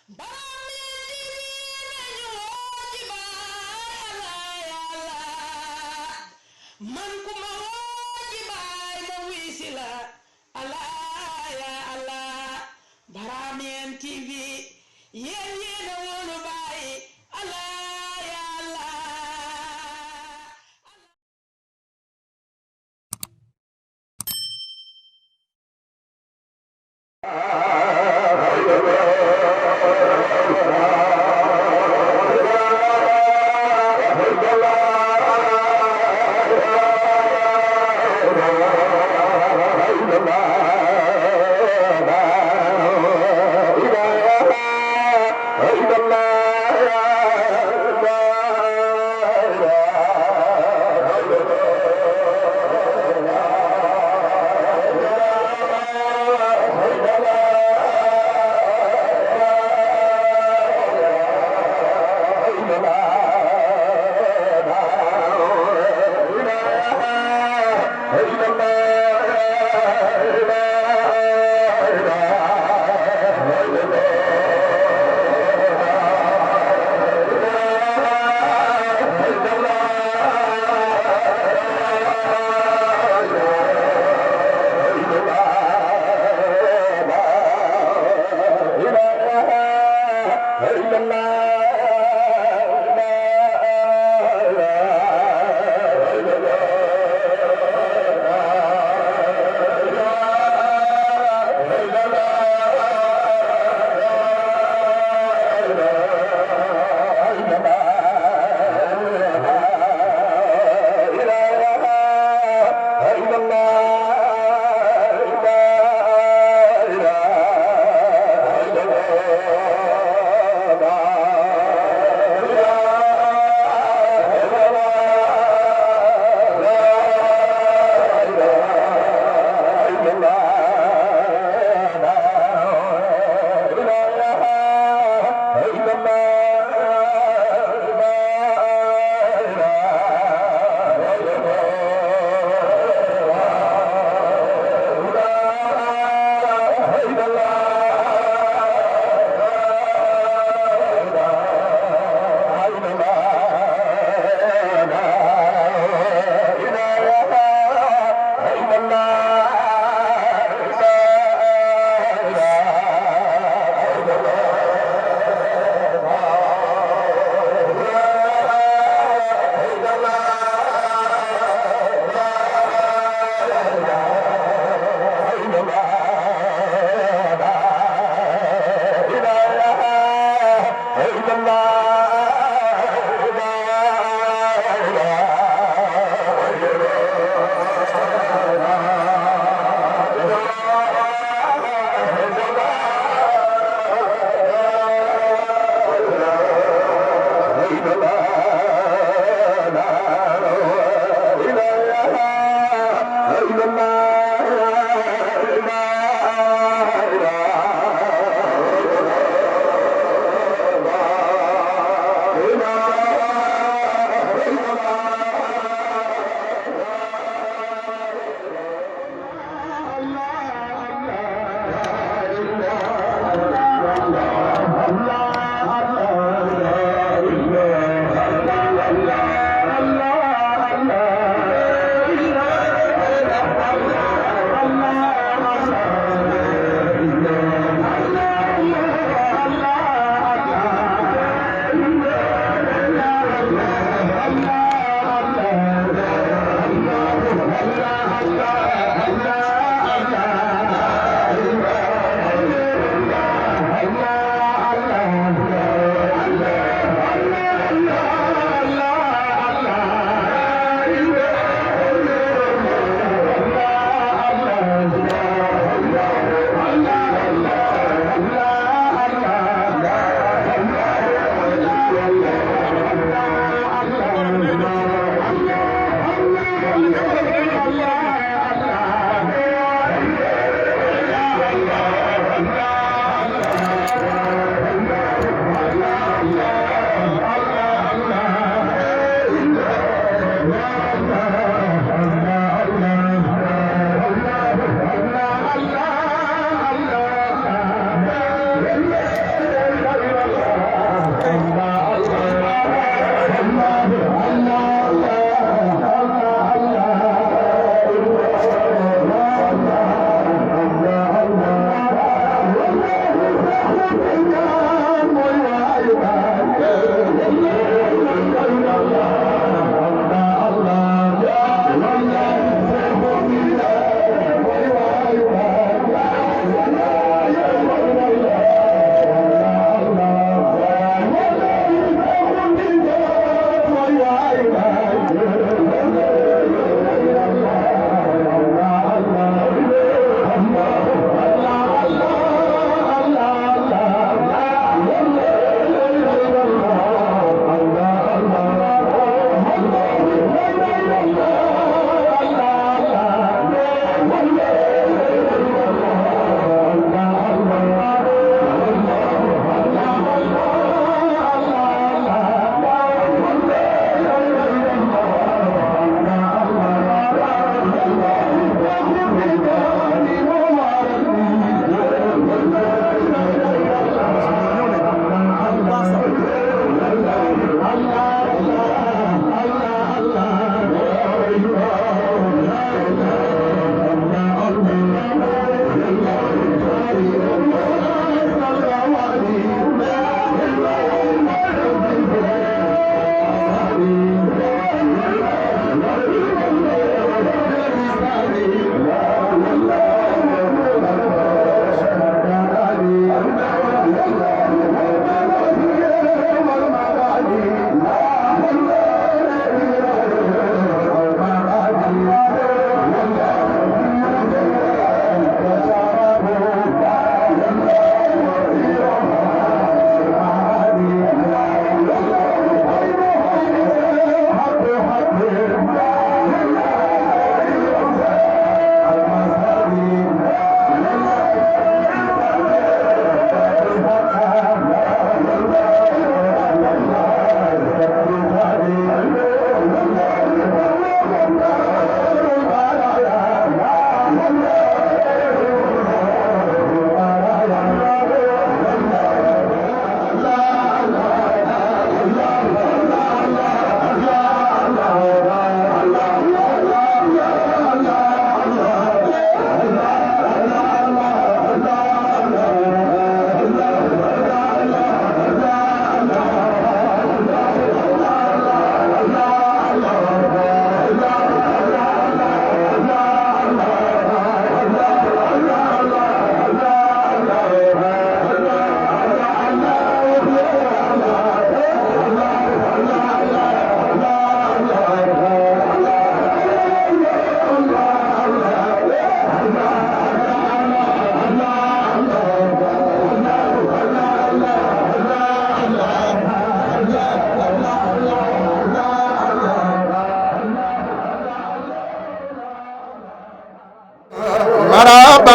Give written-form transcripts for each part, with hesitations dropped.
man ku ma woo ci baay ma wuy si la allah ya allah Barameen TV yéen yéen a wóolu baay allah ya allah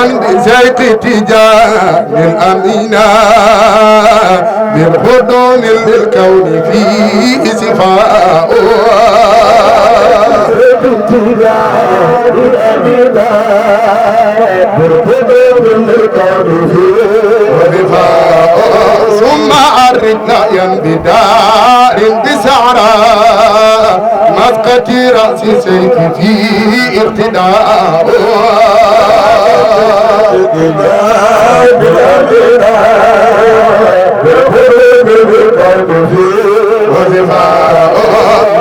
بزيت تجان الأمينة بالخدوم للكون فيه صفاء تجان الأمينة بالخدوم للكون فيه صفاء ثم أردنا ينبدار بسعرا مسقتي رأسي سيف في ارتداء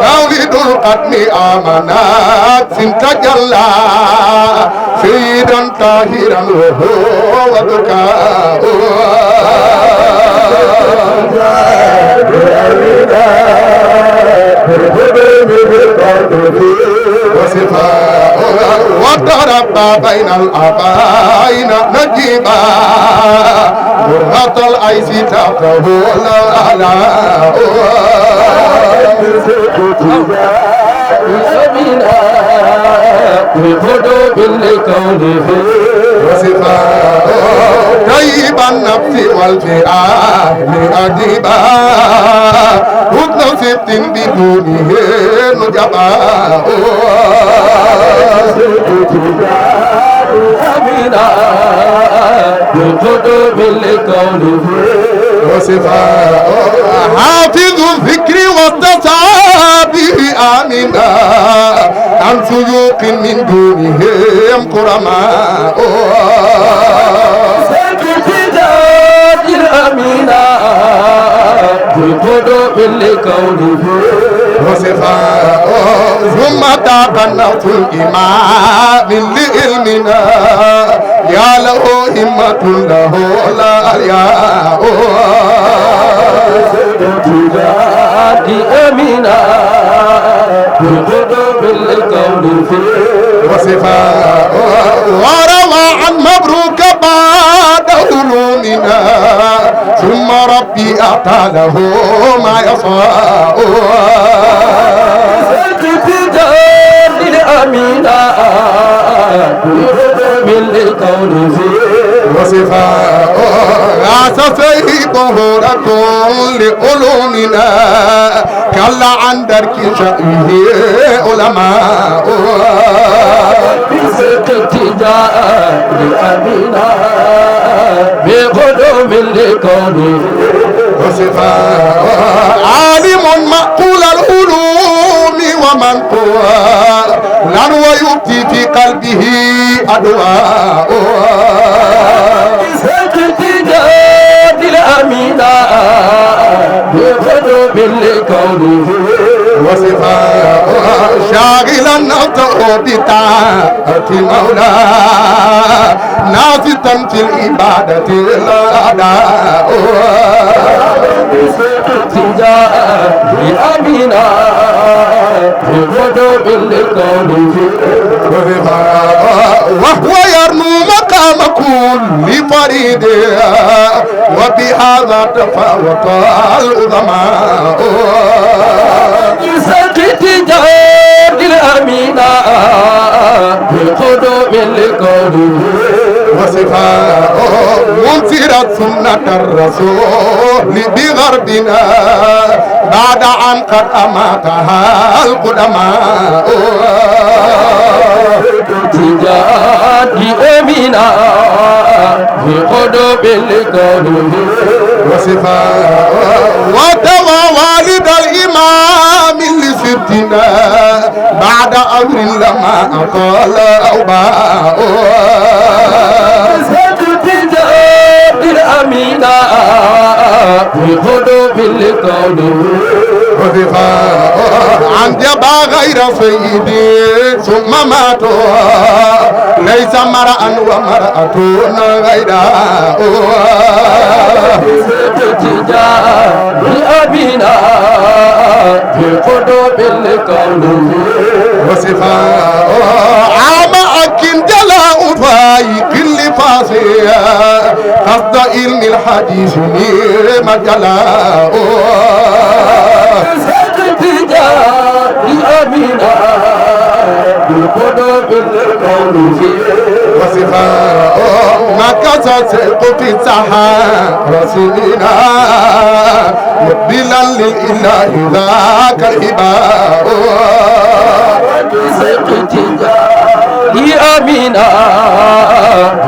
مولد القتل آمنات تجلى سيدا طاهرا وهو بكاء وضرب بين الأبائن نجيبا مرهط الأيس تحته الأعلى بخدوم لكون وصفاء طيب النفس والفئة لأديبا حسن ست بدونه نجباء أمينا بخدوم لكون وصفاء حافظ الذكر والتصابيح آمنا عن سيوق من دونهم كرماء سيدات الأمينة بقدوم لكون وصفاء ثم تاق النفس الإمام لعلمنا يا له همة له لا ياء سيدات الأمينة بقدوم لكون وصفاء وروى عن مبروك بعد علومنا ثم ربي أعطى له ما يصاء سيدات الأمينة بقدوم لكون وصفاء أساسه ظهورة لعلومنا كلا عن درك شأنه علماء اقتداء لأمينا بقدوم لكون وصفاء عالم معقول العلوم ومنقوى لن ويبتي في قلبه أدواء اقتداء لأمينا بقدوم لكون وصفاء شاغلا نفسه بطاعة مولى نافتا في العبادة الأداء اقتداء لأمينا بقدوم لكون وهو يرنو مقام كل فريد وبهذا تفاوت العظماء اقتداء الأمينة بقدوم لكون وصفاء منصرت سنة الرسول بغربنا بعد أن قد أماتها القدماء اقتداء الأمينة بقدوم لكون وصفاء وتوى والد الإمام لستنا بعد أمر لما أطال أوباء اقتداء الأمينة بقدوم لكون وصفاء عن جبا غير سيدي ثم ماتوا ليس مرأة ومرأة غيراء اقتداء الأمينة بقدوم لكون وصفاء عام أكن جلاء فايق لفاصيا قصد علم الحديث نير مجلاء اقتداء الأمينة بقدوم لكون وصفاء ما كسرت في السحاب رسولنا مقبلا للإله ذاك الإباء يا أمينة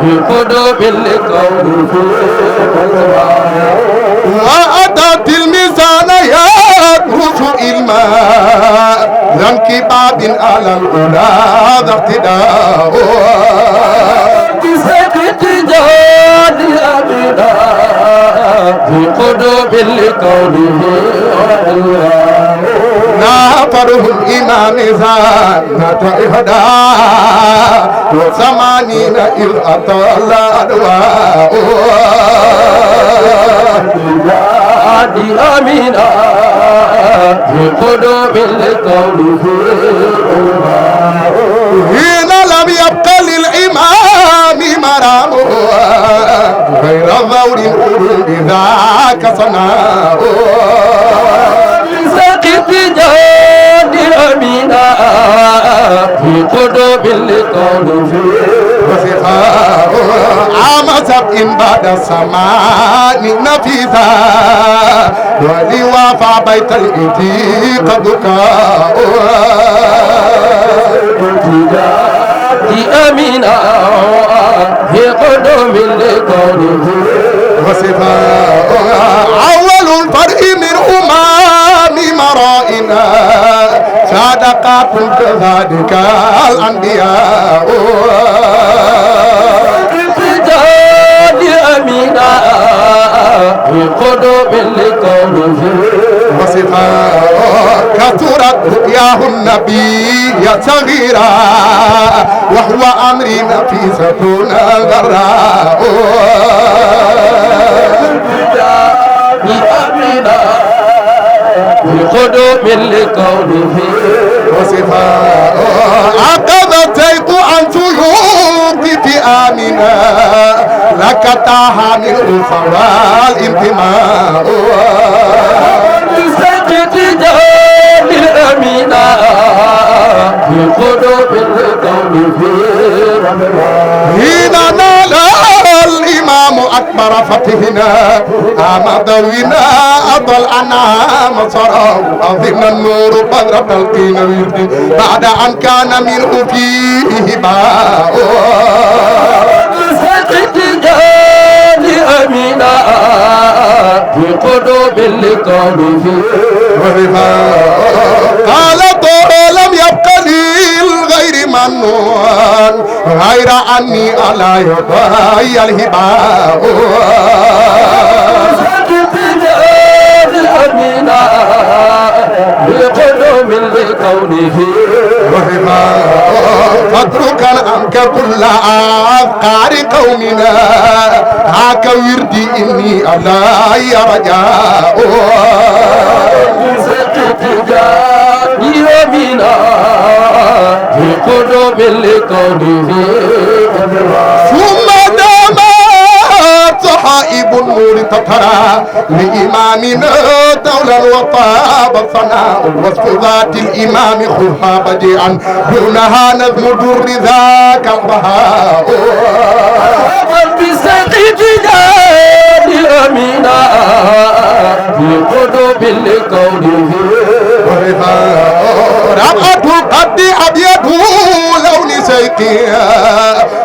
في قلوب الكون وأتت الميزان يدرس الماء ذن كباب على الأولى ذا اقتداء بسكت جاد أمينة في قلوب الكون نافره الإمام زانة إهداء وثمانين إذ أطال أدواء عادي أمينة في قلوب الكون حين لم يبق للإمام مرامه غير ظور بذاك صناء سقط جاد أمينة في قلوب الكون وثقاء عام سبع بعد السماء نفيسا ولوافى بيت الإتيق بكاء أمينة في قلوب الكون وصفاء أول الفرق من أمام مرائنا صادقات كذلك الأنبياء جاد أمينة في قلوب الكون وصفاء كثرت رؤياه النبي صغيرا وهو أمري نفيسة غراء أمينة في قلوب الكون وصفاء أخذ الزيق عن سيوف في آمنا لك تاها من الفوال انتماء سقط جاد الأمينة في قلوب الكون حين نال الإمام أكبر فتحنا آمد ونا أضل أنام صراه أظن النور بدر تلقين ورد بعد أن كان منه فيه هباء سقط جاد أمينة في قلوب الكون قال لم يبق لي الغير منون غير أني على يدي الهباء سقط جاد الأمينة في قلوب الكون فاترك عنك كل أفكار قومنا هاك وردي إني علي رجاء سقط جاد أمينة في قلوب الكون ثم دامت صحائب النور تترى لإمامنا دولا وطاب الثناء وصف ذات الإمام خذها بديعا دونها نظم در ذاك البهاء بسقط جاد أمينة في قلوب الكون ربعة القد أبيض لون سيقيا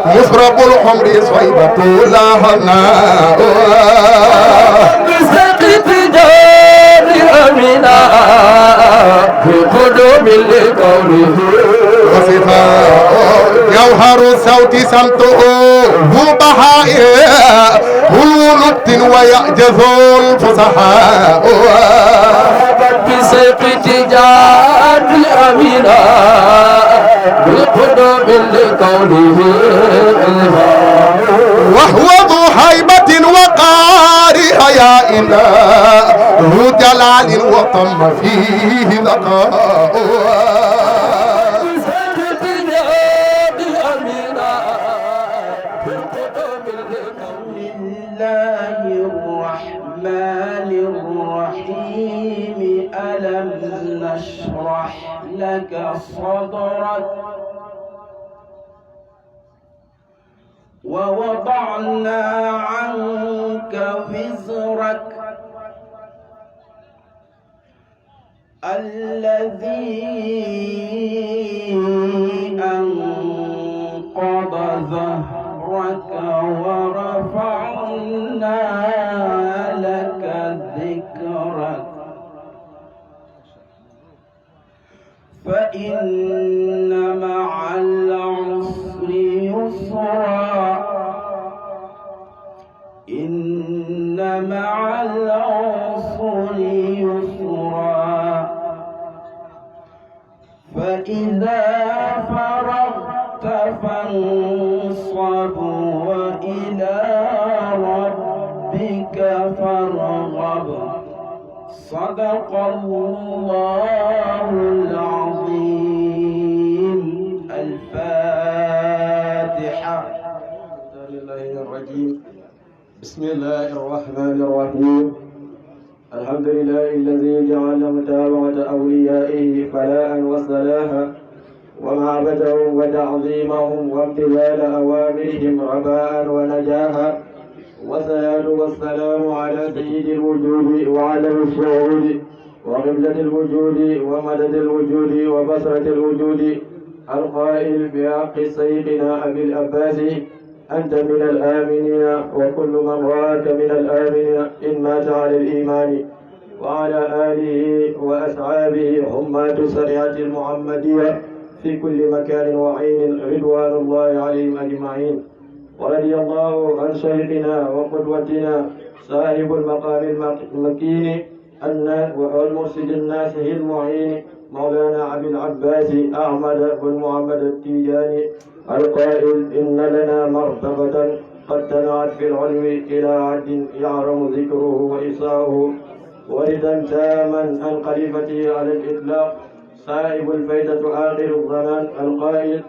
مشرب الحمر صيبة لهنا بسقط جاد أمينة في قلوب الكون جوهر الصوت سمته ذو بهاء هو نبت ويعجز الفصحاء بسقط جاد أمينة في قلوب الكون وهو ذو هيبة وقار حياء ذو جلال وطم فيه ذكاء الله الرحمن الرحيم ألم نشرح لك صدرك ووضعنا عنك وزرك الذي أنقض ظهرك ورفعنا لك ذكرك فإن مع العسر يسرا إن مع العسر يسرا فإذا فرغت فانصب وإلى ربك فارغب صدق الله العظيم. الفاتحة. بسم الله الرحمن الرحيم. الحمد لله الذي جعل متابعة أوليائه فلاحا وصلاحا ومعبدهم وتعظيمهم وامتثال أوامرهم رباء ونجاحا والصلاة والسلام على سيد الوجود وعلم الشهود وقبلة الوجود ومدد الوجود وبصرة الوجود القائل بحق سيدنا أبي العباس أنت من الآمنين وكل من رآك من الآمنين إن مات على الإيمان وعلى آله وأصحابه حماة الشريعة المحمدية في كل مكان وعين رضوان الله عليهم أجمعين. ورضي الله عن شيخنا وقدوتنا صاحب المقام المكين والمرشد الناصح المعين مولانا أبي العباس أحمد بن محمد التيجاني القائل إن لنا مرتبة قد تنعت في العلم إلى عد يعرم ذكره وإصاؤه وردا تاما عن خليفته على الإطلاق صاحب الفائدة آخر الزمان القائل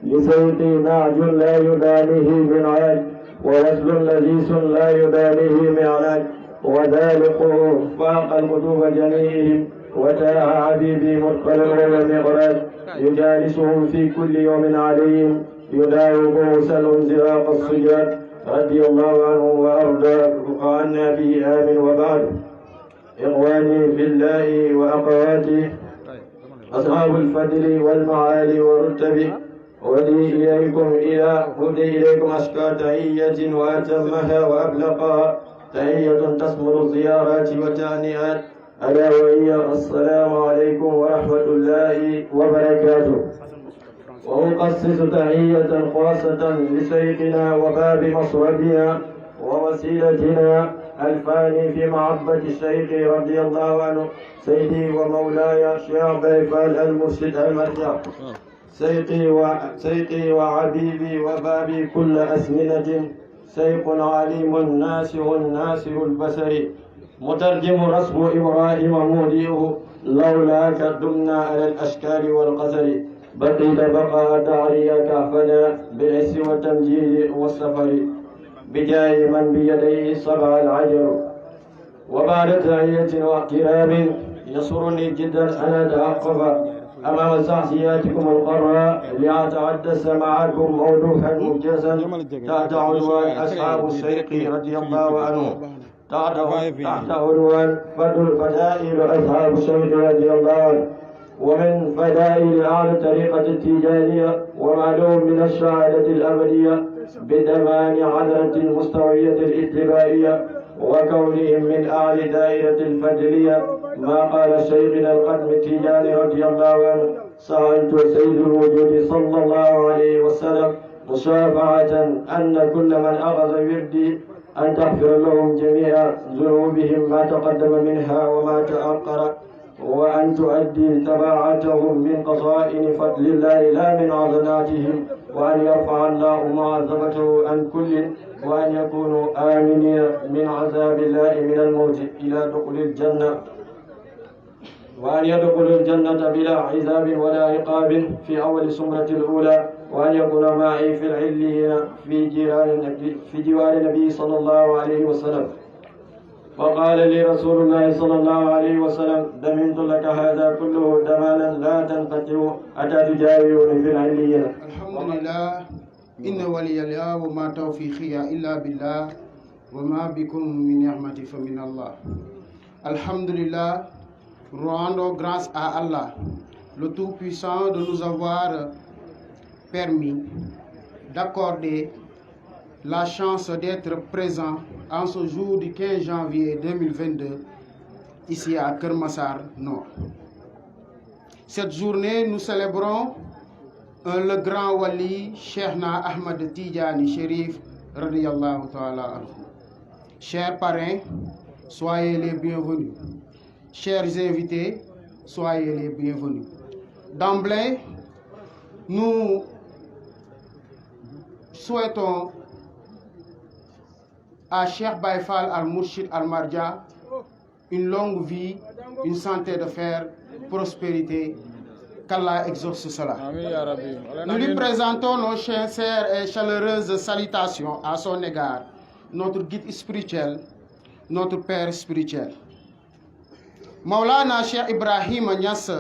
لسيدي نعج لا يدانيه منعاج ووصل لذيذ لا يدانيه معلاج وذلقه فاق الكتب جميعهم وتاه حبيبي مثقلا ومغراج يجالسهم في كل يوم عليهم يداوم سل زراق الصياد رضي الله عنه وأرضى وعنا به آمن. وبعد إخواني في الله وأخواتي أصحاب الفضل والمعالي والرتب ودي إليكم أشكى تحية وأتمها وأبلغها تحية تشمل الزيارات والتهنئات ألا وهي السلام عليكم ورحمة الله وبركاته. وأخصص تحية خاصة لشيخنا وباب مصربنا ووسيلتنا الفاني في محبة الشيخ رضي الله عنه سيدي ومولاي شيخ بيفال المرشد المرجع سيقي وعبيبي وبابي كل أسمنة سيق عليم ناسه البصري مترجم رسم إبراهيم موديه لولاك دمنا على الأشكال والقصر بقيت بقاء تعري كهفنا بالعز والتمجيد والسفر بجاه من بيديه صبع العجر. وبعد تحية واحترام يسرني جدا أن أتوقف أمام شخصياتكم القراء لأتحدث معكم موضوعا موجزا تحت عنوان أصحاب الشيخ رضي الله عنه تحت عنوان فضائل أصحاب الشيخ رضي الله عنه. ومن فضائل أهل الطريقة التيجانية ومعلوم من الشهادة الأبدية بضمان حضرة المستوية الاتباعية وكونهم من أهل دائرة الفجرية ما قال شيخنا القدم التيجاني رضي الله عنه سألت سيد الوجود صلى الله عليه وسلم مشافعة أن كل من أخذ وردي أن تغفر لهم جميع ذنوبهم ما تقدم منها وما تأخر وأن تؤدي تبعاتهم من قصائن فضل الله لا من عضلاتهم وأن يرفع الله معذبته عن كل وأن يكونوا آمنين من عذاب الله من الموت إلى دخول الجنة وأن يدخلوا الجنة بلا عذاب ولا عقاب في أول سمرة الأولى وأن يكون معي في العليين في جوار النبي صلى الله عليه وسلم. فقال لي رسول الله صلى الله عليه وسلم ضمنت لك هذا كله ضمانا لا تنقطع حتى تجاورني في العليين. الحمد لله إن ولي الله وما توفيقي إلا بالله وما بكم من نعمة فمن الله. Alhamdulillah, rendons grâce à Allah, le Tout-Puissant, de nous avoir permis d'accorder la chance d'être présent en ce jour du 15 janvier 2022 ici à Keur Massar Nord. Cette journée, nous célébrons le grand wali Cheikhna Ahmad Tidjani Chérif radiyallahu ta'ala anhu. Chers parrains, soyez les bienvenus. Chers invités, soyez les bienvenus. D'emblée, nous souhaitons à Cheikh Baye Fall Al-Mourchid Al-Marja une longue vie, une santé de fer, prospérité, qu'Allah exauce cela. Nous lui présentons nos sincères et chaleureuses salutations à son égard, notre guide spirituel, notre père spirituel. Maulana Cheikh Ibrahim Niass,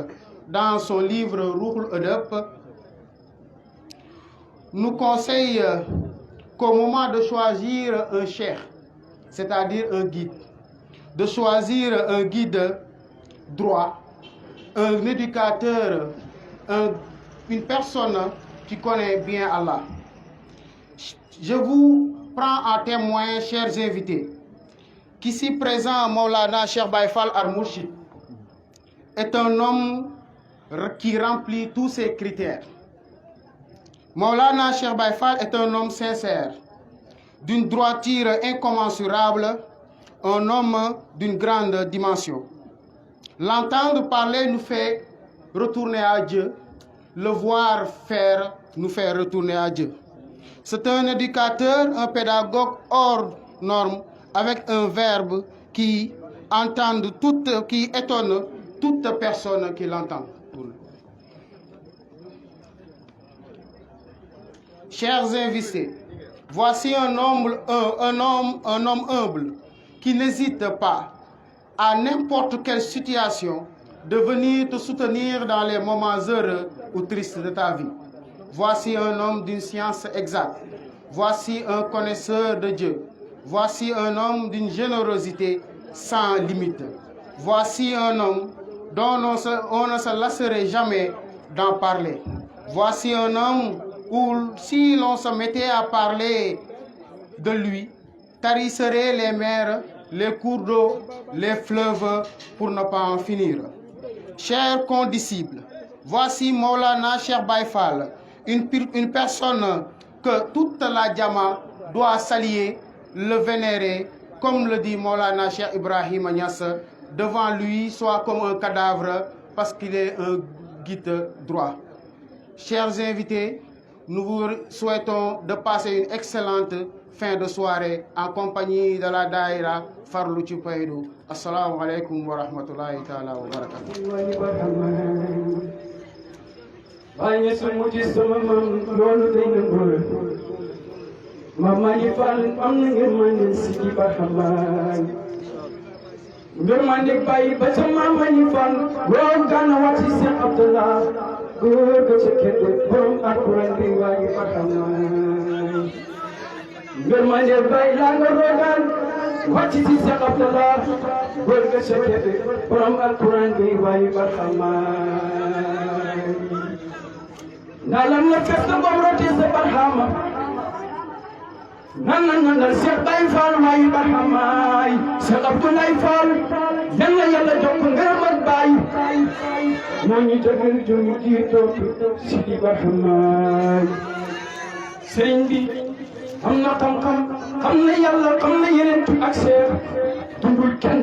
dans son livre Ruhul Adab, nous conseille qu'au moment de choisir un cheikh, c'est-à-dire un guide, de choisir un guide droit, un éducateur, une personne qui connaît bien Allah. Je vous prends en témoin, chers invités, qu'ici présent Maulana Cheikh Baye Fall Al-Mourchid est un homme qui remplit tous ces critères. Maulana Cheikh Baye Fall est un homme sincère, d'une droiture incommensurable, un homme d'une grande dimension. L'entendre parler nous fait retourner à Dieu, le voir faire nous fait retourner à Dieu. C'est un éducateur, un pédagogue hors norme, avec un verbe qui étonne toute personne qui l'entend. Chers invités, voici un homme humble qui n'hésite pas à n'importe quelle situation de venir te soutenir dans les moments heureux ou tristes de ta vie. Voici un homme d'une science exacte. Voici un connaisseur de Dieu. Voici un homme d'une générosité sans limite. Voici un homme dont on ne se lasserait jamais d'en parler. Voici un homme où, si l'on se mettait à parler de lui, tarisseraient les mers, les cours d'eau, les fleuves, pour ne pas en finir. Chers condisciples, voici Maulana Cheikh Baye Fall, une personne que toute la Jama doit saluer, le vénérer, comme le dit Maulana Cheikh Ibrahim Niass, devant lui soit comme un cadavre parce qu'il est un guide droit. Chers invités, nous vous souhaitons de passer une excellente fin de soirée en compagnie de la Daïra Farlu Chupaïdou. Assalamu alaikum wa rahmatullahi ta'ala wa barakatuh. Mama yi fal am na ngeen mën si di barxamaan ngeen mën di bàyyi ba ca mama yi fal boo gana wàcc Cheikh Abdallah góor ga ca kër borom alquran bi waaye barxamaan ngeen mën di bàyyi laa nga rogaan wàcc ci Cheikh Abdallah góor ga ca kër borom alquran bi waaye barxamaan ndalam la fekk bom rote sa barxama nan Cheikh Baye Fall waaye barxamaay Cheikh Abdoulaye Fall yal na yàlla jox ko ngërëm ak Baye moo ñu jagal joñu jiitoo si di barxamaay sëriñ bi am na xam-xam xam na yàlla xam na yeneen tu ak Cheikh dundul kenn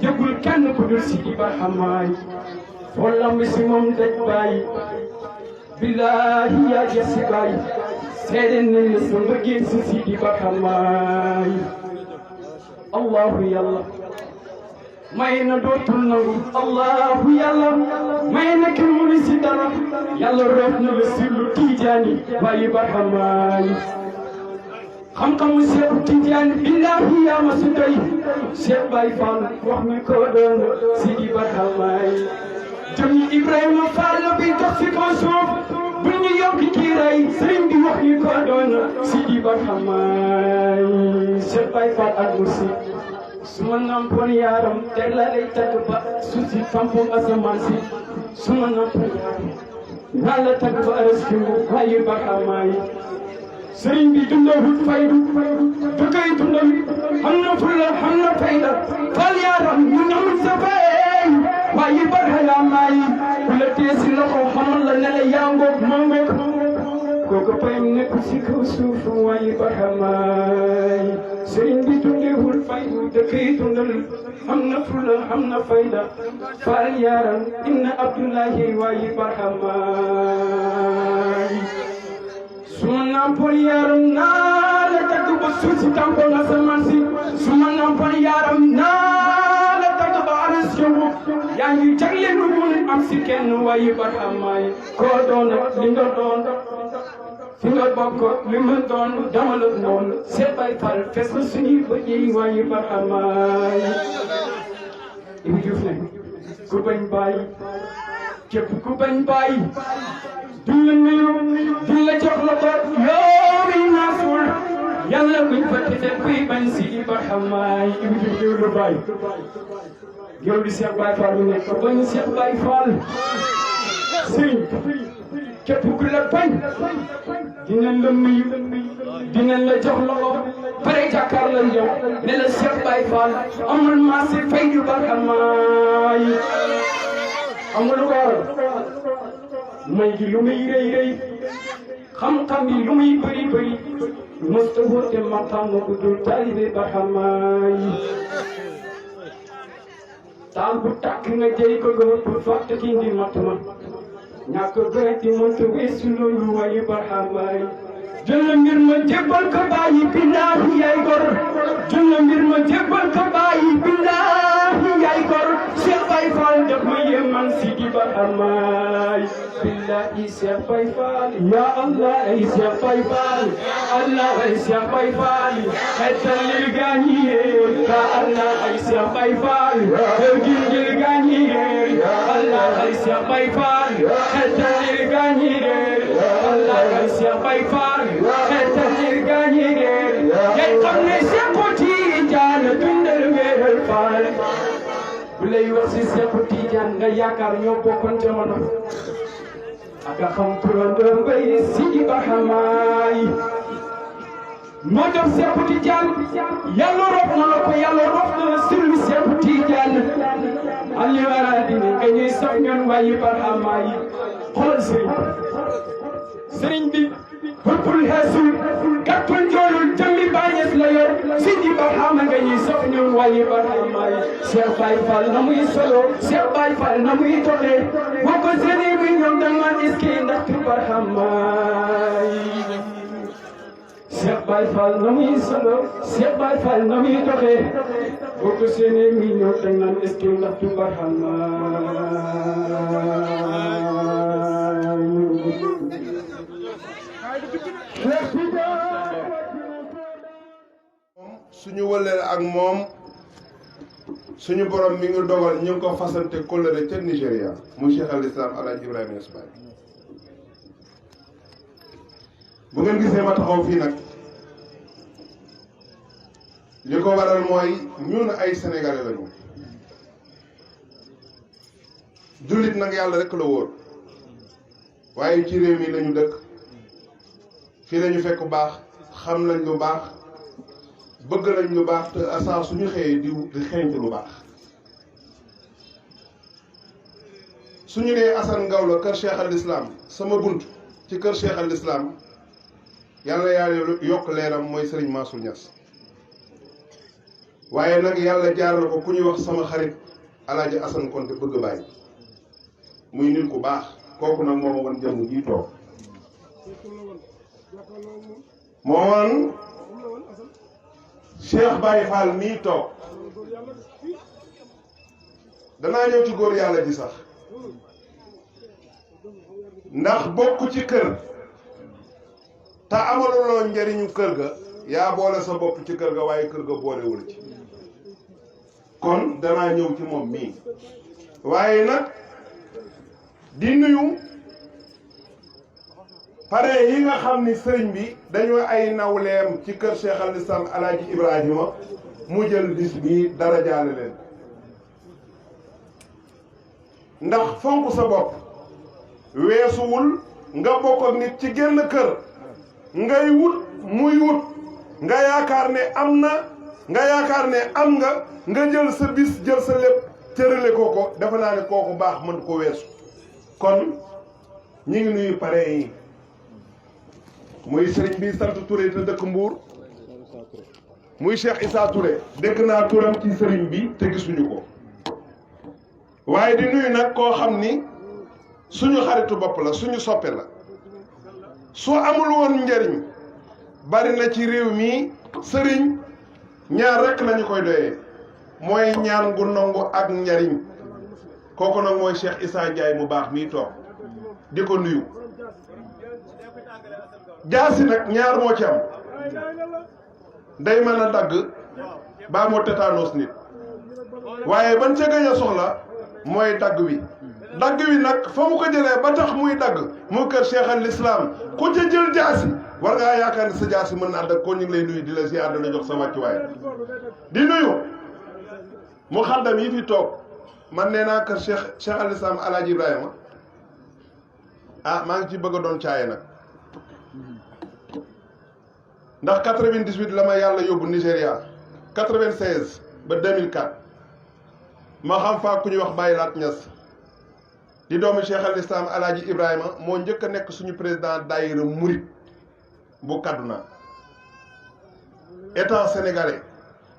yëgul kenn ku dul si di barxamaay foo lamb si moom daj Baye billahi yaa jesi Baye seede nañ la sa mbëggeel si Sidi Barxamaay Allahu yàlla may na dootul nangu Allahu yàlla may na kenn mënu si dara yàlla roof na la si lu Tijaani waaye Barxamaay xam-xamu Seex Tijaani billahi yaa ma su doy Cheikh Baye Fall wax mi ko doon Sidi Barxamaay jëm Ibrahima Fall bi dox si kaw suuf bu ñu yokk kiiraay sëriñ bi wax ñu ko doon Sidi Barhamaay Cheikh Baye Fall ak Mursi su ma nampoon yaaram te la lay tagg ba suuf si fampom asamaan si su ma nampoon yaaram naa la tagg ba araski waaye Barhamaay sëriñ bi dundawut faydu du koy dundal xam na fulla xam na fayda fal yaaram ñu namul sa fay waaye Barhamaay ku la tee si loxo xamal la ne la yaa ngoog moo ngoog kooku payam nekk si kaw suuf waaye Barhamaay sëriñ bi dundewul faydu da koy dundal xam na fulla xam na fayda fal yaaram inna Abdullahi waaye Barhamaay suma nampal yaram naa la tagg ba suuf si tampal asamaan si suma nampal yaram naa la tagg ba aras yow yaa ngi jagle lu mun am si kenn waaye Barhamaay koo doon li nga doon fi nga bokk li ma doon dama la doon Cheikh Baye Fall fes na suñuy bët yi waaye Barhamaay Ibu Diouf ne ku bañ bàyyi képp ku bañ bàyyi duñ la nuyu duñ la jox la ko yow mi naasul yàlla buñ fa tete kuy bañ Sidi Barhamaay Ibu Diouf géew lu bàyyi géew di Cheikh Baye Fall mu nekk bañ Cheikh Baye Fall sëriñ képp ku la bañ dinañ la nuyu dinañ la jox la ko pare jàkkaar la yow ne la Cheikh Baye Fall amul maasi fay du Barhamaay amul ko may gi lu muy rëy rëy xam-xam yi lu muy bëri bëri mosta woote maqaam bu dul taalibe Barhamaay taal bu tàkk nga jëy ko nga pour fàtte ki ndi mat ma ñàkk bëre di mënta weesu loolu waaye Barhamaay jël na mbir ma jébbal ko bàyyi billaahi yaay gor jël na mbir ma jébbal ko bàyyi billaahi yaay gor Cheikh Baye Fall daf ma yéeman Sidi Barhamaay billahi Cheikh Baye Fall ya Allah ay Cheikh Baye Fall Allah ay Cheikh Baye Fall xetal lil gaañi ya Allah ay Cheikh Baye Fall gindil gaañi ya Allah ay Cheikh Baye Fall xetal lil gaañi Allah ay Cheikh Baye Fall xetal lil gaañi ya xam ne Cheikh Tidiane dundal wéeral Fall bu lay wax si Cheikh Tidiane nga yaakaar ñoo bokkoon jamono aka xam turandoo bay Sidi Barhamaay moo def Cheikh Tidiane yàlla rof na la ko yàlla rof na la sirlu Cheikh Tidiane ali wara dini nga ñuy sax ngeen waaye Barhamaay xoolal sëriñ bi hëppul xeesul gàttul njoolul jëmmi bàññees la yor Sidi Barhama nga ñuy sax ñun waaye Barhamaay Cheikh Baye Fall na muy solo Cheikh Baye Fall na muy doxee boo ko séenee muy ñoom da nga iski ndaxte Barhamaay Cheikh Baye Fall na muy solo Cheikh Baye Fall na muy doxee boo ko séenee muy ñoom da nga iski ndaxte Barhamaay suñu wëllëre ak moom suñu borom mi ngi dogal ñu ngi ko fasante kóllëre ca Nigéria muy Cheikh al Islam Alaaji Ibrahima Niass Baye bu ngeen gisee ma taxaw fii nag li ko waral mooy ñun ay sénégalais lañu jullit nag yàlla rek la wóor waaye ci réew mi lañu dëkk fii lañu fekk baax xam nañ lu baax bëgg nañ lu baax te saa suñu xëyee di xeeñtu lu baax suñu nee Assane Ngawlo kër Cheikh al Islam sama bunt ci kër Cheikh al Islam yàlla yokk leeram mooy Serigne Mansour Niass waaye nag yàlla jaaral ko ku ñuy wax sama xarit Alaaji Assane Konte bëgg bàyyi muy nit ku baax kooku nag moo ma wan jëmm jii toog moo wan Cheikh Baye Fall mii toog danaa ñëw ci góor yàlla ji sax ndax bokk ci kër te amaluloo njariñu kër ga yaa boole sa bopp ci kër ga waaye kër ga boolewul ci kon danaa ñëw ci moom mii waaye nag di nuyu pare yi nga xam ni sëriñ bi dañoo ay nawleem ci kër Cheikh al Islam Alaaji Ibrahima mu jël bis bi dara jaale leen ndax fonk sa bopp weesuwul nga bokk ak nit ci génn kër ngay wut muy wut nga yaakaar ne am na nga jël sa bis jël sa lépp cërale ko dafa naa ne kooku baax mën ko weesu kon ñi ngi nuyu pare yi muy sëriñ bi sant Touré te dëkk Mbuur muy Cheikh Issa Touré dégg naa turam ci sëriñ bi te gisuñu ko waaye di nuyu nag koo xam ni suñu xaritu bopp la suñu soppe la su amul woon njariñ bari na ci réew mi sëriñ ñaar rekk lañu koy doyee mooy ñaan gu nangu ak njariñ kooku nag mooy Cheikh Issa Ndiaye mu baax mii toog di ko nuyu jaasi nag ñaar moo ci am day mën a dagg baa moo tétanos nit waaye ban ca gañ a soxla mooy dagg wi nag fa mu ko jëlee ba tax muy dagg mu kër Cheikh al Islam ku ca jël jaasi war ngaa yaakaar ne sa jaasi mën naa dagg ko ñu ngi lay nuyu di la ziar la jox sa wàccuwaay di nuyu mu xaddam yi fi toog man nee naa kër Cheikh al Islam Alaaji Ibrahima maa ngi ci bëgg a doon caaye nag ndax 98 la ma yàlla yóbbu Nigéria 96 ba 2004 ma xam faa ku ñuy wax Baye Laat Ñas di doomu Cheikh al Islam Alaaji Ibrahima moo njëkk a nekk suñu président daayira Murit bu Kaduna état sénégalais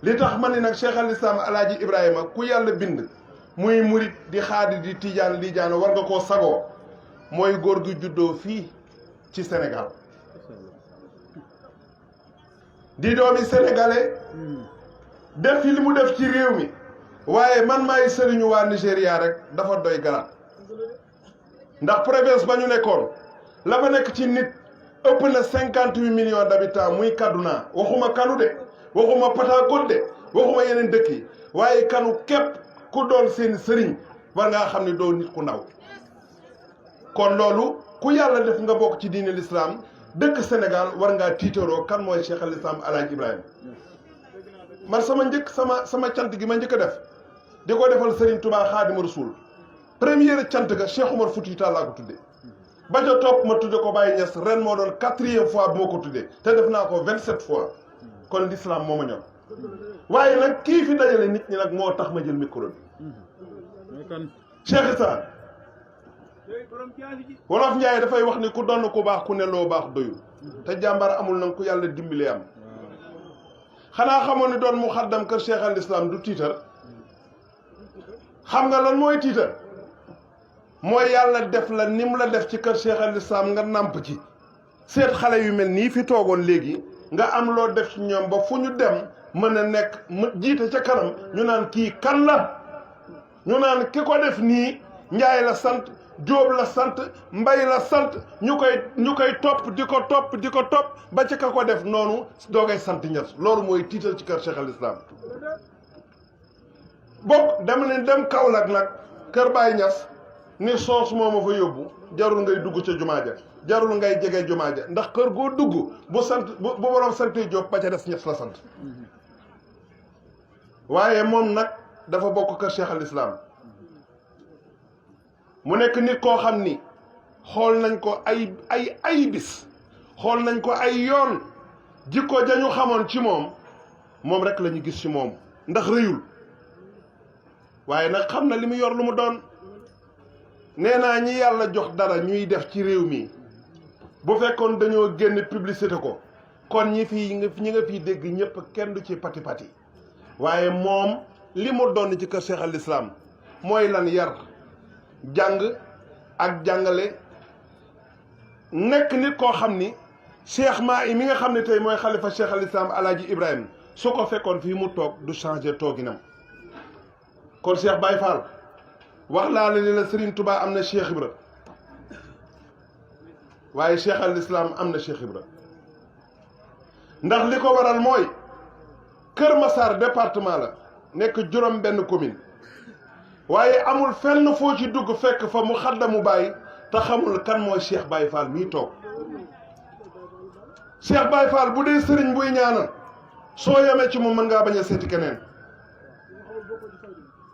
li tax ma ne nag Cheikh al Islam Alaaji Ibrahima ku yàlla bind muy Murit di xaadi di tijaan lijaan war nga koo sagoo mooy góor gi juddoo fii ci Sénégal di doomi sénégalais def fi li mu def ci réew mi waaye man maay sëriñu waa Nigéria rek dafa doy garaat ndax province ba ñu nekkoon la fa nekk ci nit ëpp na 58 millions d'habitants muy Kaduna waxuma Kanu de waxuma Patacote de waxuma yeneen dëkk yi waaye Kanu képp ku doon seen sëriñ war ngaa xam ne doo nit ku ndaw kon loolu ku yàlla def nga bokk ci diine l'islam dëkk Sénégal war ngaa tiitaroo kan mooy Cheikh al Islam Alaaji Ibrahima man sama cant gi ma njëkk a def di ko defal Serigne Touba Xaadimu Rasuul première cant ga Cheikh Omar Foutiyou Tall laa ko tuddee ba ca topp ma tudde ko Baye Niass ren moo doon 4e fois bu ma ko tuddee te def naa ko 27 fois kon l'islam moo ma ñor waaye nag kii fi dajale nit ñi nag moo tax ma jël micro bi Cheikh Issa wolof Njaay dafay wax ni ku doon ku baax ku ne loo baax doyul te jàmbar amul nag ku yàlla dimbali am xanaa xamoon ni doon mu xaddam kër Cheikh al Islam du tiitar xam nga lan mooy tiitar mooy yàlla def la ni mu la def ci kër Cheikh al Islam nga nàmp ci seet xale yu mel nii fi toogoon léegi nga am loo def ci ñoom ba fu ñu dem mën a nekk jiite ca kanam ñu naan kii kan la ñu naan ki ko def nii Njaay la sant Jóob la sant Mbay la sant ñu koy topp di ko topp ba ci ka ko def noonu doogay sant Ñas loolu mooy tiital ci kër Cheikh al Islam bokk dama ne dem Kaolack nag kër Baay Ñas ni soos moo ma fa yóbbu jarul ngay dugg ca jumaa ja jarul ngay jege jumaa ja ndax kër goo dugg bu borom sante Jóob ba ca des Ñas la sant waaye moom nag dafa bokk kër Cheikh al Islam mu nekk nit koo xam ni xool nañ ko ay bis xool nañ ko ay yoon jikko jañu xamoon ci moom rek la ñu gis ci moom ndax rëyul waaye nag xam na li mu yor lu mu doon nee naa ñi yàlla jox dara ñuy def ci réew mi bu fekkoon dañoo génn publicité ko kon ñi nga fiy dégg ñëpp kenn du ci pati pati waaye moom li mu doon ci kër Cheikh al Islam mooy lan yar jàng ak jàngale nekk nit koo xam ni Cheikh Mahi mi nga xam ne tey mooy xalifa Cheikh al Islam Alaaji Ibrahima su ko fekkoon fii mu toog du changer tooginam kon Cheikh Baye Fall wax laa la ni la Serigne Touba am na Cheikh Ibra waaye Cheikh al Islam am na Cheikh Ibra ndax li ko waral mooy Kër Massar département la nekk juróom benn commune waaye amul fenn foo ci dugg fekk fa mu xaddamu Baye te xamul kan mooy Cheikh Baye Fall mii toog Cheikh Baye Fall bu dee sëriñ buy ñaanal soo yemee ci moom mën ngaa bañ a seeti keneen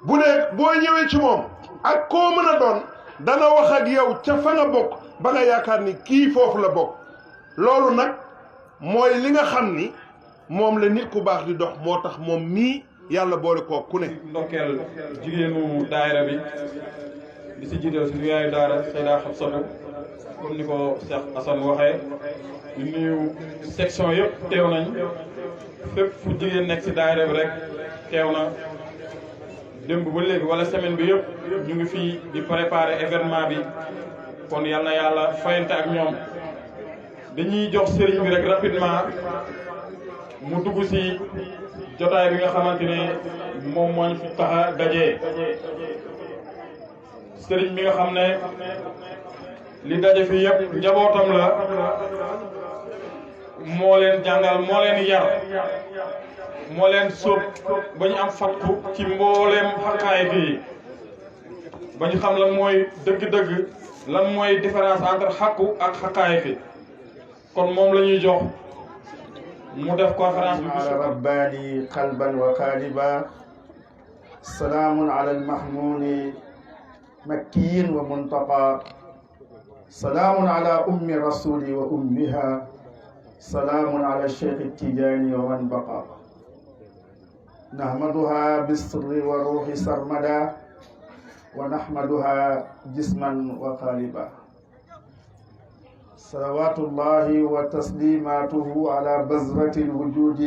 bu dee boo ñëwee ci moom ak koo mën a doon dana wax ak yow ca fa nga bokk ba nga yaakaar ni kii foofu la bokk loolu nag mooy li nga xam ni moom la nit ku baax di dox moo tax moom mii yàlla boole koo ku ne. ndokkeel jigéenu daayira bi di si jiital suñu yaayu daara Seyda Xabsatu comme ni ko Cheikh Assane waxee di nuyu section yëpp teew nañ fépp fu jigéen nekk si daayira bi rek teew na démb ba léegi wala semaine bi yëpp ñu ngi fii di préparer événement bi kon yal na yàlla fayante ak ñoom dañuy jox sëriñ bi rek rapidement mu dugg si jotaay bi nga xamante ne moom moo ñu fi tax a dajee sëriñ bi nga xam ne li daje fi yëpp njabootam la moo leen jàngal moo leen yar moo leen sóob ba ñu am fatku ci mbooleem xaqaay gi ba ñu xam lan mooy dëgg-dëgg lan mooy différence entre xaqu ak xaqaay gi kon moom la ñuy jox mu def conférence bi على رباني قلبا وقالبا سلام على المحمون مكي ومنتقى سلام على أم الرسول وأمها سلام على الشيخ التجاني ومن بقى نحمدها بالسر والروح سرمدا ونحمدها جسما وقالبا صلوات الله وتسليماته على بذرة الوجود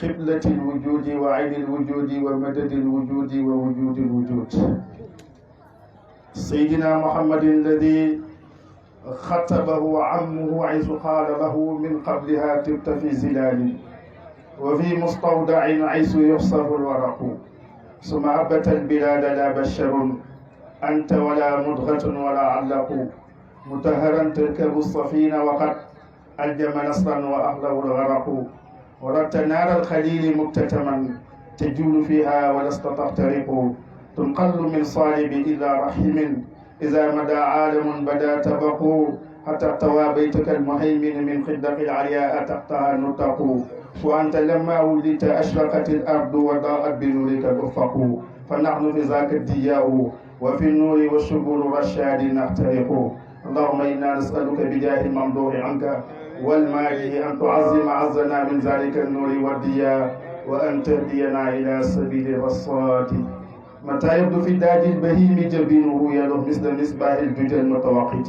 قبلة الوجود وعين الوجود ومدد الوجود ووجود الوجود سيدنا محمد الذي خطبه عمه حيث قال له من قبلها تبت في زلال وفي مستودع حيث يخصف الورق ثم أبت البلاد لا بشر أنت ولا مضغة ولا علق مطهرا تركب السفينة وقد ألجم نصرا وأهله الغرق وردت نار الخليل مكتتما تجول فيها ولست تخترق تنقل من صالب إلى رحم إذا مدى عالم بدا تبق حتى احتوى بيتك المهيمن من خدق العلياء تحتها النطق وأنت لما ولدت أشرقت الأرض وضاءت بنورك الأفق فنحن في ذاك الضياء وفي النور والشبور الرشاد نحترق اللهم إنا نسألك بجاه الممدوح عنك والماله أن تعظم عزنا من ذلك النور والضياء وأن تهدينا إلى سبيل الرصاد متى يبدو في الداج البهيم جبينه يلوح مثل مصباح الدجى المتوقد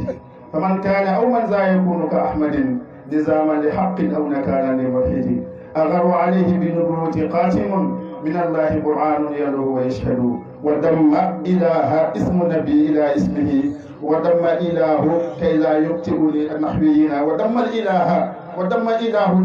فمن كان أو من ذا يكون كأحمد نظاما لحق أو نكالا لموحد أغر عليه بنبوة قاتم من الله برهان يلوه ويشهد ودم إله اسم نبي إلى اسمه ودم إله كي لا يكتئ للنحويين ودم إله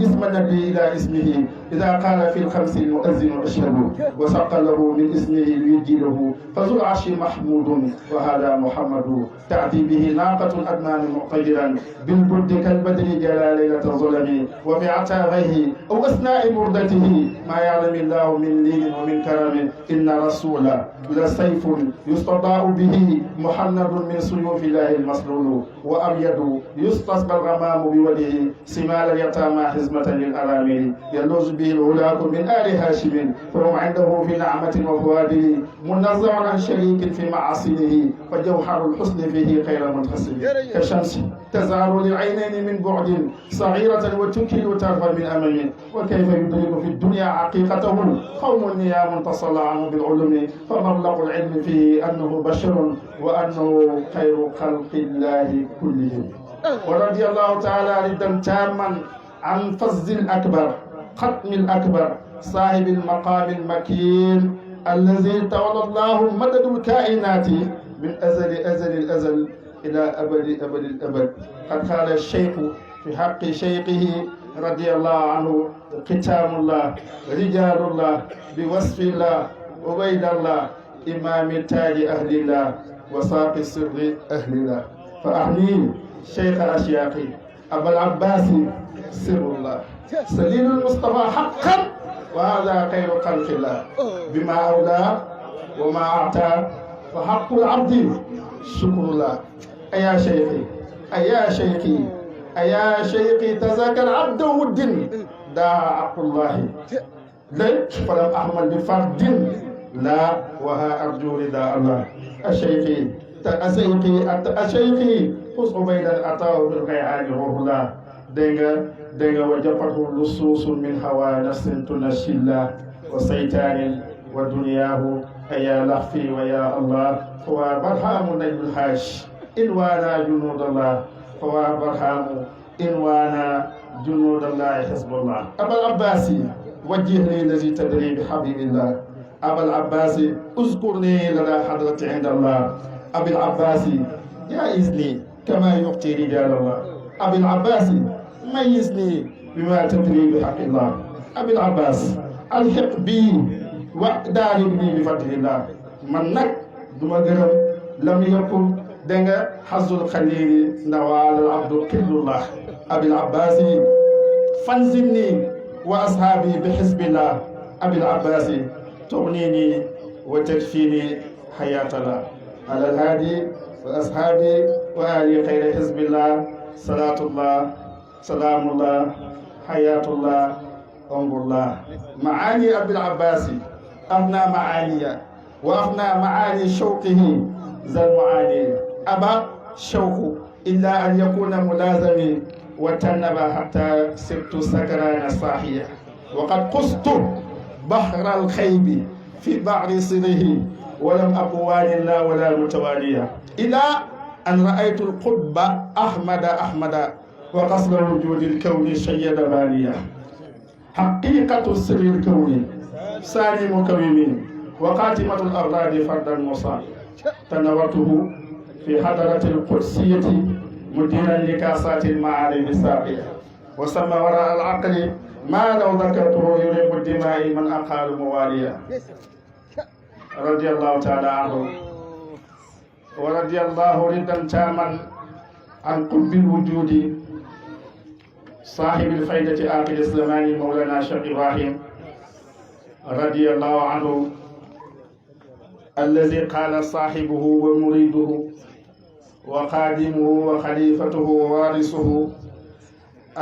اسم النبي إلى اسمه إذا قال في الخمس المؤذن أشهد وسق له من اسمه ليجيله فذو العرش محمود وهذا محمد تعدي به ناقة أدنان مقتدرا بالبرد كالبدر جلى ليلة الظلم وفي عتاغيه أو أثناء بردته ما يعلم الله من لين ومن كرم إن رسول لسيف يستضاء به محمد من سيوف الله المسلول وأبيض يستصبى الغمام بوجهه سمال اليتامى حزمة للأرامل يلوز به العلاق من آل هاشم فهم عنده في نعمة وفوادل منزع عن شريك في معاصيه فجوهر الحسن فيه خير منحسن كشمس تزار لعينين من بعد صغيرة وتكل طرفا من أمام وكيف يدرك في الدنيا حقيقته قوم نيام تصلى عنه بالعلم فمبلغ العلم فيه أنه بشر وأنه خير خلق الله كلهم ورضي الله تعالى ردا تاما عن فز الأكبر ختم الأكبر صاحب المقام المكين الذي تولى الله مدد الكائنات من أزل الأزل إلى أبد الأبد قد قال الشيخ في حق شيخه رضي الله عنه ختام الله رجال الله بوصف الله عبيد الله إمام تاج أهل الله وساق سر أهل الله فأحميه شيخ أشياقي أبا العباس سر الله سليل المصطفى حقا وهذا خير خلق الله بما أولى وما أعطى وحق العبد شكر الله أيا شيخي أيا شيخي تذاكر عبد ود داها عبد الله ليت فلم أحمل بفرد لا وها أرجو رضا الله أشيخي خذ عبيدا أتاه بالغيعان روح الله دنجا وجفته لصوص من هوى نفس تنشي الله وسيطان ودنياه أيا لخفي ويا الله هو برهام نجم الحاج إن وانا جنود الله هو برهام إن وانا جنود الله حزب الله أبا العباسي وجهني الذي تدري بحبيب الله أبا العباسي اذكرني لدى حضرة عند الله أبي العباسي جائزني كما يعطي رجال الله أبي العباسي ميزني بما تدري بحق الله أبي العباس الحق بي وداربني بفضل الله من نك دما غرم لم يكن دنگا حظ الخليل نوال العبد كل الله أبي العباس فانزمني وأصحابي بحزب الله أبي العباس تغنيني وتكفيني حياة الله على الهادي وأصحابي وآلي خير حزب الله صلاة الله سلام الله حياة الله أمر الله معاني أبي العباس أفنى معاني وأفنى معاني شوقه ذا المعاني أبا شوق إلا أن يكون ملازمي وتنب حتى سرت سكران صاحية وقد قصت بحر الخيب في بعض سره ولم أقوال الله ولا متوالية إلى أن رأيت القطب أحمد وقصد وجود الكون شيد بالية حقيقة السر الكوني ثاني مكومين وقاتمة الأغراض فردا مصاب تنورته في حضرة القدسية مديرا لكاسات المعارف الساقية وسمى وراء العقل ما لو ذكرته يريب الدماء من أقال مواليا رضي الله تعالى عنه ورضي الله رضا تاما عن قلب الوجود صاحب الفائدة آخر الزمان مولانا شيخ إبراهيم رضي الله عنه الذي قال صاحبه ومريده وخادمه وخليفته ووارثه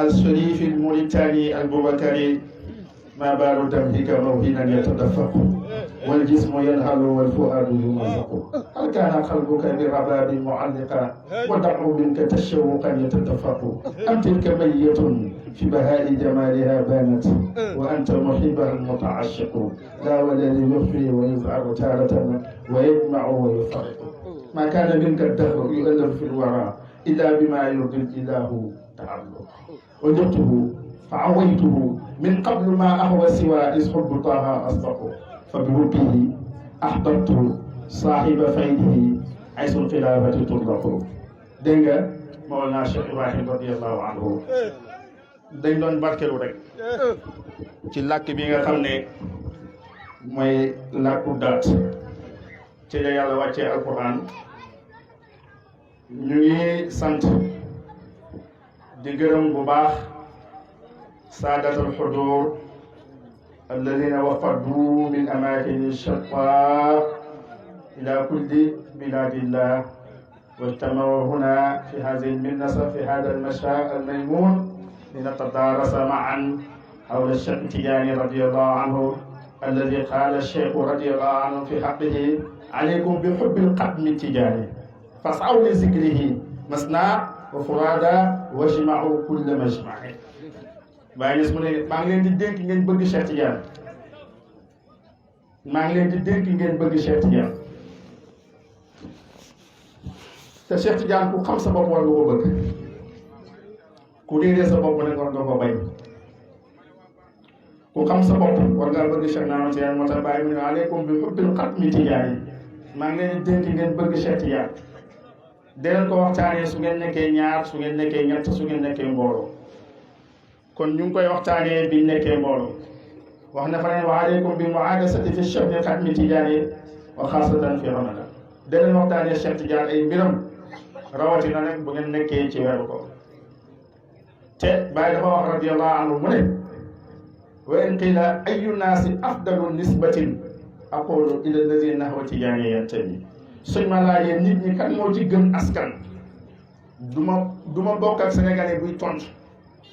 الشريف الموريتاني البوبكري ما بال دمك موهنا يتدفق والجسم ينهل والفؤاد يمزق هل كان قلبك برباب معلقا ودعو منك تشوقا يتدفق أم تلك مية في بهاء جمالها بانت وأنت محبها المتعشق لا والذي يخفي ويزعر تارة ويجمع ويفرق ما كان منك الدهر يؤلف في الورى إلا بما يرضي الإله تعلق وجدته فعويته من قبل ما أهوى سوى إذ حب طه أصدق فبحبه أحببت صاحب فيده عيس الخلافة تطلق دنگا مولانا شيخ إبراهيم رضي الله عنه dañ doon barkeelu rek ci làkk bi nga xam ne mooy làkku daat ci la yàlla wàccee alquran ñu ngi sant di gërëm bu baax saadatul xudur alladina wafadu min amakin shatta ila kulli biladillah واجتمعوا هنا في هذه المنصة في هذا المشاء الميمون لنتدارس معا حول الشيخ التجاني رضي الله عنه الذي قال الشيخ رضي الله عنه في حقه عليكم بحب القدم التجاني فاسعوا لذكره مسنا وفرادا واجمعوا كل مجمع باي نس موني ما ngi leen di dénk ngeen bëgg Cheikh Tidiane maa ngi leen di dénk ngeen bëgg Cheikh Tidiane te Cheikh Tidiane ku xam sa bopp war nga ko bëgg ku réeree sa bopp nag war nga ko bañ ku xam sa bopp war ngaa bëgg Cheikh Naama Tidiane moo tax bàyyi mu ne aleykum bi hubbil xatmi Tidiane maa ngi leen di dénk ngeen bëgg Cheikh Tidiane dee ko waxtaanee su ngeen nekkee ñaar su ngeen nekkee ñett su ngeen nekkee mbooloo kon ñu ngi koy waxtaanee bi nekkee mbooloo wax na fa ne wa aleykum bi muadasati fi chehri xatmi Tidiane wa xaasatan fi ramadan dee leen waxtaanee Cheikh Tidiane ay mbiram rawatina nag bu ngeen nekkee ci weeru ko te Baye dafa wax radiyallahu anhu mu ne wa in qila ayu naasi afdalu nisbatin aqulu ila allazi nahwa Tidiane yantami suñ ma laajee nit ñi kan moo ci gën askan du ma bokk ak sénégalais buy tontu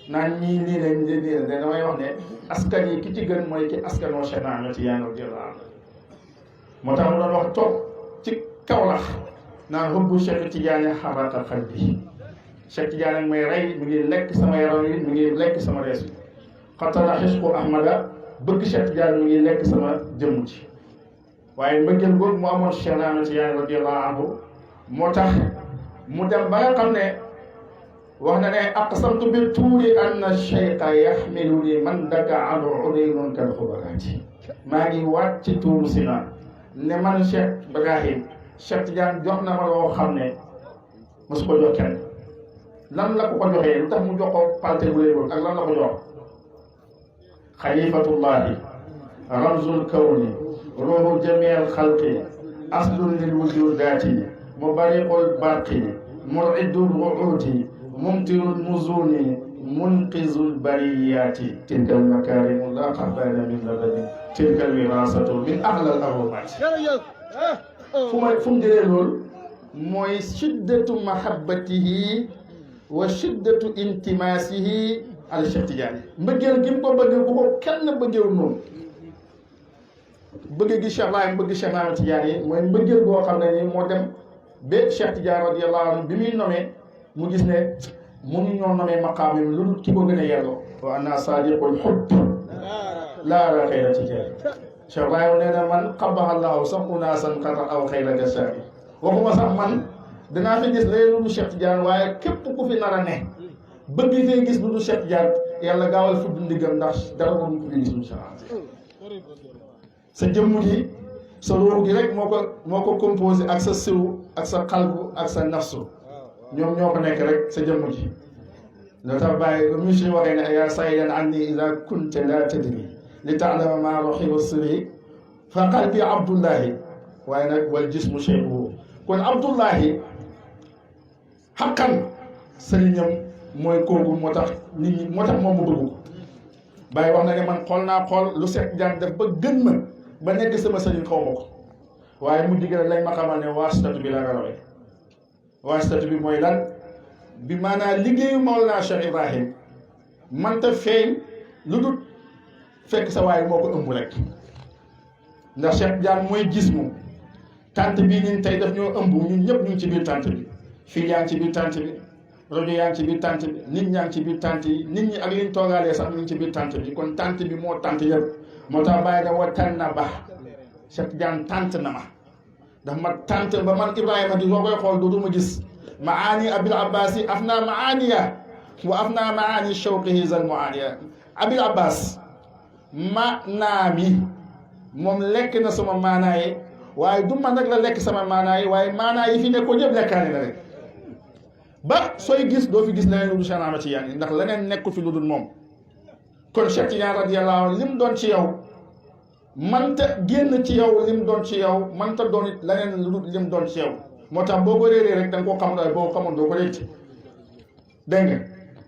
naan ñii nii lañ nii la damay wax ne askan yi ki ci gën mooy ki askanoo Cheikh Ahmed Tidiane radiyallahu anhu moo tax mu doon wax toog ci Kawlax naan hubbu Cheikh Tidiane xaraka qalbi Cheikh Tidiane may rey mu ngi lekk sama yaram yi mu ngi lekk sama rees bi xatala xisku Ahmada bëgg Cheikh Tidiane mu ngi lekk sama jëmm ci waaye mbëggeel boobu mu amoon Cheikh Ahmed Tidiane radiyallahu anhu moo tax mu dem ba nga xam ne wax na ne aqsamtu bi tuuri anna cheikha yaxmiluni man daka anu udaynun kal xubaraati maa ngi waat ci tuuru Sina ne man Cheikh Ibrahim Cheikh Tidiane jox na ma loo xam ne mosu ko jox kenn lan la ko joxee lu tax mu jox ko palte bu lay ak lan la ko jox xalifatullahi ramzul kawni ruuhu jamii xalqi aslun lil wujudaati mubariqul barqi mur'idul ru'uti mumtirul muzuni munqizul bariyati tilkal makarimu la xabana min labadi tilkal wirasatu min ahlal arumati fu mu jëlee loolu mooy shiddatu mahabbatihi wa shiddatu intimasihi al Cheikh Tidiane mbëggeel gi mu ko bëgg bu ko kenn bëggeewul noonu bëgg gi Cheikh Ibrahim bëgg Cheikh Ahmed Tidiane yi mooy mbëggeel boo xam ne nii moo dem ba Cheikh Tidiane radiyallahu anhu bi muy nomee mu gis ne mënu ñoo nomee maqaam yi lu dul ki ko gën a yelloo wa anna sadiqul hubb laa ra xayra ci jeex Cheikh Ibrahim nee na man qabahallahu sax unaasan qata aw xayra gasaabi waxuma sax man danaa fi gis léegi lu dul Cheikh Tidiane waaye képp ku fi nar a ne bëgg fee gis lu dul Cheikh Tidiane yàlla gaawal fudd ndigam ndax dara ko mu fi gis incha allah sa jëmm gi sa ruux gi rek moo ko composé ak sa siru ak sa xalbu ak sa nafsu ñoom ñoo ko nekk rek sa jëmm ji loo tax bàyyi ba monsieur waxee ne yaa saydan anni ida kunta la tadri li taalama ma roxi wa sirri fa qalbi abdullahi waaye nag wal jismu cheikhu kon abdullahi xaqan sëriñam mooy kooku moo tax nit ñi moo tax moom mu bëgg ko bàyyi wax na ne man xool naa xool lu Cheikh Tidiane def ba gën ma ba nekk sama sëriñ xaw ma ko waaye mu digg lañ ma xamal ne waasitatu bi la nga rawee waasitatu bi mooy lan bi maanaam liggéeyu Mawlana Cheikh Ibrahim manta feeñ lu dul fekk sa waay moo ko ëmb rek ndax Cheikh Tidiane mooy gis moom tant bii ñun tey daf ñoo ëmb ñun ñëpp ñu ngi ci biir tant bi fii yaa ngi ci biir tant bi rajo yaa ngi ci biir tant bi nit ñaa ngi ci biir tant yi nit ñi ak liñ toogaalee sax ñu ngi ci biir tant bi kon tant bi moo tant yëpp moo tax bàyyi da wa tan na ba Cheikh Tidiane tant na ma ndax ma tant ba man Ibrahima di soo koy xool dootuma gis maani abil abbas yi af naa maaniya wa af naa maani shawqihi zal maaniya abil abbas maanaami moom lekk na sama maanaaye waaye du man rek la lekk sama maanaaye waaye maanaa yi fi nekkoon yëpp lekkaani la rek ba sooy gis doo fi gis leneen lu dul Cheikh Ahmed Tidiane ndax leneen nekkul fi lu dul moom kon Cheikh Tidiane radiyallahu anhu lim doon ci yow manta génn ci yow lim doon ci yow manta doon it leneen lu dul lim doon ci yow moo tax boo ko réeree rek da nga koo xamul waaye boo ko xamul doo ko réeti dégg nga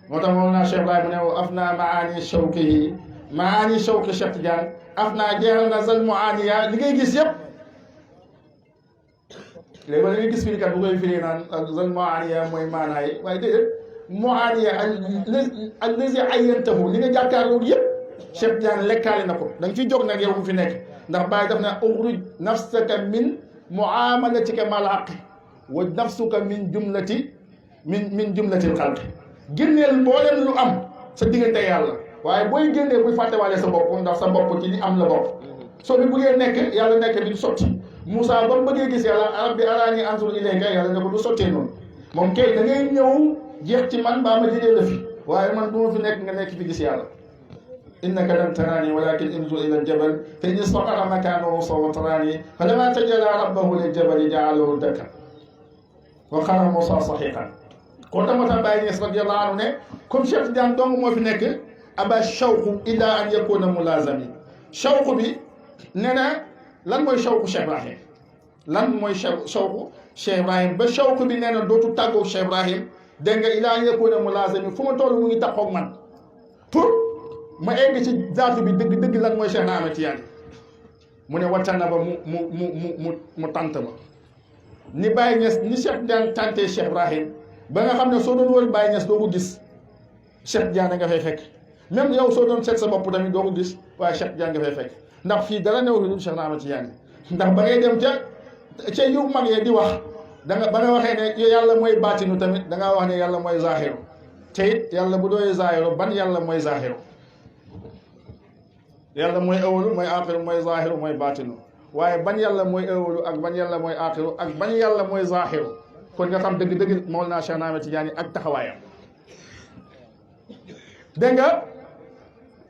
moo tax moom naa Cheikh Ibrahima ne af naa maani shawqihi maani shawqi Cheikh Tidiane af naa jeexal na zal muaniya li ngay gis yëpp léegi da ngay gis fii kat bu koy firee naan zal muaniya mooy maanaay waaye déedéet muaniya ak lesi ayyantahu li nga jàkkaarloo yëpp Cheikh Tidiane lekkaale na ko da nga ciy jóg nag yow bu fi nekk ndax bàyyi daf na uxruj nafsaka min muamalatika mal haqi wa nafsuka min jumlatil xalqi génneel mboolem lu am sa diggante yàlla waaye booy génnee buy fàttewaale sa bopp ndax sa bopp ci li am la bopp soo bi buggee nekk yàlla nekk bi sotti Moussa ba mu bëggee gis yàlla rabbi araani anzur ilayka yàlla ne ko du sottee noonu moom kay da ngay ñëw jeex ci man baa ma jëlee la fi waaye man du ma fi nekk nga nekk fi gis yàlla innaka lan taraani walakin inzur ila aljabal fa in istaqarra makanahu sawfa taraani falamma tajalla rabbahu liljabali ja'alahu dakkan wa xarra Moussa sahiqan kon dama tax Baye Niass radiyallahu anhu ne comme Cheikh Tidiane dong moo fi nekk aba shawqu illa an yakuna mulazami shawqu bi nee na lan mooy shawqu Cheikh Ibrahim lan mooy shawqu Cheikh Ibrahim ba shawqu bi nee na dootu tàggoog Cheikh Ibrahim dégg nga illa an yakuna mulazami fu ma toll mu ngi taxoog man pour ma egg ci zaatu bi dëgg lan mooy Cheikh Ahmed Tidiane mu ne wattanna ba mu tant ba ni Baye Niass ni Cheikh Tidiane tantee Cheikh Ibrahim ba nga xam ne soo doon wër Baye Niass doo ko gis Cheikh Tidiane nga fay fekk même yow soo doon seet sa bopp tamit doo ko gis waaye Cheikh Tidiane nga fay fekk ndax fii dara newul lu Cheikh na Ahmed Tidiane ndax ba ngay dem ca yu mag yee di wax ba nga waxee ne yàlla mooy baatinu tamit da ngaa wax ne yàlla mooy zaahiru te it yàlla bu dooyee zaahiru ban yàlla mooy zaahiru yàlla mooy awalu mooy aaxiru mooy zaahiru mooy baatinu waaye ban yàlla mooy awalu ak ban yàlla mooy aaxiru ak ban yàlla mooy zaahiru kon nga xam dëgg-dëgg Mawlana Cheikh Ahmed Tidiane ak taxawaayam dégg nga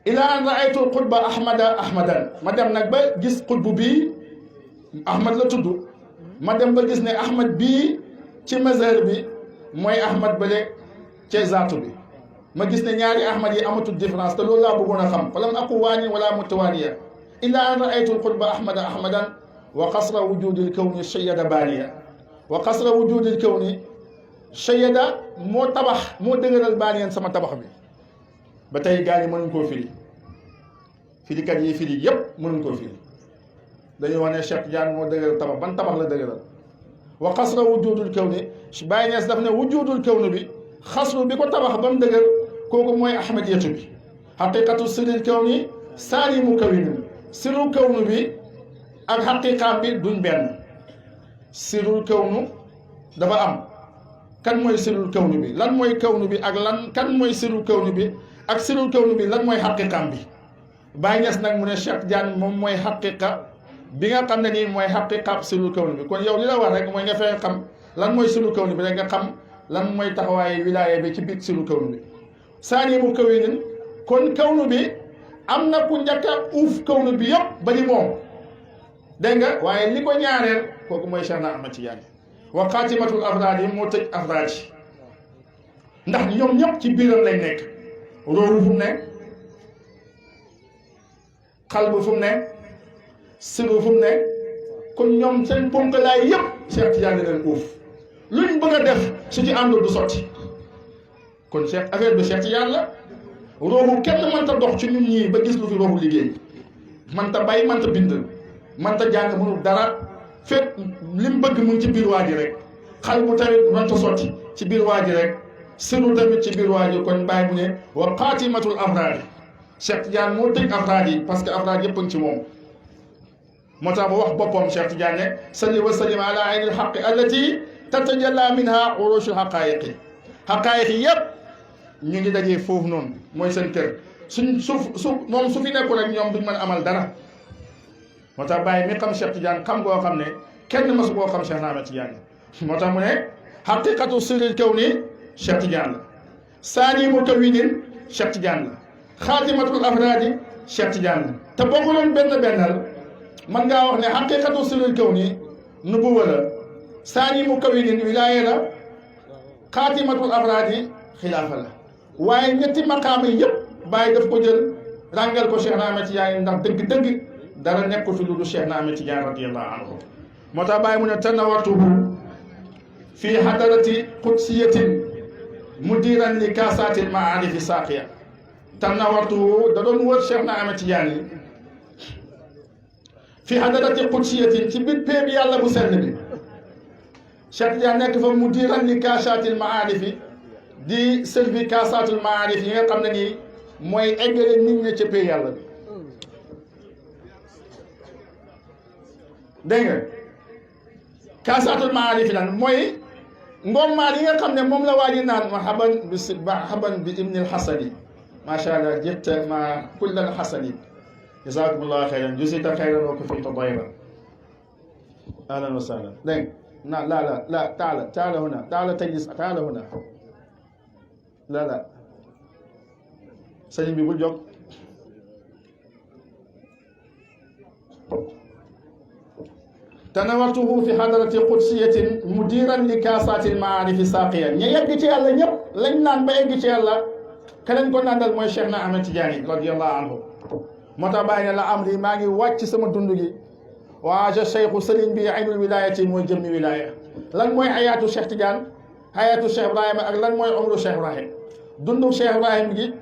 ila an raaytu xutba ahmadan ma dem nag ba gis xutbu bii ahmad la tudd ma dem ba gis ne ahmad bii ci mazhar bi mooy ahmad bale ci zaatu bi ma gis ne ñaari ahmad yi amatul différence te loolu laa bëggoon a xam falam aku waani wala mutawaaniya ila an raaytu xutba ahmadan wa qasra wujudil kawni shayada baaniya wa qasra wujudil kawni shayada moo tabax moo dëgëral baaniyan sama tabax bi ba tey gaa yi mënuñ koo firi firikat yi firi yépp mënuñ koo firi dañuy wax ne Cheikh Tidiane moo dëgëral tabax ban tabax la dëgëral wa xasra wujudul kawni Baye Niass daf ne wujudul kawni bi xasru bi ko tabax ba mu dëgër kooku mooy ahmadiyatu bi xaqiqatu sirril kawni saalimu kawinin sirul kawnu bi ak xaqiqaam bi duñ benn sirul kawnu dafa am kan mooy sirul kawnu bi lan mooy kawnu bi ak lan kan mooy sirul kawnu bi ak sirul kawnu bi lan mooy xaqiqaam bi Baye Niass nag mu ne Cheikh Tidiane moom mooy xaqiqa bi nga xam ne nii mooy xaqiqaab sirul kawnu bi kon yow li la war rek mooy nga fexe xam lan mooy sirul kawnu bi rek nga xam lan mooy taxawaaye wilaaya bi ci biir sirul kawnu bi saani mu kawinin kon kawnu bi am na ku njëkk a uuf kawnu bi yëpp ba di moom dégg nga waaye li ko ñaareel kooku mooy Cheikh na Ahmed Tidiane wa xaatimatul afraad yi moo tëj afraad yi ndax ñoom ñëpp ci biiram lay nekk róoru fu mu nekk xalbu fu mu nekk siru fu mu nekk kon ñoom seen ponkalaay yëpp Cheikh Tidiane leen uuf luñ bëgg a def su ci àndul du sotti kon Cheikh affaire bi Cheikh Tidiane la rooxu kenn mënta dox ci ñun ñii ba gis lu fi rooxu liggéey mënta bay mënta bind mënta jàng mënul dara fekk li mu bëgg mu ngi ci biir waa ji rek xal bu tamit mënta sotti ci biir waa ji rek siru tamit ci biir waa ji kon bàyyi mu ne wa xaatimatul afraad yi Cheikh Tidiane moo tëj afraad yi parce que afraad yëpp a ngi ci moom moo tax mu wax boppam Cheikh Tidiane ne salli wa sallim ala ayni alxaqi allati tatajalla minha urushul xaqaayiqi xaqaayiqi yëpp ñu ngi dajee foofu noonu mooy seen kër suñ moom su fi nekkul rek ñoom duñ mën amal dara moo tax bàyyi mi xam Cheikh Tidiane xam koo xam ne kenn masu koo xam Cheikh na Ahmed Tidiane moo tax mu ne xaqiqatu sirril kawni Cheikh Tidiane la saani mu kawinin Cheikh Tidiane la xaatimatul afraadi Cheikh Tidiane la te bokkuloon bennal man ngaa wax ne xaqiqatu sirril kawni nubuwa la saani mu kawinin wilaaya la xaatimatul afraadi xilaafa la waaye ñetti maqaama yëpp bàyyi daf ko jël ràngal ko Cheikh na Ahmed Tidiane ndax dëgg-dëgg dara nekkul fi lu dul Cheikh na Ahmed Tidiane radiyallahu anhu moo tax bàyyi mu ne tanawatuhu fi hadarati qudsiyatin mudiran li kaasatil maarifi saaqiya tanawatuhu da doon wër Cheikh na Ahmed Tidiane yi fi hadarati qudsiyatin ci biir pee bi yàlla bu sell bi Cheikh Tidiane nekk fa mudiran li kaasatil maarifi di servi kaasatul maarif yi nga xam ne nii mooy eggale nit ñi ca pee yàlla bi dégg nga kaasatul maarif yi lan mooy ngommaat yi nga xam ne moom la waa ji naan marhaban bi ibnil xasani macha allah jëtta ma kullal xasani jazakumullahu xayran jusita xayran wa kufita dayran ahlan wa sahlan dégg nga la taala huna taala tajlis taala huna la sëñ bi bul jóg tanawatuhu fi hadarati qudsiyatin mudiran li kaasatil maarifi saaqiya ña yegg ci yàlla ñëpp lañ naan ba egg ci yàlla ka leen ko nandal mooy Cheikh na Ahmed Tidiane radiyallahu anhu moo tax bàyyi ne la am ri maa ngi wàcc sama dund gi waaja cheikhu sëriñ bi aynul wilayati mooy jëmmi wilaya lan mooy ayaatu Cheikh Tidiane ayaatu Cheikh Ibrahima ak lan mooy umru Cheikh Ibrahim dundu Cheikh Ibrahim gi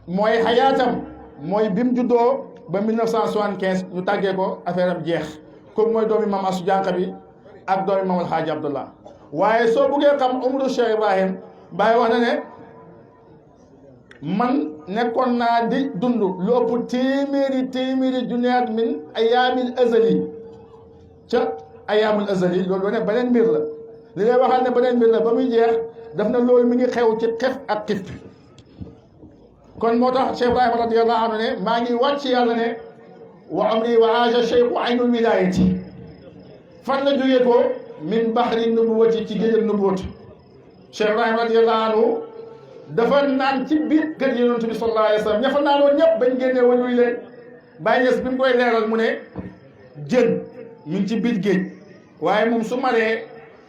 mooy xayaatam mooy bi mu juddoo ba 1975 ñu tàggee ko affaire am jeex kooku mooy doomi maam Asu Jànqa bi ak doomi maam Alxaaji Abdullah waaye soo buggee xam umru Cheikh Ibrahim Baye wax na ne man nekkoon naa di dund lu ëpp téeméeri junniyaat min ayaamil azali ca ayaamul azali loolu ne beneen mbir la li lay waxal ne beneen mbir la ba muy jeex daf na loolu mi ngi xew ci xef ak xif kon moo tax Cheikh Ibrahima radiyallahu anhu ne maa ngi wàcc yàlla ne wa amri wa aaja cheikhu aynul wilayati fan la jógee ko min bahri nubuwati ci géej ak nubuwati Cheikh Ibrahima radiyallahu anhu dafa naan ci biir kër yonent bi sallallahu alayhi wa sallam ña fa naanoon ñëpp bañ génnee waluy leen Baye Niass bi mu koy leeral mu ne jën mi ngi ci biir géej waaye moom su maree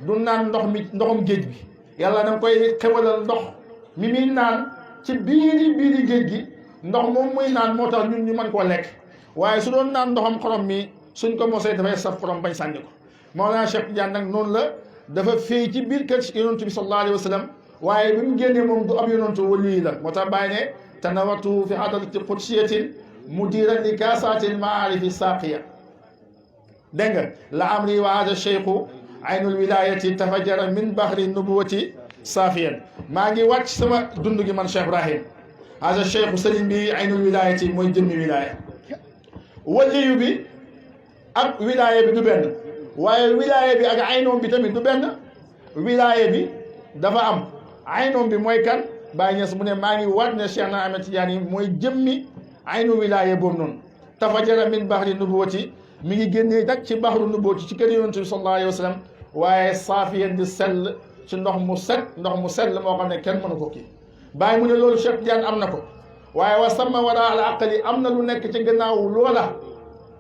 du naan ndoxum géej bi yàlla da nga koy xewalal ndox mi muy naan ci biiri géej gi ndox moom muy naan moo tax ñun ñu mën koo lekk waaye su doon naan ndoxam xorom mi suñ ko mosee dafay saf xorom bañ sànni ko Mawlana Cheikh Tidiane nag noonu la dafa féey ci biir kër yonent bi sallallahu alayhi wa sallam waaye bi mu génnee moom du am yonantu wali la moo tax bàyyi ne tanawatu fi hadrati qudsiyatin mudiran li kaasatil maarifi saaqiya dégg nga la amri wa hada cheikhu aynul wilayati tafajjara min bahri nubuwati saafiyan maa ngi wàcc sama dund gi man Cheikh Ibrahim hada cheikhu sëriñ bi aynul wilayati mooy jëmmi wilaya waliyu bi ak wilaya bi du benn waaye wilaya bi ak aynoom bi tamit du benn wilaya bi dafa am aynoom bi mooy kan Baye Niass mu ne maa ngi waat ne Cheikh na Ahmed Tidiane mooy jëmmi aynu wilaya boobu noonu tafajjara min bahri nubuwati mi ngi génnee nag ci bahru nubuwati ci kër yonent bi sallallahu alayhi wa sallam waaye saafiyan di sell ci ndox mu sell moo xam ne kenn mënu ko kii Baye mu ne loolu Cheikh Tidiane am na ko waaye wa sama wara al aqli am na lu nekk ci gannaaw loola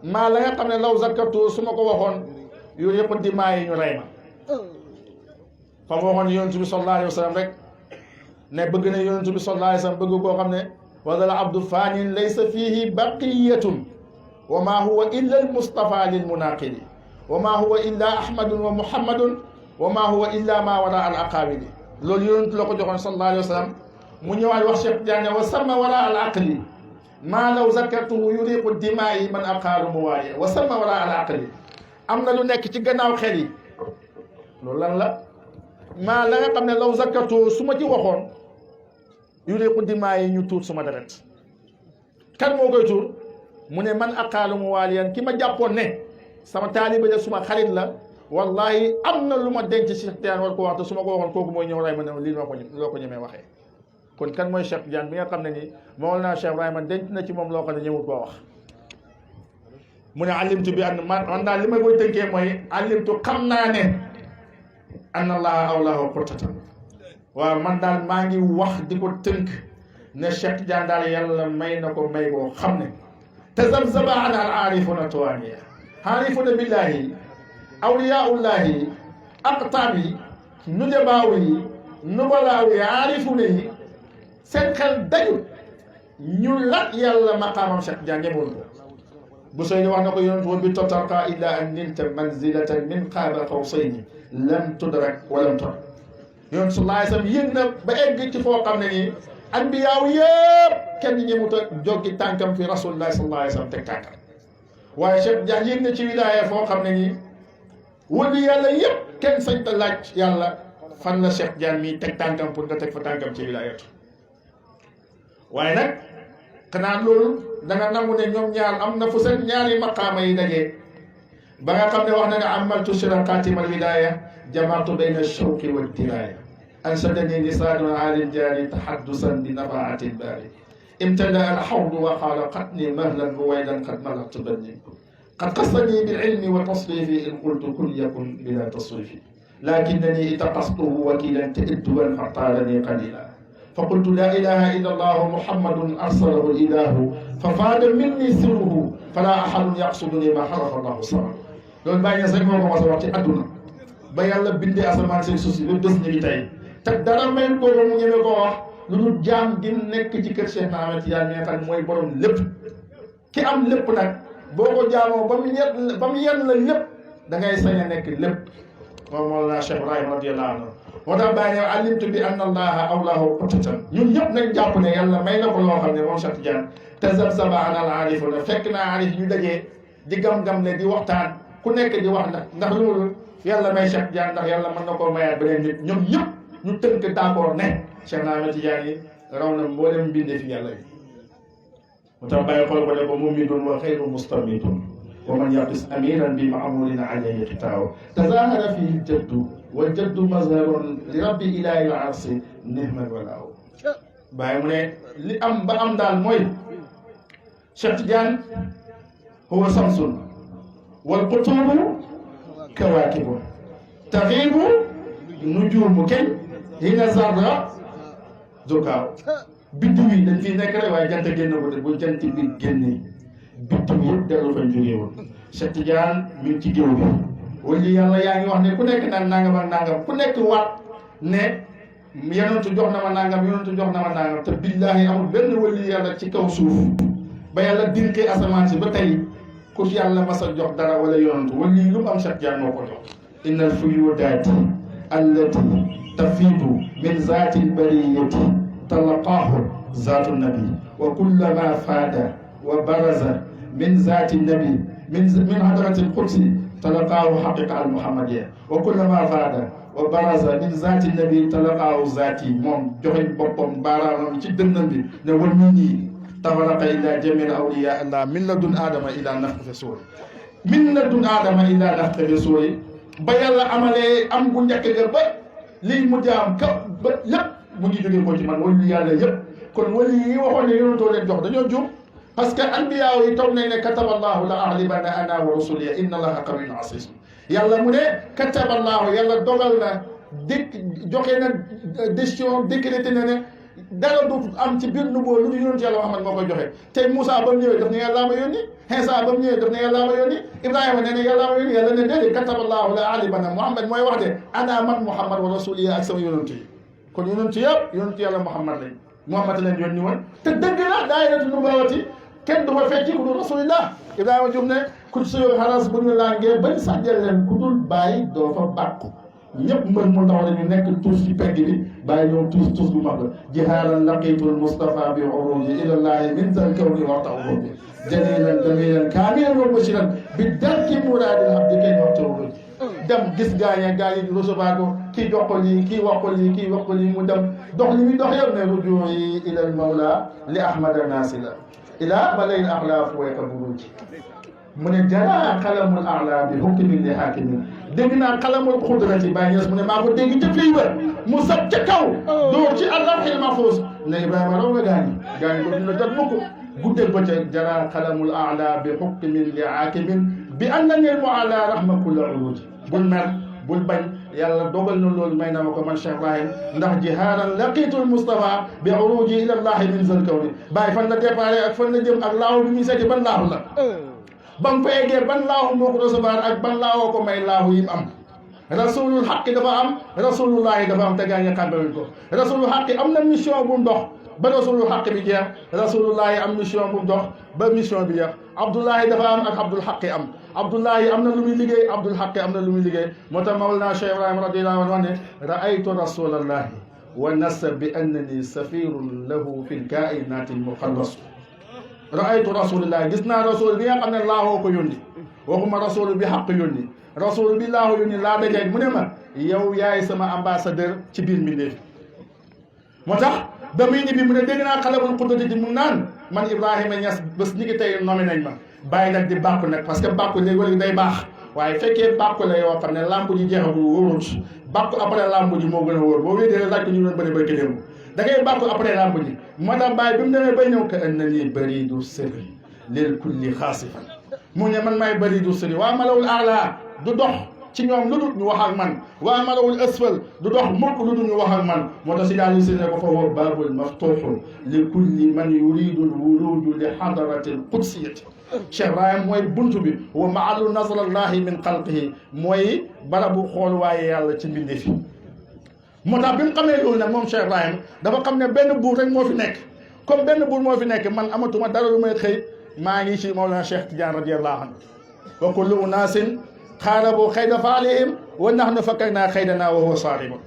maa la nga xam ne law zakatu su ma ko waxoon yu yëpp dimaa yi ñu rey ma fa mu waxoon yonent bi sallallahu alayhi wa sallam rek ne bëgg na yonent bi sallallahu alayhi wa sallam bëgg koo xam ne wadal abdu fanin laysa fihi baqiyatun wa ma huwa illa al mustafa lil munaqili wa ma huwa illa ahmadun wa muhammadun wa ma huwa illa ma wara al aqabili loolu yonent la ko joxoon sallallahu alayhi wa sallam mu ñëwaat wax Cheikh Tidiane wa sama wara al aqli maa law zakartuhu yuriqu dimaayi man aqaalu muwaaliya wa sama wara al aqli am na lu nekk ci gannaaw xel yi loolu lan la maa la nga xam ne law zakartuhu su ma ci waxoon yuriqu dimaayi ñu tuur suma deret kan moo koy tuur mu ne man aqaalu muwaaliyan ki ma jàppoon ne sama taaliba la suma xarit la wallahi am na lu ma denc ci Cheikh Tidiane war ko wax te su ma ko waxoon kooku mooy ñëw ray ma ne lii loo ko ñemee waxee kon kan mooy Cheikh Tidiane bi nga xam ne ni Mawlana Cheikh Ibrahima denc na ci moom loo xam ne ñëwul koo wax mu ne alimtu bi an man daal li ma koy tënkee mooy alimtu xam naa ne anna allaha awlahu qurtatan waaw man daal maa ngi wax di ko tënk ne Cheikh Tidiane daal yàlla may na ko may koo xam ne tazabzaba an al aarifuna tuwaaniya aarifuna billahi awliyaullahi aqtaabi nujabaaw yi nubalaaw yi aarifuna yi seen xel daju ñu lat yàlla maqaamam Cheikh Tidiane ñemoon ko bu sooy wax na ko yonent woon bi totarka illa an nilta manzilatan min qaaba qawsayni lam tudrak wa lam tudrak yonent sallallahu alayhi wa sallam yëg na ba egg ci foo xam ne nii anbiyaaw yëpp kenn ñemut a joggi tànkam fi rasulillahi sallallahu alayhi wa sallam teg tànkam waaye Cheikh Tidiane yëg na ci wilaaya foo xam ne nii wëllu yàlla yëpp kenn sañ ta laaj yàlla fan la Cheikh Tidiane mii teg tànkam pour nga teg fa tànkam ci wilaayatu waaye nag xanaa loolu da nga nangu ne ñoom ñaar am na fu seen ñaari maqaama yi dajee ba nga xam ne wax na ne amaltu shiraqaati mal wilaaya jamaatu bayna shawqi wa diraya anshadani lisaanu aalin jaari tahaddusan bi nafaati lbaari imtada al hawdu wa qaala qatni mahlan ruwaydan qad malaktu banni qad qassani bil ilmi wa tasrifi in qultu kun yakun bila tasrifi lakinnani itaqastuhu wakilan ta'idtu wal fatarani qalila فقلت لا إله إلا الله محمد أرسله الإله ففاد مني سره فلا أحد يقصدني ما حرف الله صبر loolu bàyyi na sax moo ko mas a wax ci àdduna ba yàlla bindee asamaan seen suuf si ba bés ñi tey te dara may ko mu ñeme koo wax lu dul jaam di nekk ci kër Cheikh Ahmed Tidiane mi nga xam ne mooy borom lépp ki am lépp nag boo ko jaamoo ba mu yenn la lépp da ngay sañ a nekk lépp moom Mawlana Cheikh Ibrahima radiyallahu anhu moo tax bàyyi ne alimtu bi anna allaha awlahu qutatan ñun ñëpp nañ jàpp ne yàlla may na ko loo xam ne moom Cheikh Tidiane tazabzaba an al aarifuna fekk naa aarif ñu dajee di gam-gam le di waxtaan ku nekk di wax ndax loolu yàlla may Cheikh Tidiane ndax yàlla mën na koo mayaat beneen nit ñoom ñëpp ñu tënk d'accord ne Cheikh Ahmed Tidiane yi raw na mboolem mbindee fi yàlla yi mu tax bàyyi xool ko ne ko mumidun wa xayru mustamitun wa man yaqis amiran bi maamurin alayhi xitaaw tazahara fihi jaddu wa jaddu mazharun li rabbi ilahi al arsi nihman walaaw bàyyi mu ne li am ba am daal mooy Cheikh Tidiane huwa samsun wal qutubu kawaakibu taxiibu nujuumu keñ hina zarra zukaaw biddiw yi dañ fiy nekk rek waaye jant génn ko de bu jant bi génnee biddiw yëpp dellu fañ jógee woon Cheikh Tidiane mi ngi ci géew bi wala yàlla yaa ngi wax ne ku nekk naan nangam ak nangam ku nekk waat ne yonentu jox na ma nangam yonentu jox na ma nangam te billaahi amul benn wali yàlla ci kaw suuf ba yàlla dinkee asamaan si ba tey ku yàlla mas a jox dara wala yonentu wali lu mu am Cheikh Tidiane moo ko jox innal fuyudaati allati tafiidu min zaati lbariyati talaqaahu zaatu nabi wa kullama faada wa baraza min zaati nabi min hadrati lqudsi talaqaahu xaqiqa al muhammadiya wa kullama faada wa baraza min zaati nabi talaqaahu zaati moom joxe boppam baaraamam ci dënnam bi ne wal nit ñi tafaraqa ila jamil awliya allah min ladun aadama ila nafxi suuri min ladun aadama ila nafxi suuri ba yàlla amalee am gu njëkk ga ba lii mu jaam ka ba lépp mu ngi jógee ko ci man wala yàlla yëpp kon wali yi waxoon ne yonentoo leen jox dañoo jum parce que anbiyaaw yi toog nañ ne kataballahu la aghlibanna ana wa rusuliya inna allaha qawiyyun aziz yàlla mu ne kataballahu yàlla dogal na joxe na décision décrété na ne dara du am ci biir nubuwa lu ñu yonent yàlla Muhammad moo koy joxe tey Moussa ba mu ñëwee daf ne yàllaa ma yónni Insa ba mu ñëwee daf ne yàllaa ma yónni Ibrahima nee na yàllaa ma yónni yàlla ne déedéet kataballahu la aghlibanna Muhammad mooy wax de ana man Muhammad wa rasuliya ak sama yonent yi kon yonent yëpp yonent yàlla Muhammad lañ Muhammad leen yónni woon te dëgg la daayiratu nubuwati kenn du ma fecci ku dul rasulillah Ibrahima Diouf ne ku suyoo xaras bu ñu langee bañ sàjjal leen ku dul bàyyi doo fa bàkku ñëpp mbër mu ndaw la ñu nekk tuus ci pegg bi bàyyi ñoom tuus bu mag la jihaaran laqitul Mustafa bi uruji ilallahi min zal kawni waxta uruji jalilan damilan kaamilan wa bashiran bi darki muraadil abdi kay waxta uruji dem gis gaañe gaañe di recevoir ko kii jox ko lii kii wax ko lii kii wax ko lii mu dem dox li muy dox yëpp ne rujuyi ilal mawla li ahmada nasila ila balay axla fu wayka buruji mu ne jara xalamul axla bi hukmin li hakimin dégg naa xalamul xudrati bàyyi ñes mu ne maa ko dégg ca fii ba mu sab ca kaw door ci allahil mahfuz ne Ibrahima raw nga gaañi ko dina jot mukk guddeel ba ca jara xalamul axla bi hukmin li hakimin bi anna nil mu ala rahma kulla uruji bul mer bul bañ yàlla dogal na loolu may na ma ko man Cheikh Ibrahim ndax jihaaran laqiitul Mustafa bi uruji ila llahi min zal kawni bàyyi fan la déparé ak fan la jëm ak laahu bi muy seeti ban laahu la ba mu fa eggee ban laahu moo ko recevoir ak ban laahoo ko may laahu yi mu am rasulul xaqi dafa am rasulullahi dafa am te gaa ñi xàmmewuñ ko rasulul xaqi am na mission bu mu dox ba rasulul xaqi bi jeex rasulullahi am mission bu mu dox ba mission bi jeex abdullahi dafa am ak abdul xaqi am abdullahi am na lu muy liggéey abdul xaqi am na lu muy liggéey moo tax mawlana Cheikh Ibrahima radiyallahu anhu wax ne raaytu rasulallahi wa nasa bi annani safirun lahu fi lkainati muxallas raaytu rasulillahi gis naa rasul bi nga xam ne laahoo ko yónni waxuma rasul bi xaq yónni rasul bi laahu yónni laa dajeeg mu ne ma yow yaay sama ambassadeur ci biir mbindeef moo tax ba muy ñibbi mu ne dégg naa xalabul xuddati di mu naan man Ibrahima Niass bés ñi ngi tey nommé nañ ma bàyyi nag di bàkku nag parce que bàkku léegi wala day baax waaye fekkee bàkku la yoo xam ne lamp ji jeexagul wóorut bàkku après lamp ji moo gën a wóor boo wéedee laaj ko ñu doon bëri bëri démb da ngay bàkku après lamp ji moo tax bàyyi bi mu demee bay ñëw ka na lii bëri du sëri lil kulli xaasifan mu ne man maay bëri du sëri waa malawul aala du dox ci ñoom lu dul ñu wax ak man waa malawul asfal du dox mukk lu dul ñu wax ak man moo tax si daal yu sine ko fa woo baabul maftuuxu li kulli man yuridul wuludu li xadaratil qudsiyati Cheikh Ibrahim mooy buntu bi wa maalu nasrallahi min xalqihi mooy barabu xool waaye yàlla ci mbindeef yi moo tax bi mu xamee loolu nag moom Cheikh Ibrahim dafa xam ne benn buur rek moo fi nekk comme benn buur moo fi nekk man amatuma dara lu may xëy maa ngi ci Mawlana Cheikh Tidiane radiyallahu anhu wa kullu unaasin xaarabu xayda faalihim wa nahnu fakkarnaa xaydanaa wa huwa saalimun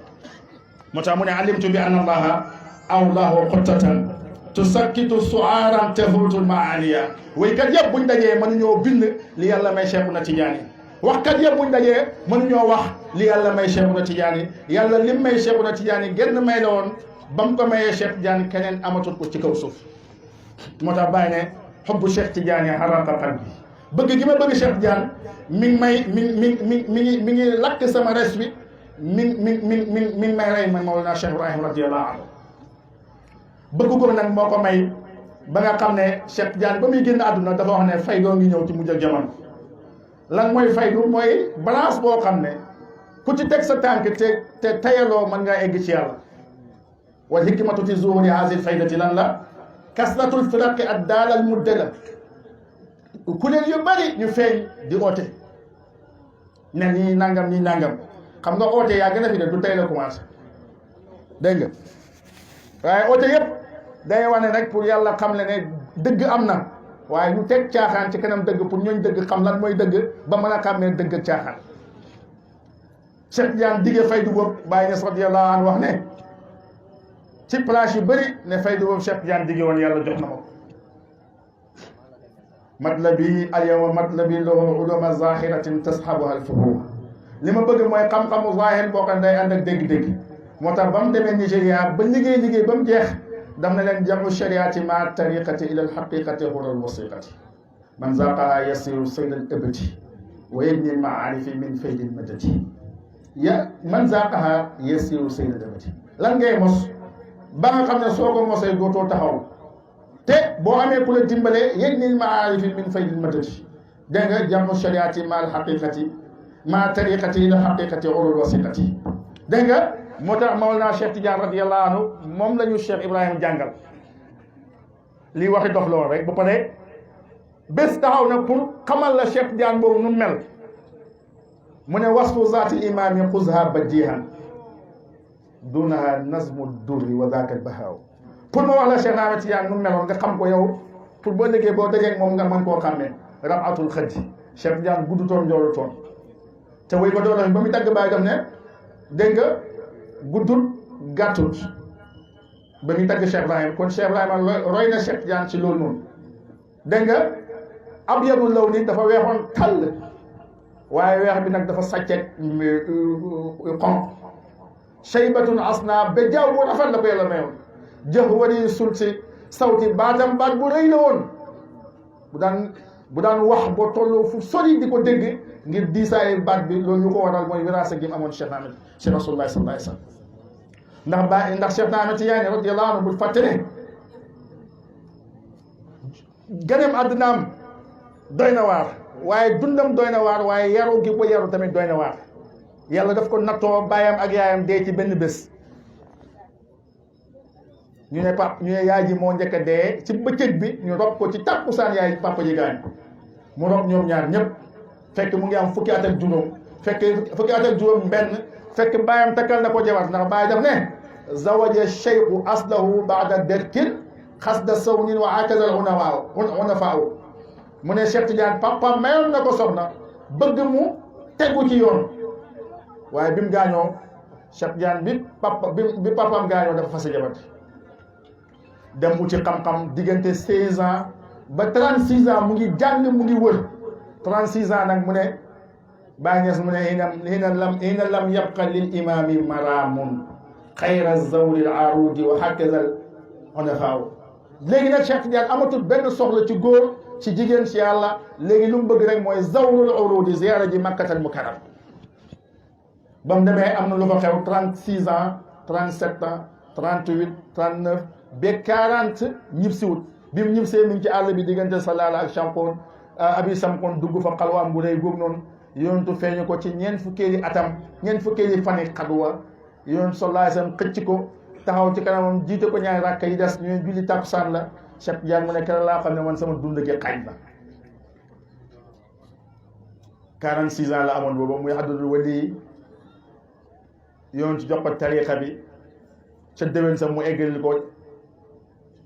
moo tax mu ne alimtu bi anna allaha awlahu xuttatan tusakkitu suaaran tafuutul maaniya waykat yëpp buñ dajee mënu ñoo bind li yàlla may Cheikh na Tidiane waxkat yëpp buñ dajee mënuñoo wax li yàlla may Cheikhuna Tidiane yàlla lim may Cheikhuna Tidiane genn may la woon ba mu ko mayee Cheikh Tidiane keneen amatul ko ci kaw suuf moo tax bàyyi ne xubbu Cheikh Tidiane xaraqa qalbi bëgg gi ma bëgg Cheikh Tidiane mi ngi may mi ngi lakk sama res bi mi ngi may rey man Mawlana Cheikh Ibrahim radiyallahu anhu bëgg ko nag moo ko may ba nga xam ne Cheikh Tidiane ba muy génn àdduna dafa wax ne faydoo ngi ñëw ci mujj ak jamono lan mooy faydu mooy balance boo xam ne ku ci teg sa tànk te tayaloo mën ngaa egg ci yàlla wal hikmatu fi zuhuri haazil faydati lan la kasratul firaqi ak daalal mudde la kuréel yu bari ñu feeñ di oote ne ñii nangam ñii nangam xam nga oote yaa gën a fi de du tey la commencé dégg nga waaye oote yëpp day wane rek pour yàlla xam le ne dëgg am na waaye ñu teg caaxaan ci kanam dëgg pour ñooñ dëgg xam lan mooy dëgg ba mën a xàmmee dëgg ak caaxaan Cheikh Tidiane diggee faydu boobu Baye Niass radiyallahu anhu wax ne ci place yu bëri ne faydu boobu Cheikh Tidiane diggee woon yàlla jox na ma ko matlabi alyawma matlabi lahu uluma zahiratin tashabuha alfuhum li ma bëgg mooy xam-xamu zahir boo xam ne day ànd ak dégg-dégg moo tax ba mu demee Nigéria ba liggéey ba mu jeex dam na leen jamu shariati ma tariqati ila alhaqiqati hura alwasiqati man zaqaha yasiru sayd al abati wa yabni al maarifi min fayd al madati ya man zaqaha yasiru sayd al abati lan ngay mos ba nga xam ne soo ko mosee dootoo taxaw te boo amee ku la dimbalee yabni al maarifi min fayd al madati dégg nga jamu shariati ma alhaqiqati ma tariqati ila alhaqiqati hura alwasiqati dégg nga moo tax Mawlana Cheikh Tidiane radiyallahu anhu moom la ñu Cheikh Ibrahima jàngal lii waxi dox lool rek ba pare bés taxaw na pour xamal la Cheikh Tidiane boobu nu mel mu ne wasfu zaati imaami xuzha badihan dunaha nazmu durri wa zaaka bahaaw pour ma wax la Cheikh Ahmed Tidiane nu meloon nga xam ko yow pour boo liggéey boo dajeeg moom nga mën koo xàmmee rabatul xëddi Cheikh Tidiane guddutoon njoolutoon te way ko doon ba muy tagg baay dam ne dégg nga guddut gàttut ba muy tagg Cheikh Ibrahima kon Cheikh Ibrahima roy na Cheikh Tidiane ci loolu noonu dégg nga ab yadu law ni dafa weexoon tàll waaye weex bi nag dafa sàcceeg xonq shaybatun asna ba jaww bu rafet la ko yàlla mayoon jëx wari sulti sawti baat bu rëy la woon bu daan wax boo tolloo fu sori di ko dégg ngir diisaayu baat bi loolu lu ko waral mooy wiraasa gi mu amoon Cheikh Ahmed Cheikh Rasulullah sallallahu alayhi wa sallam ndax Cheikh Ahmed Tidiane radiyallahu anhu bul fàtte ne ganeem àddunaam doy na waar waaye dundam doy na waar waaye yaru gi ko yaru tamit doy na waar yàlla daf ko nattoo baayam ak yaayam dee ci benn bés ñu ne yaay ji moo njëkk a dee ci bëccëg bi ñu rob ko ci tàkkusaan yaay papa ji gaañ mu rob ñoom ñaar ñëpp fekk mu ngi am fukki at ak juróom fekk baayam takkal na ko jabar ndax baay daf ne zawaja cheikhu aslahu baada derkin xasda sawnin wa akazal hunafaaw mu ne Cheikh Tidiane papa mayoon na ko soxna bëgg mu tegu ci yoon waaye bi mu gaañoo Cheikh Tidiane bi papaam gaañoo dafa fase jabar dem uti xam-xam diggante 16 ans ba 36 ans mu ngi jàng mu ngi wër 36 ans nag mu ne Baay Ñas mu ne hina lam yabqa lil imami maramun xayra zawril arudi wa hakazal hunafaaw léegi nag Cheikh Tidiane amatul benn soxla ci góor ci jigéen ci yàlla léegi lu mu bëgg rek mooy zawrul urudi ziyaara ji makkatal mukarram ba mu demee am na lu fa xew 36 ans 37 ans 38 39 ba 40 ñib siwut bi mu ñib see mi ngi ci àll bi diggante Salaala ak Champoon abi Sampoon dugg fa xalwaam bu rëy googu noonu yonentu feeñu ko ci ñeent fukkeeli atam ñeent fukkeeli fani xadwa yonentu sallallahu alayhi wasallam xëcc ko taxaw ci kanamam jiite ko ñaari rakka yi des ñu julli takkusaan la Cheikh Tidiane mu ne kenn laa xam ne man sama dund gi xaaj la 46 ans la amoon boobu muy haddul wali yonentu jox ko tariqa bi ca déwén sa mu eggalil ko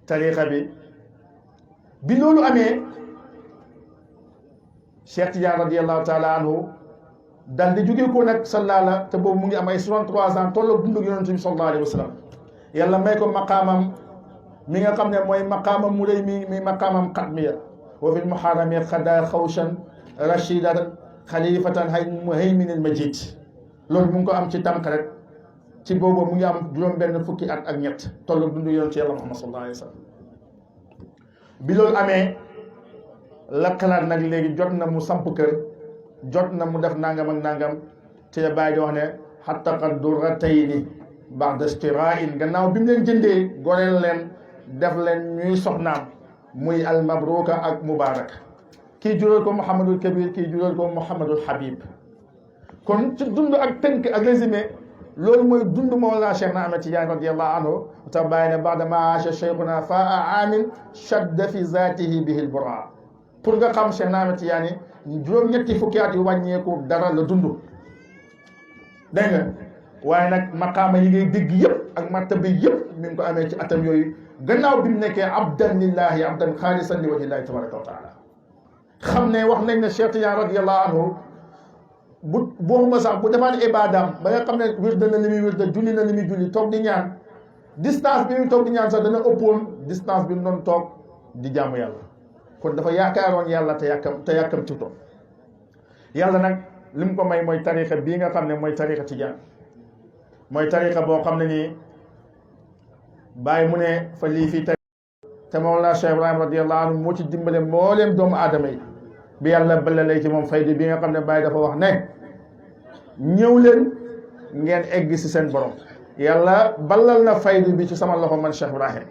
tariqa bi loolu amee Cheikh Tidiane radiyallahu taala anhu dal di jóge ko nag sallaala te boobu mu ngi am ay 63 ans tolloog dundug yonent bi sallallahu alayhi wa sallam yàlla may ko maqaamam mi nga xam ne mooy maqaamam mu rëy mi maqaamam xatmiya wa fil muharrami xada xawshan rashidan xalifatan hayminil majid loolu mu ngi ko am ci Tamxarit ci boobu mu ngi am juróom-benn fukki at ak ñett tollu dundu yoon ci yàlla Muhammad sallallahu alayhi wa sallam bi loolu amee la xalaat nag léegi jot na mu samp kër jot na mu def nangam ak nangam te bàyyi di wax ne xattaqa durratayni ba'da istira'in gannaaw bi mu leen jëndee goreel leen def leen ñuy soxnaam muy al mabruka ak mubarak kii jural ko Mouhamadul Kabir kii jural ko Mouhamadul Habib kon ci dund ak tënk ak résumé loolu mooy dund Mawlana Cheikh na Ahmed Tidiane radiyallahu anhu tax bàyyi ne ba'da ma aasha cheikhuna faa aamin shadda fi zaatihi bihi al bura pour nga xam Cheikh na Ahmed Tidiane juróom-ñetti fukki at yu wàññeeku dara la dund dégg nga waaye nag maqaama yi ngay dégg yëpp ak martaba yëpp mi ngi ko amee ci atam yooyu gannaaw bi mu nekkee abdan lillahi abdan xaalisan li wajhillahi tabaraka wa taala xam ne wax nañ ne Cheikh Tidiane radiyallahu anhu bu boobuma sax bu defaan ibadaam ba nga xam ne wirda na li muy wirda julli na li muy julli toog di ñaan distance bi muy toog di ñaan sax dana ëppoon distance bi mu doon toog di jaamu yàlla kon dafa yaakaaroon yàlla te yàkkam tuutoon yàlla nag li mu ko may mooy tarixa bii nga xam ne mooy tarixa Tijaan mooy tarixa boo xam ne nii bàyyi mu ne fa lii fii te Mawlana Cheikh Ibrahim radiyallahu anhu moo ci dimbale mbooleem doomu aadama yi bi yàlla balalee ci moom fayda bi nga xam ne bàyyi dafa wax ne ñëw leen ngeen egg si seen borom yàlla balal na faydu bi ci sama loxo man Cheikh Ibrahim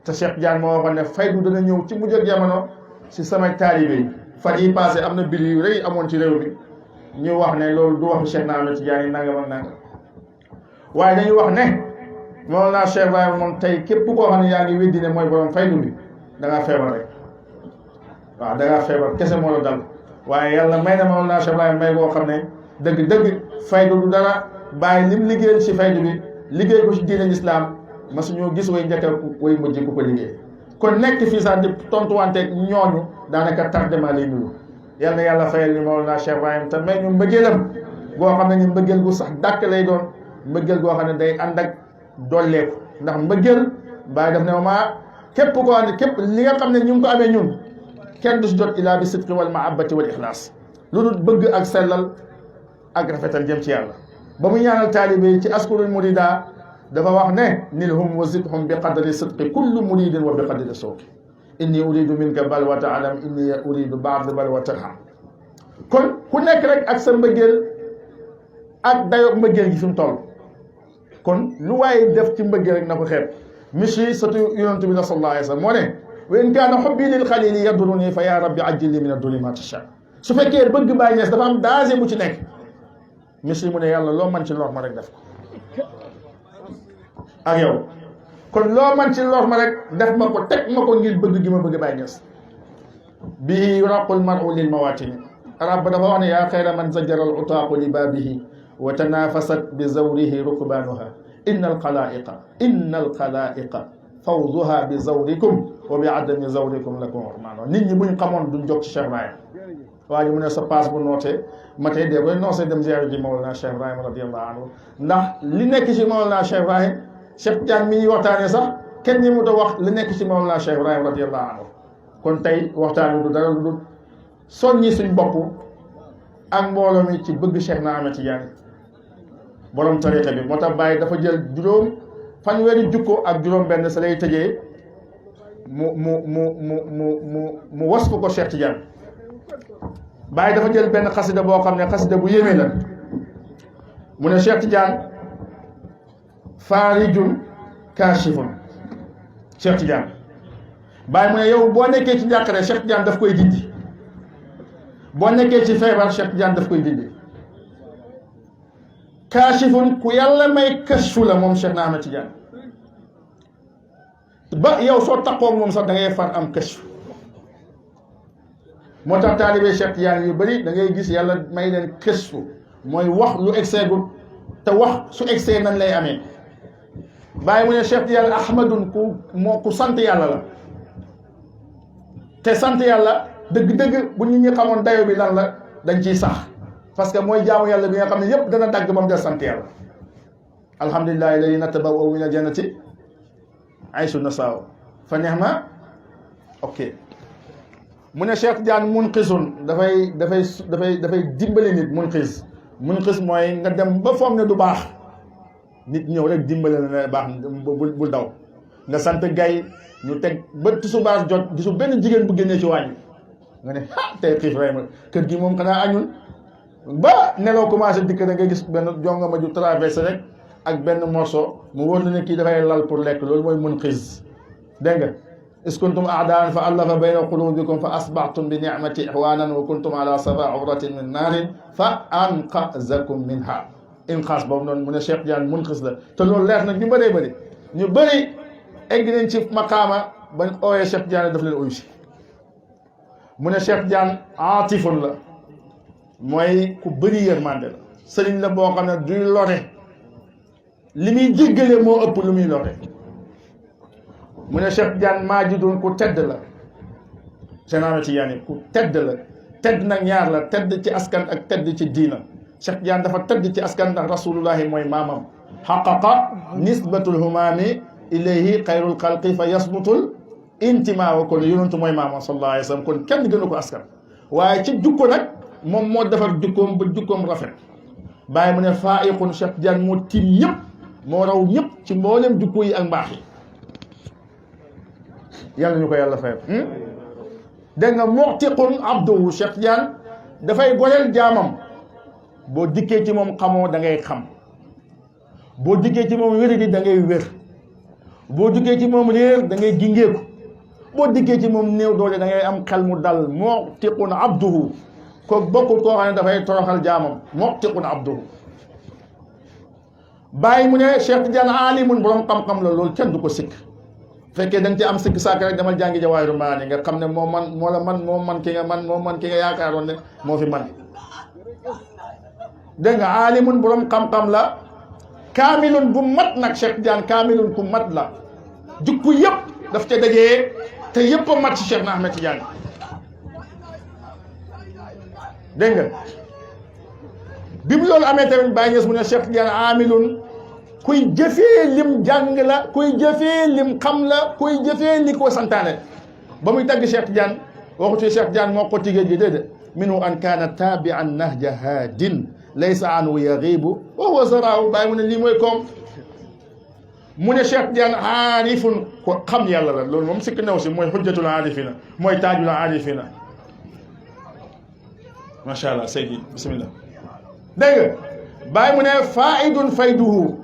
te Cheikh Diagne moo waxoon ne faydu dana ñëw ci mujj ak jamono si samay taalibe yi fan yi passé am na mbir yu rëy amoon ci réew mi ñu wax ne loolu du waxu Cheikh na Ahmed Tidiane yi nangam ak nangam waaye dañu wax ne Mawlana Cheikh Ibrahim moom tey képp koo xam ne yaa ngi weddi ne mooy borom faydu bi da ngaa feebar rek waaw da ngaa feebar kese moo la dal waaye yàlla may na Mawlana Cheikh Ibrahim may boo xam ne dëgg-dëgg faydu du dara bàyyi lim liggéeyal ci faydu bi liggéey ko ci diine l'islam ma suñoo gis way njëkk way mujj ku ko liggéey kon nekk fii sax di tontuwanteeg ñooñu daanaka tardement lay nuyu yal na yàlla fayal ñu Mawlana Cheikh Ibrahim te may ñu mbëggeelam goo xam ne ñu mbëggeel gu sax dàkk lay doon mbëggeel goo xam ne day ànd ak dolleeku ndax mbëggeel bàyyi def ne ma képp koo xam ne képp li nga xam ne ñu ngi ko amee ñun kenn du si jot ilaa bi sidqi wal mahabbati wal ixlaas lu dul bëgg ak sellal ak rafetal jëm ci yàlla ba mu ñaanal taalibe yi ci askurul murida dafa wax ne nilhum wa zidhum bi qadri sidqi kullu muridin wa bi qadri sawqi inni uridu minka balwa taalam inni uridu baad balwa tarham kon ku nekk rek ak sa mbëggeel ak dayo mbëggeel gi fi mu toll kon lu waaye def ci mbëggeel rek na ko xeeb michi satu yonent bi la sallallahu alayhi wa sallam moo ne wa in kaana xubbi lil xalili yaduruni fa ya rabbi ajjil li min aduri ma tasha su fekkee bëgg Baay Ñas dafa am danger bu ci nekk michi mu ne yàlla loo man ci lor ma rek def ko ak yow kon loo man ci lor ma rek def ma ko teg ma ko ngir bëgg gi ma bëgg Baay Ñas bihi yuraqul mar'u lil mawatini arab dafa wax ne yaa xayra man zajjara al utaaqu li baabihi wa tanafasat bi zawrihi rukbanuha inna al xalaiqa fawzuha bi zawrikum wa bi adami zawrikum lakum rahmano nit ñi buñ xamoon duñ jóg ci Cheikh Ibrahim waa ji mu ne sa paas bu nootee ma tey dee koy noosee dem ziyaare ji Mawlana Cheikh Ibrahim radiyallahu anhu ndax li nekk ci Mawlana Cheikh Ibrahim Cheikh Diagne mi ñuy waxtaanee sax kenn ñi mu ta wax li nekk ci Mawlana Cheikh Ibrahim radiyallahu anhu kon tey waxtaan wi du dara lu dul soññi suñ bopp ak mbooloo mi ci bëgg Cheikh na Ahmed Tidiane borom tariqa bi moo tax Baye dafa jël juróom fanweeri jukko ak juróom benn sa lay tëjee mu wasfu ko Cheikh Tidiane Baye dafa jël benn xasida boo xam ne xasida bu yéeme la mu ne Cheikh Tidiane faarijun kaashifun Cheikh Tidiane Baye mu ne yow boo nekkee ci njàqare Cheikh Tidiane daf koy dindi boo nekkee ci feebar Cheikh Tidiane daf koy dindi kaashifun ku yàlla may kashfu la moom Cheikh na Ahmed Tidiane ba yow soo takkoo moom sax da ngay far am kashfu moo tax taalibe Cheikh Tidiane yu bëri da ngay gis yàlla may leen kashfu mooy wax lu egseegul te wax su egsee nan lay amee bàyyi mu ne Cheikh Tidiane ahmadun ku sant yàlla la te sant yàlla dëgg-dëgg bu nit ñi xamoon dayo bi lan la dañ ciy sax parce que mooy jaamu yàlla bi nga xam ne yëpp dana dagg ba mu des sant yàlla alhamdulillahi alladi natabawwa'u mina jannati haysu nashaa'u fa ni'ma ok mu ne Cheikh Tidiane munqisun dafay dimbali nit munqis mooy nga dem ba foog ne du baax nit ñëw rek dimbali la ne baax bul daw nga sant gay ñu teg ba tisbaar jot gisu benn jigéen bu génnee ci wàññi nga ne tey xiif rey ma kër gi moom xanaa añul ba nelaw commencé dikk da nga gis benn jongama ju traversé rek ak benn morceau mu wóor na ne kii dafay lal pour lekk loolu mooy munqis dégg nga is kuntum aadaan fa allafa bayna qulubikum fa asbaxtum bi nicmati ixwanan wa kuntum ala safa ubratin min naarin fa anqazakum minha inqaas boobu noonu mu ne Cheikh Tidiane munqis la te loolu leer na ñu bëree bëri ñu bëri egg nañ ci maqaama bañ ooyee Cheikh Tidiane daf leen uyu si mu ne Cheikh Tidiane aatifun la mooy ku bëri yërmande la sëriñ la boo xam ne duy lore li muy jéggale moo ëpp lu muy lore mu ne Cheikh Tidiane maajidun ku tedd la général ci yaani ku tedd la tedd nag ñaar la tedd ci askan ak tedd ci diina Cheikh Tidiane dafa tedd ci askan ndax rasulullahi mooy maamam xaqaqa nisbatul humaami ilayhi xayrul xalqi fa yasbutul intima wa kon yonentu mooy maamam sallallahu alayhi wa sallam kon kenn gënu ko askan waaye ci jukko nag moom moo defar jukkoom ba jukkoom rafet bàyyi mu ne faiqun Cheikh Tidiane moo tiim ñëpp moo raw ñëpp ci mboolem jukko yi ak mbaax yi yàlla ñu ko yàlla fayal dégg nga mu'tiqun abduhu Cheikh Tidiane dafay goreel jaamam boo dikkee ci moom xamoo da ngay xam boo dikkee ci moom wéri di da ngay wér boo dikkee ci moom réer da ngay gingeeku boo dikkee ci moom néew doole da ngay am xel mu dal mu'tiqun abduhu ko bokkul koo xam ne dafay toroxal jaamam mu'tiqun abduhu bàyyi mu ne Cheikh Tidiane alimun borom xam-xam la loolu kenn du ko sikk fekkee da nga ci am sikk sàkk rek demal jàngi Jawahirul Maani nga xam ne moo man ki nga yaakaaroon ne moo fi man dégg nga alimun borom xam-xam la kaamilun bu mat nag Cheikh Tidiane kaamilun ku mat la jukku yëpp daf ca dajee te yëpp a mat ci Cheikh na Ahmed Tidiane dégg nga bi mu loolu amee tamit bàyyi ñes mu ne Cheikh Tidiane amilun kuy jëfee lim jàng la kuy jëfee lim xam la kuy jëfee li ko santaane ba muy tagg Cheikh Tidiane waxu ci Cheikh Tidiane moo ko tigéej gi déedéet minhu an kaana taabian nahja haadin laysa anhu yagibu wa huwa zaraahu bàyyi mu ne lii mooy koom mu ne Cheikh Tidiane aarifun ko xam yàlla la loolu moom sikk new si mooy xujjatul aarifina mooy taajul aarifina macha allah Seydi bismillah dégg nga bàyyi mu ne faidun fayduhu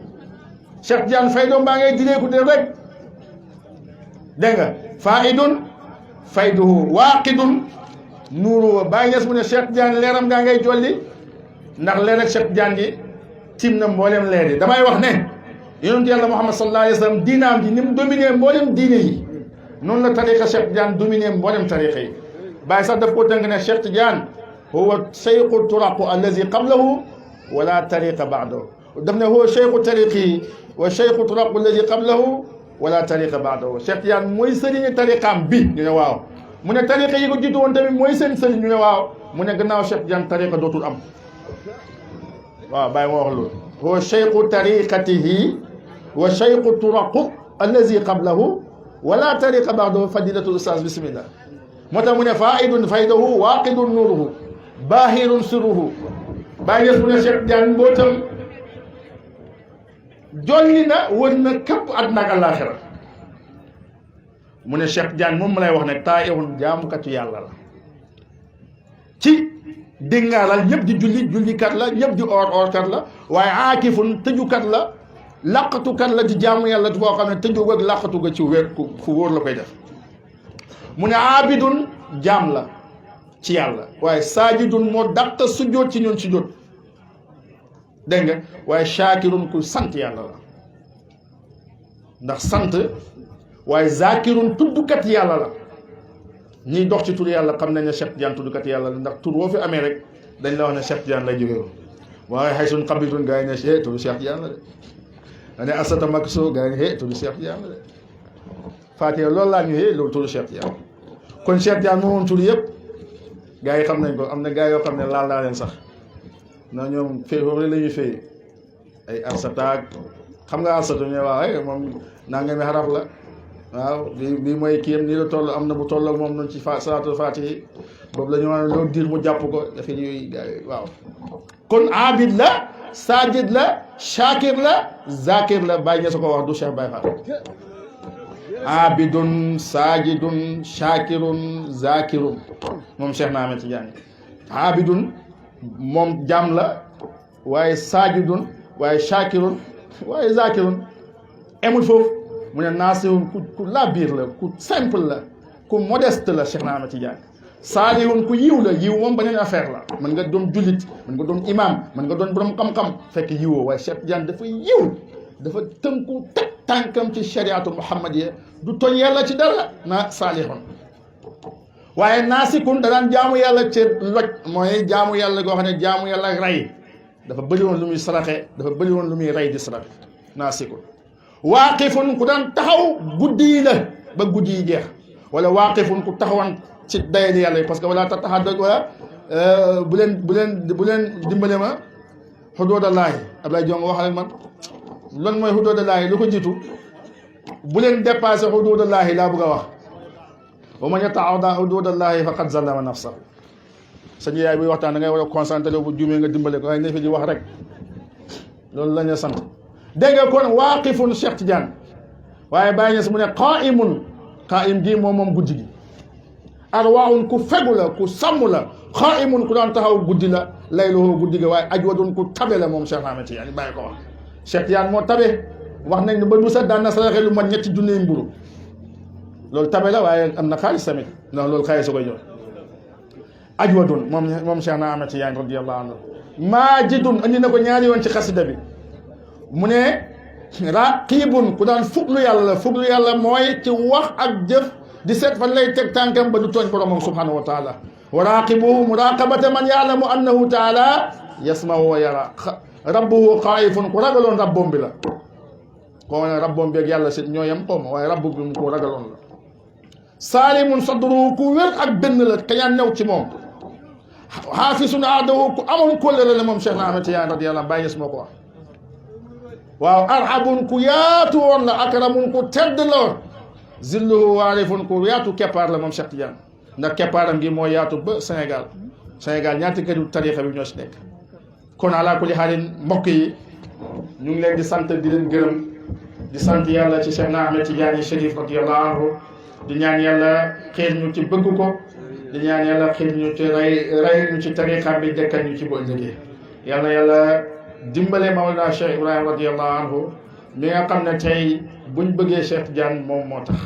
Cheikh Tidiane faydoom baa ngay direeku de rek dégg nga faidun fayduhu waaqidun nuuru bàyyi ñes mu ne Cheikh Tidiane leeram ngaa ngay jolli ndax leer ak Cheikh Tidiane gi tim na mboolem leer yi damay wax ne yonent yàlla Muhammad sallallahu alayhi wa sallam diinaam ji ni mu dominé mboolem diine yi noonu la tariqa Cheikh Tidiane dominé mboolem tariqa yi bàyyi sax daf ko tënk ne Cheikh Tidiane huwa cheikhu turaqu allazi qablahu wala tariqa baadahu daf ne huwa cheikhu tariqi wa cheikhu turaqu allazi qablahu wala tariqa baadahu Cheikh Tidiane mooy sëriñu tariqaam bi ñu ne waaw mu ne tariqa yi ko jiitu woon tamit mooy seen sëriñ ñu ne waaw mu ne gannaaw Cheikh Tidiane tariqa dootul am waaw bàyyi ma wax loolu huwa cheikhu tariqatihi wa cheikhu turaqu allazi qablahu wala tariqa baadahu fadilatul ustaz bismillah moo tax mu ne faidun faydahu waaqidun nuruhu baahirun suruhu bàyyi ñes mu ne Cheikh Tidiane mbootam jolli na wër na képp àddina ak àllaaxira mu ne Cheikh Tidiane moom ma lay wax ne taa'ihun jaamukatu yàlla la ci déngaalal ñëpp di jullikat la ñëpp di oorkat la waaye aakifun tëjukat la laqatukat la di jaamu yàlla foo xam ne tëju ak laqatu ga ci wér fu wóor la koy def mu ne aabidun jaam la ci yàlla waaye saajidun moo dàq sujjóot ci ñun sujjóot dégg nga waaye shaakirun ku sant yàlla la ndax sant waaye zaakirun tuddkat yàlla la ñiy dox ci tur yàlla xam nañ ne Cheikh Tidiane tuddkat yàlla la ndax tur woo fi amee rek dañ la wax ne Cheikh Tidiane lay jógee waaye xay sun xabitun gaa yi ne tudd Cheikh Tidiane la de ane asata makso gaa yi ne tudd Cheikh Tidiane la de Fatiha loolu laa ñu loolu tudd Cheikh Tidiane kon Cheikh Tidiane moomoon tur yëpp gaa yi xam nañ ko am na gaa yoo xam ne laal naa leen sax na ñoom fee foofu rek la ñuy fay ay arsataak xam nga arsatu ñu waaw moom nangami xaraf la waaw bi mooy kiyam nii la toll am na bu toll ak moom noonu ci salaatul faatihi boobu la ñu wax loo diir mu jàpp ko dafa ñuy waaw kon abid la sajid la shakir la zakir la bàyyi ña sa ko wax du Cheikh Baye Fall abidun sajidun shakirun zakirun moom Cheikh na Ahmed Tidiane abidun moom jaam la waaye sajidun waaye shakirun waaye zakirun emul foofu mu ne naasihun ku la biir la ku simple la ku modeste la Cheikh na Ahmed Tidiane saalihun ku yiw la yiw moom beneen affaire la mën nga doon jullit mën nga doon imam mën nga doon borom xam-xam fekk yiwoo waaye Cheikh Tidiane dafa yiw dafa tënku teg tànkam ci shariatu muhammadiya du toñ yàlla ci dara na saalihun waaye naasikun da daan jaamu yàlla ci loj mooy jaamu yàlla goo xam ne jaamu yàlla rey dafa bëri woon lu muy saraxe dafa bëri woon lu muy rey di saraxe naasikun waaqifun ku daan taxaw guddi yi la ba guddi yi jeex wala waaqifun ku taxawan ci dayali yàlla yi parce que wala taxaddad wala bu leen dimbale ma xuduudallaahi Ablaye Jong wax ak man lan mooy xuduudallaahi lu ko jiitu bu leen dépassé xuduudallaahi laa bëgg a wax wa man yataadda xuduudallaahi faqad zalama nafsahu sañu yaay buy waxtaan da ngay war a concentré bu juumee nga dimbale ko waaye ne fi di wax rek loolu la ñu sant dégg nga kon waaqifun Cheikh Tidiane waaye bàyyi ñes mu ne qaim gi moom guddi gi arwaahun ku fegu la ku sàmm la xaimun ku daan taxaw guddi la layluhu guddi ga waaye ajwadun ku tabe la moom Cheikh Ahmed Tidiane bàyyi ko wax Cheikh Tidiane moo tabe wax nañ ne ba du set daan na saraxe lu mat 3 junni mburu loolu tabe la waaye am na xaalis tamit ndax loolu xaalis su koy jox ajwadun moom Cheikh Ahmed Tidiane radiyallahu anhu maajidun andi na ko ñaari yoon ci xasida bi mu ne raqibun ku daan fuglu yàlla mooy ci wax ak jëf di seet fan lay teg tànkam ba du tooñ boromam subhanahu wa taala wa raqibuhu muraqabata man yaalamu annahu taala yasmau wa yara rabbuhu xaayifun ku ragaloon rabboom bi la koo ne rabboom bi ak yàlla si ñoo yem xaw ma waaye rabbu bi mu ko ragaloon la saalimun sadruhu ku wér ak benn la kañaan new ci moom xaafisun aadahu ku amoon kóllëre la moom Cheikh na Ahmed Tidiane radiyallahu anhu bàyyi moo ko wax waaw arhabun ku yaatu woon la akramun ku tedd la woon zilluhu waarifun ku yaatu keppaar la moom Cheikh Tidiane ndax keppaaram gi moo yaatu ba Sénégal ñaati këru tarixa bi ñoo si nekk kon ala kulli xaalin mbokk yi ñu ngi leen di sant di leen gërëm di sant yàlla ci Cheikh na Ahmed Tidiane Chérif radiyallahu anhu di ñaan yàlla xiir ñu ci bëgg ko di ñaan yàlla xiir ñu ci rey ñu ci tarixa bi dekkal ñu ci boo ëllëgee yàlla dimbale Mawlana Cheikh Ibrahima radiyallahu anhu mi nga xam ne tey buñ bëggee Cheikh Tidiane moom moo tax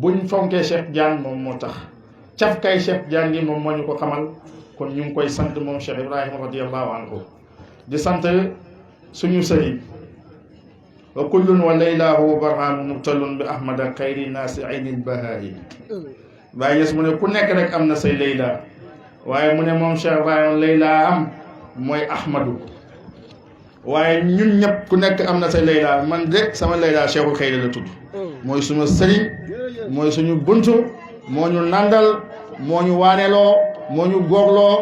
buñ fonkee Cheikh Tidiane moom moo tax cafkay Cheikh Tidiane gi moom moo ñu ko xamal kon ñu ngi koy sant moom Cheikh Ibrahima radiyallahu anhu di sant suñu sëriñ wa kullun wa laylahu barhamu mubtalun bi ahmada xayri naasi aynil bahaayi waaye yes mu ne ku nekk rek am na say layla waaye mu ne moom Cheikh Ibrahima layla am mooy ahmadu waaye ñun ñëpp ku nekk am na say layla man de sama layla Cheikhul Xayri la tudd mooy suma sëriñ mooy suñu buntu moo ñu nandal moo ñu waaneeloo moo ñu góorloo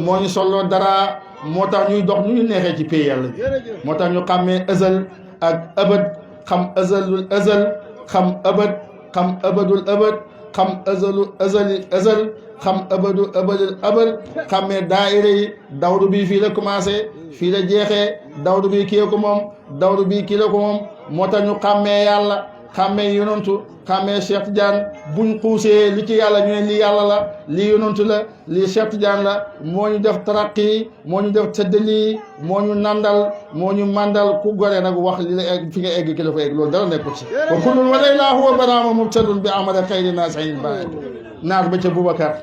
moo ñu solloo dara moo tax ñuy dox ñu neexee ci pays yàlla moo tax ñu xàmmee ëzal ak ëbët xam ëzalul ëzal xam ëbët xam ëbëdul ëbët xam ëzalul ëzal xam ëbëdul ëbëdul ëbël xàmmee daayira yi dawru bi fii la commencé fii la jeexee dawru bi kii ko moom dawru bi kii la ko moom moo tax ñu xàmmee yàlla xàmmee yonantu xàmmee Cheikh Tidiane buñ xuusee li ci yàlla ñu ne lii yàlla la lii yonantu la lii Cheikh Tidiane la moo ñu def taraqi moo ñu def tëddalii moo ñu nandal moo ñu mandal ku gore nag wax li la egg fi nga egg ki la fa egg loolu dara nekku ci wa kullun wa layla huwa barama mubtalun bi ahmada xayri naas ayn ba naar ba ca Boubacar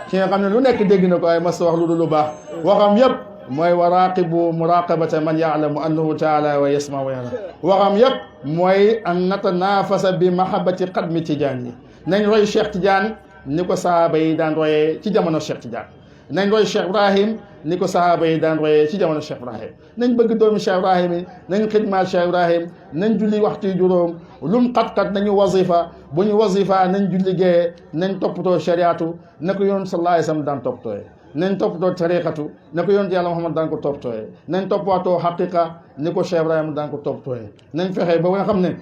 ki nga xam ne lu nekk dégg na ko ay mas wax lu dul lu baax waxam yëpp mooy wa raqibu muraqabata man yaalamu annahu taala wa yasma wa yara waxam yëpp mooy an natanafasa bi mahabati xadmi Tidiane yi nañ roy Cheikh Tidiane ni ko sahaaba yi daan royee ci jamono Cheikh Tidiane nañ roy Cheikh Ibrahim ni ko sahaaba yi daan royee ci jamono Cheikh Ibrahim nañ bëgg doomi Cheikh Ibrahim yi nañ xidmaal Cheikh Ibrahim nañ julli waxtu yu juróom lum xat-xat nañu wasifa bu ñu wasifa nañ julli gee nañ toppatoo shariatu na ko yoon sallallahu alayhi wasallam daan toppatooyee nañ toppatoo tariqatu na ko yoon yàlla Muhammad daan ko toppatooyee nañ toppatoo xaqiqa ni ko Cheikh Ibrahima daan ko toppatooyee nañ fexe ba nga xam ne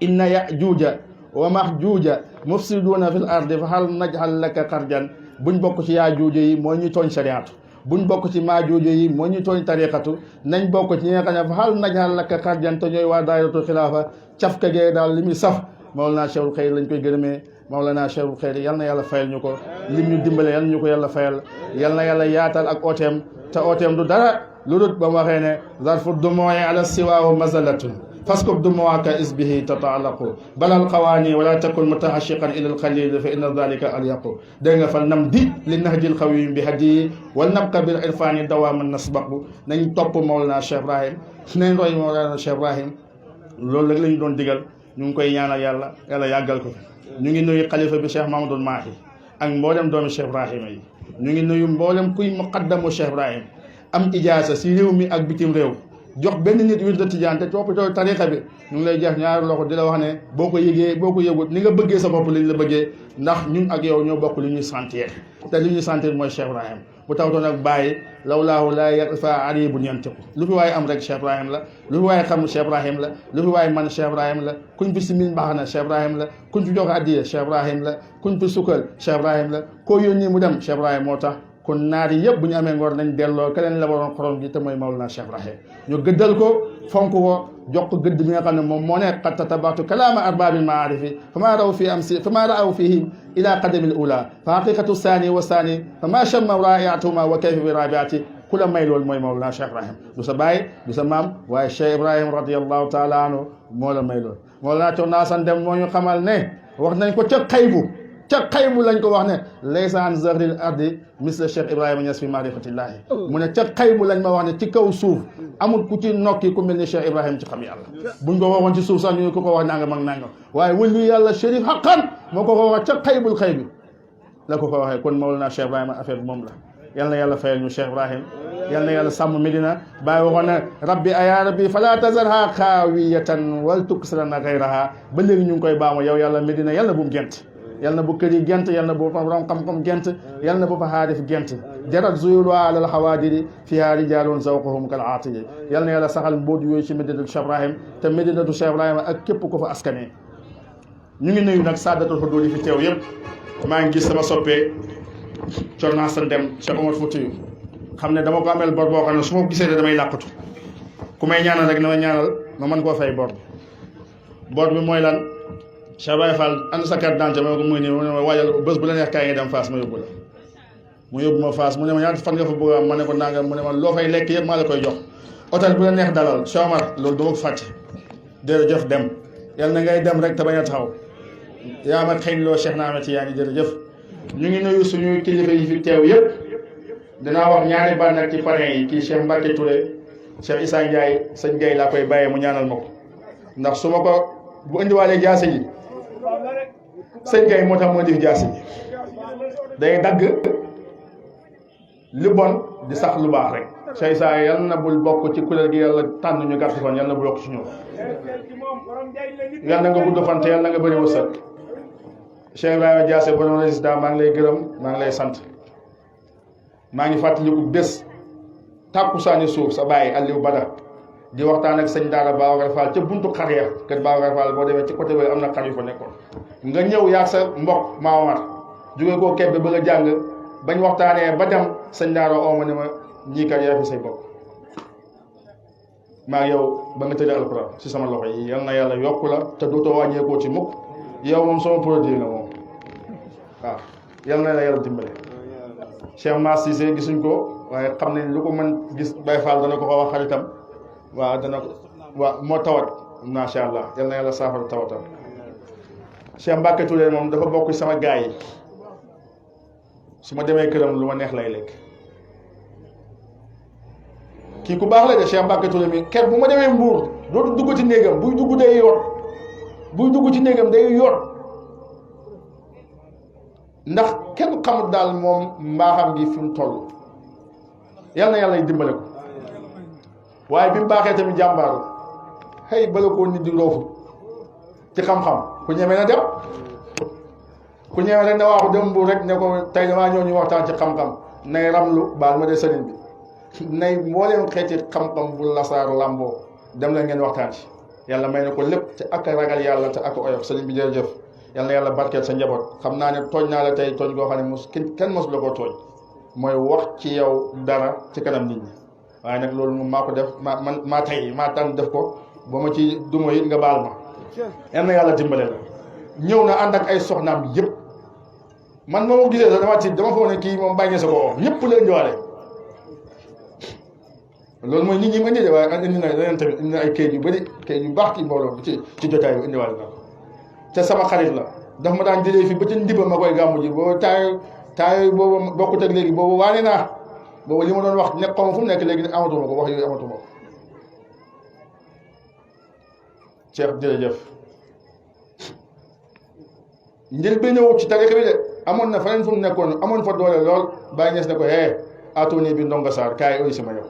inna yajuuja wa mahjuuja mufsiduuna fil ardi fa hal naj'al laka xarjan buñ bokk ci yaa juuju yi mooy ñu tooñ shariatu buñ bokk ci maa juuju yi mooy ñu tooñ tariqatu nañ bokk ci ñi nga xam ne fa hal naj'al laka xarjan te ñooy waa daayiratul xilaafa cafka gee daal li muy saf Mawlana Cheikhul Xayr lañ koy gërëmee Mawlana Cheikhul Xayr yal na yàlla fayal ñu ko lim ñu dimbale yal ñu ko yàlla fayal yal na yàlla yaatal ak ooteem te ooteem du dara lu dul ba mu waxee ne zarfu dumooyi ala siwaahu mazalatun faskub dumuwaka isbihi tataallaqu balal xawaani wala takun mutahashiqan ila alxalil fa inna dalika alyaqu dégg nga fal nam di li nahjil xawim bi hadiyi wal nabqa bil irfani dawaman nasbaqu nañ topp Mawlana Cheikh Ibrahim nañ roy Mawlana Cheikh Ibrahim loolu rek la ñu doon digal ñu ngi koy ñaanal yàlla yàlla yàggal ko fi ñu ngi nuyu xalifa bi Cheikh Mamadou Mahi ak mboolem doomi Cheikh Ibrahima yi ñu ngi nuyu mboolem kuy muqaddamu Cheikh Ibrahim am ijaasa si réew mi ak bitim réew jox benn nit wirda tijaan te toppatoo tariqa bi ñu ngi lay jeex ñaari loxo di la wax ne boo ko yëgee boo ko yëgut ni nga bëggee sa bopp lañ la bëggee ndax ñun ak yow ñoo bokk li ñuy sentir te li ñuy sentir mooy Cheikh Ibrahim bu tawtoon ak bàyyi lawlaahu laa yarfa aribun yantiqu lu fi waaye am rek Cheikh Ibrahim la lu fi waaye xam Cheikh Ibrahim la lu fi waaye man Cheikh Ibrahim la kuñ fi simin baax na Cheikh Ibrahim la kuñ fi jox addiya Cheikh Ibrahim la kuñ fi sukkal Cheikh Ibrahim la koo yónni mu dem Cheikh Ibrahim moo tax kon naar yi yëpp bu ñu amee ngor nañ delloo keneen la waroon xorom gi te mooy Mawlana Cheikh Ibrahim ñu gëddal ko fonk ko jox ko gëdd bi nga xam ne moom moo ne qad tatabatu kalaama arbaabil maarifi fama raw fi amsi fama raaw fihim ila qadamil ula fa haqiqatu saani wa saani fama chamma raiatuma wa kayfa bi rabiati ku la may loolu mooy Mawlana Cheikh Ibrahim du sa baay du sa maam waaye Cheikh Ibrahim radiallahu taala anhu moo la may loolu Mawlana Cheikh Naasan Dem moo ñu xamal ne wax nañ ko ca xaybu lañ ko wax ne laysa an zahril ardi misla Cheikh Ibrahima Niass fi maarifatillahi mu ne ca xaybu lañ ma wax ne ci kaw suuf amul ku ci nokki ku mel ni Cheikh Ibrahima ci xam yàlla buñ ko waxoon ci suuf sax ñu ko wax nangam ak nangam waaye wëllu yàlla Chérif Haqqan moo ko wax ca xaybul xaybi la ko waxee kon Mawlana Cheikh Ibrahima affaire bi moom la yal na yàlla fayal ñu Cheikh Ibrahim yal na yàlla sàmm Medina bàyyi waxoon na rabbi aya rabbi fala tazarha xaawiyatan wal tuksirana gayraha ba léegi ñu ngi koy baamu yow yàlla Medina yàlla bu mu gent yal na bu kër yi gent yal na bu borom xam-xam gent yal na bu fa xaarif gent jarat zuyulwa alal xawaadiri fiha rijalun zawqahum kal aatiji yal na yàlla saxal mbóot yooyu ci Medinatu Cheikh Ibrahim te Medinatu Cheikh Ibrahima ak képp ko fa askanee ñu ngi nuyu nag saadatul xuduud yi fi teew yëpp maa ngi gis sama soppee Thierno Naasan Dem Cheikh Omar Foutiyou xam ne dama ko ameel bor boo xam ne su ma gisee damay làqatu ku may ñaanal rek na ma ñaanal ma mën koo fay bor bi mooy lan Cheikh Baye Fall ànd sa carte d'identité ma ne ko muy nii mu ne ma waajal bés bu la neex kaay nga dem Fass ma yóbbu la mu yóbbu ma Fass mu ne ma ñaata fan nga fa bëgg am ma ne ko nangam mu ne ma loo fay lekk yëpp maa la koy jox hôtel bu la neex dalal Cheikh Omar loolu dama ko fàcce jërëjëf dem yal na ngay dem rek te bañ a taxaw yaa ma xëy loo Cheikh Naama ci yaa ngi jërëjëf ñu ngi nuyu suñu kilifa yi fi teew yëpp dinaa wax ñaari baat nag ci parrain yi kii Cheikh Mbacke Touré Cheikh Issa Ndiaye sëñ Gueye laa koy bàyyee mu ñaanal ma ko ndax su ma ko bu indiwaalee jaase ji sëñ Gueye moo tax moo indi jaase ji day dagg lu bon di sax lu baax rek Cheikh Issa yal na bul bokk ci kuréel gi yàlla tànn ñu gàtt fan yal na bul bokk ci ñoom yal na nga gudd fan te yal na nga bëri wërsëg Cheikh Ibrahima Diassé borom résident maa ngi lay gërëm maa ngi lay sant maa ngi fàttaliku bés tàkkusaani suuf sa bàyyi Aliou Bada di waxtaan ak sëñ Daara Babacar Fall ca buntu xar ya kër Babacar Fall boo demee ci côté boobu am na xar yu fa nekkoon nga ñëw yaag sa mbokk Maamar jóge koo kebbe bëgg a jàng bañ waxtaanee ba dem sëñ Daara ooma ne ma ñii kat yaa fi say bokk maa yow ba nga tëddee alxuraan si sama loxo yi yal na yàlla yokku la te dootoo wàññeekoo ci mukk yow moom sama produit la moom waaw yal na la yàlla dimbale Cheikh Mass Cissé gisuñ ko waaye xam nañ lu ko mën gis Baye Fall dana ko ko wax xaritam waaw dana ko waaw moo tawat macha allah yal na yàlla saafara tawatam Cheikh Mbacke Touré moom dafa bokk sama gaay yi su ma demee këram lu ma neex lay lekk kii ku baax la de Cheikh Mbacke Touré mi ker bu ma demee Mbour dootu dugg ci néegam buy dugg day yor buy dugg ci néegam day yor ndax kenn xamut daal moom mbaaxam gi fi mu toll yal na yàlla dimbale ko waaye bi mu baaxee tamit jàmbaaru xëy bala koo nit di roofu ci xam-xam ku ñeme na dem ku ñeme rek na waaxu dem Mbuur rek ne ko tey damaa ñëw ñu waxtaan ci xam-xam nay ramlu baal ma de sëriñ bi nay mbooleem xeeti xam-xam bu lasaar lamboo dem la ngeen waxtaan ci yàlla may na ko lépp te ak ragal yàlla te ak oyof sëriñ bi jërëjëf yal na yàlla barkeel sa njaboot xam naa ne tooñ naa la tey tooñ goo xam ne mos kenn mosu la koo tooñ mooy wax ci yow dara ci kanam nit ñi waaye nag loolu moom maa ko def maa tey maa tànn def ko ba ma ci duma it nga baal ma yal na yàlla dimbale la ñëw na ànd ak ay soxnaam yëpp man moo gisee sax dama tiit dama foog ne kii moom bàyyi sa ko ñëpp la indiwaale loolu mooy nit ñi ma indi de waaye indi na leneen tamit indi na ay kayit yu bëri kayit yu baax ci mbooloo ci jotaay bi indiwaale na te sama xarit la daf ma daan jëlee fii ba ci ndiba ma koy gàmmu ji boobu taay boobu bokkut ak léegi boobu waane naa boobu li ma doon wax nekk xaw ma fu mu nekk léegi amatuma ko wax yooyu amatuma ko Cheikh jërëjëf njël bi ñëw ci tarixa bi de amoon na feneen fu mu nekkoon amoon fa doole lool bàyyi ñees ne ko atoni bi ndongo Sarr kaay oy sama yow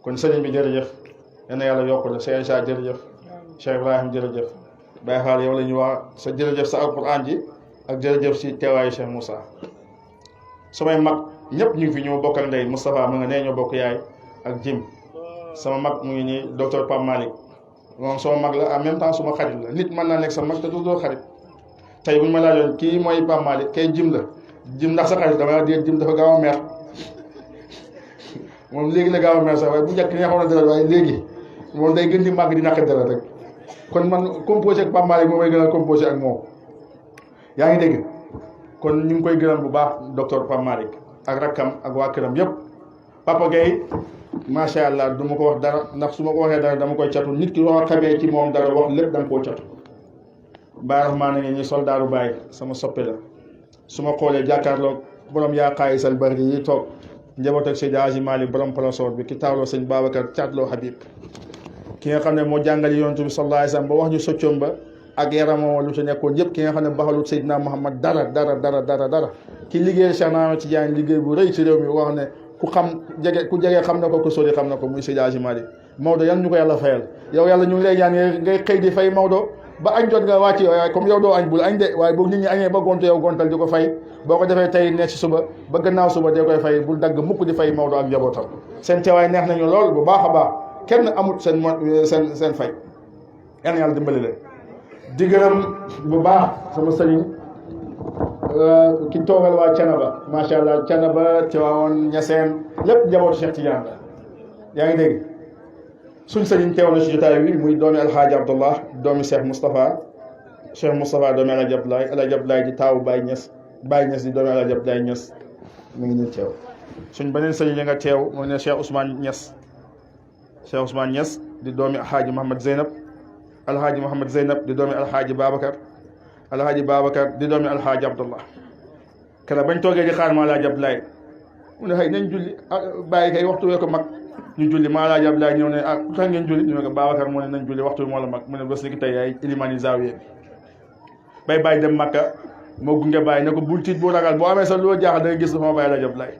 kon sëriñ bi jërëjëf yal na yàlla yokk la Cheikh Issa jërëjëf Cheikh Ibrahim jërëjëf Baye Fall yow la ñuy wax sa jërëjëf sa alquran ji ak jërëjëf si teewaayu Cheikh Moussa samay mag ñëpp ñu ngi fi ñoo bokk ak ndey Moustapha mu nga nee ñoo bokk yaay ak Jim sama mag mu ngi nii docteur Pape Malick moom sama mag la en même temps suma xarit la nit mën naa nekk sa mag te du doo xarit tey bu ñu ma laajoon kii mooy Pape Malick kay Jim la Jim ndax sa xarit dama dee Jim dafa gaaw a mer moom léegi la gaaw a mer sax waaye bu njëkk neexoon na dara waaye léegi moom day gën di màgg di naqari dara rek kon man composé ak Pape Malick moom may gën a composé ak moom yaa ngi dégg kon ñu ngi koy gërëm bu baax docteur Pape Malick ak rakkam ak waa këram yëpp Papa Gueye macha allah du ma ko wax dara ndax su ma ko waxee dara dama koy catu nit ki wax xamee ci moom dara wax lépp dama koo catu Baye Rahman na ngi ñi soldaaru Baye sama soppe la su ma xoolee jàkkaarloog borom yaa xaayisal bari yi toog njaboot ak Seydi Hadji Malick borom palasoor bi ki taawloo sëñ Babacar caatloo Habib ki nga xam ne moo jàngali yonent bi sallallahu alayhi wasallam ba wax ñu soccoom ba ak yaramoo lu ci nekkoon yëpp ki nga xam ne baxalut Seydina Muhammad dara ki liggéey Cheikh Ahmed Tidiane liggéey bu rëy ci réew mi wax ne ku jege xam na ko ku sori xam na ko muy Seydi Hadji Malick Maodo yan ñu ko yàlla fayal yow yàlla ñu ngi lay ñaan ngay xëy di fay Maodo ba añ jot nga wàcc waaye comme yow doo añ bul añ de waaye boog nit ñi añee ba gontu yow gontal di ko fay boo ko defee tey nekk ci suba ba gannaaw suba dee koy fay bul dagg mukk di fay Maodo ak njabootam seen teewaay neex nañu lool bu baax a baax kenn amut seen fay yal na yàlla dimbali leen di gërëm bu baax sama sëriñ ki toogal waa Canaba macha allah Canaba Tiwaawoon Ñaseen lépp njabootu Cheikh Tidiane la yaa ngi dégg suñ sëriñ teew na si jotaay bi muy doomi alxaaji Abdullah doomi Cheikh Moustapha doomi Alaaji Abdoulaye di taawu Baye Niass di doomi Alaaji Abdoulaye Niass mi ngi nii teew suñ beneen sëriñ yi nga teew mu ne Cheikh Ousmane Niass di doomi alxaaji Mohamed Zeynab di doomi alxaaji Babacar di doomi alxaaji Abdullah kala bañ toogee di xaar ma Alaaji Abdoulaye mu ne xëy nañ julli bàyyi kay waxtu wee ko mag ñu julli maa Alaaji Abdoulaye ñëw ne lu tax ngeen julli ñu ne ko Babacar moo ne nañ julli waxtu moo la mag mu ne bés ni ki tey yaay ilimaani zaawiya bi bàyyi dem Makka moo gunge bàyyi ne ko bul tiit bu ragal boo amee sax loo jaaxal da nga gis sama bàyyi Alaaji Abdoulaye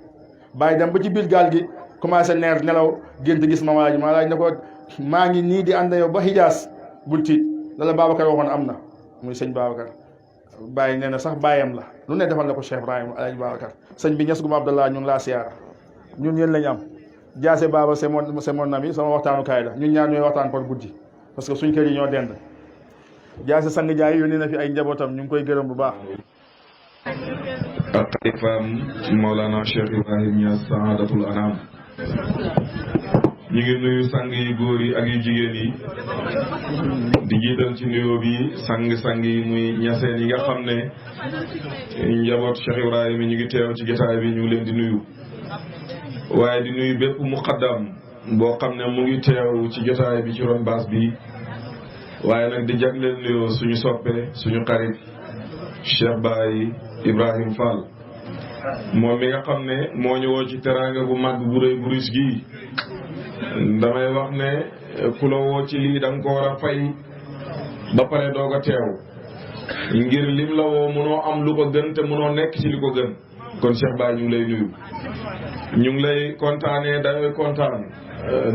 bàyyi dem ba ci biir gaal gi commencé neer nelaw gént gis ma Alaaji ne ko maa ngi nii di ànd yow ba Hijaas bul tiit la Babacar waxoon am na muy sëñ Babacar bàyyi nee na sax bàyyam la lu ne defal na ko Cheikh Ibrahima Alaaji Babacar sëñ bi Niass Gouma Abdallah ñu ngi laa siyaara ñun yéen lañ am jaase baaba c'est mon ami sama waxtaanukaay la ñun ñaar ñooy waxtaan par guddi parce que suñ kër yi ñoo dend jaase sang jaay yónnee na fi ay njabootam ñu ngi koy gërëm bu baax ak xalifaam Mawlana Cheikh Ibrahim Niass Saadatul Anam ñu ngi nuyu sang yi góor yi ak yu jigéen yi di jiital ci nuyoo bi sang yi muy ñaseen yi nga xam ne njaboot Cheikh Ibrahima ñu ngi teew ci jotaay bi ñu ngi leen di nuyu waaye di nuyu bépp muqaddam boo xam ne mu ngi teew ci jotaay bi ci ron baas bi waaye nag di jagleel nuyoo suñu soppe suñu xarit Cheikh Baye Ibrahim Fall moom mi nga xam ne moo ñëwoo ci teraanga bu màgg bu rëy bu riis gi damay wax ne ku la woo ci lii da nga ko war a fay ba pare doog a teew ngir lim la woo mënoo am lu ko gën te mënoo nekk ci li ko gën kon Cheikh Baye ñu ngi lay nuyu ñu ngi lay kontaanee dangay kontaan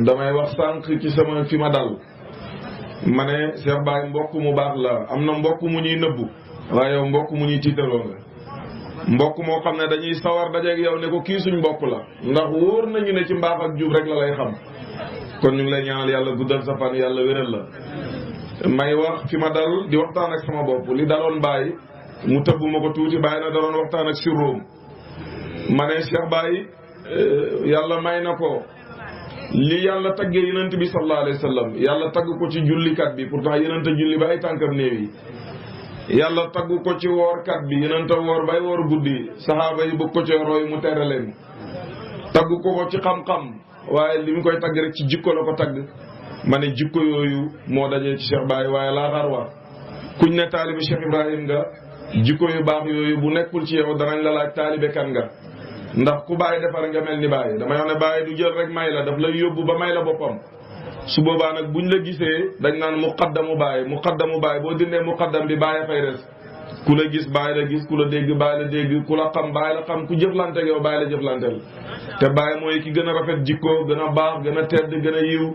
damay wax sànq ci sama fi ma dal ma ne Cheikh Baye mbokk mu baax la am na mbokk mu ñuy nëbbu waaye yow mbokk mu ñuy tiitaloo nga mbokk moo xam ne dañuy sawar dajeeg yow ne ko kii suñ mbokk la ndax wóor nañu ne ci mbaax ak jub rek la lay xam kon ñu ngi lay ñaanal yàlla guddal sa fan yàlla wéral la may wax fi ma dal di waxtaan ak sama bopp li daloon Baye mu tëbbu ma ko tuuti Baye na daloon waxtaan ak sirroom ma ne Cheikh Baye yàlla may na ko li yàlla taggee yonent bi sallallahu alayhi wa sallam yàlla tagg ko ci jullikat bi pourtant yonent julli ba ay tànkam néew yi yàlla tagg ko ci woorkat bi yonent woor bay woor guddi saxaaba yi bëgg ko ci roy mu tere leen tagg ko ci xam-xam waaye li mu koy tagg rek ci jikko la ko tagg ma ne jikko yooyu moo dajee ci Cheikh Baye waaye laa xarwa kuñ ne taalibe Cheikh Ibrahim nga jikko yu baax yooyu bu nekkul ci yow danañ la laaj taalibe kan nga ndax ku Baye defar nga mel ni Baye damay wax ne Baye du jël rek may la daf lay yóbbu ba may la boppam su boobaa nag buñ la gisee dañ naan muqaddamu Baye boo dindee muqaddam bi Baye fay res ku la gis Baye la gis ku la dégg Baye la dégg ku la xam Baye la xam ku jëflante ak yow Baye la jëflanteel te Baye mooy ki gën a rafet jikko gën a baax gën a tedd gën a yiw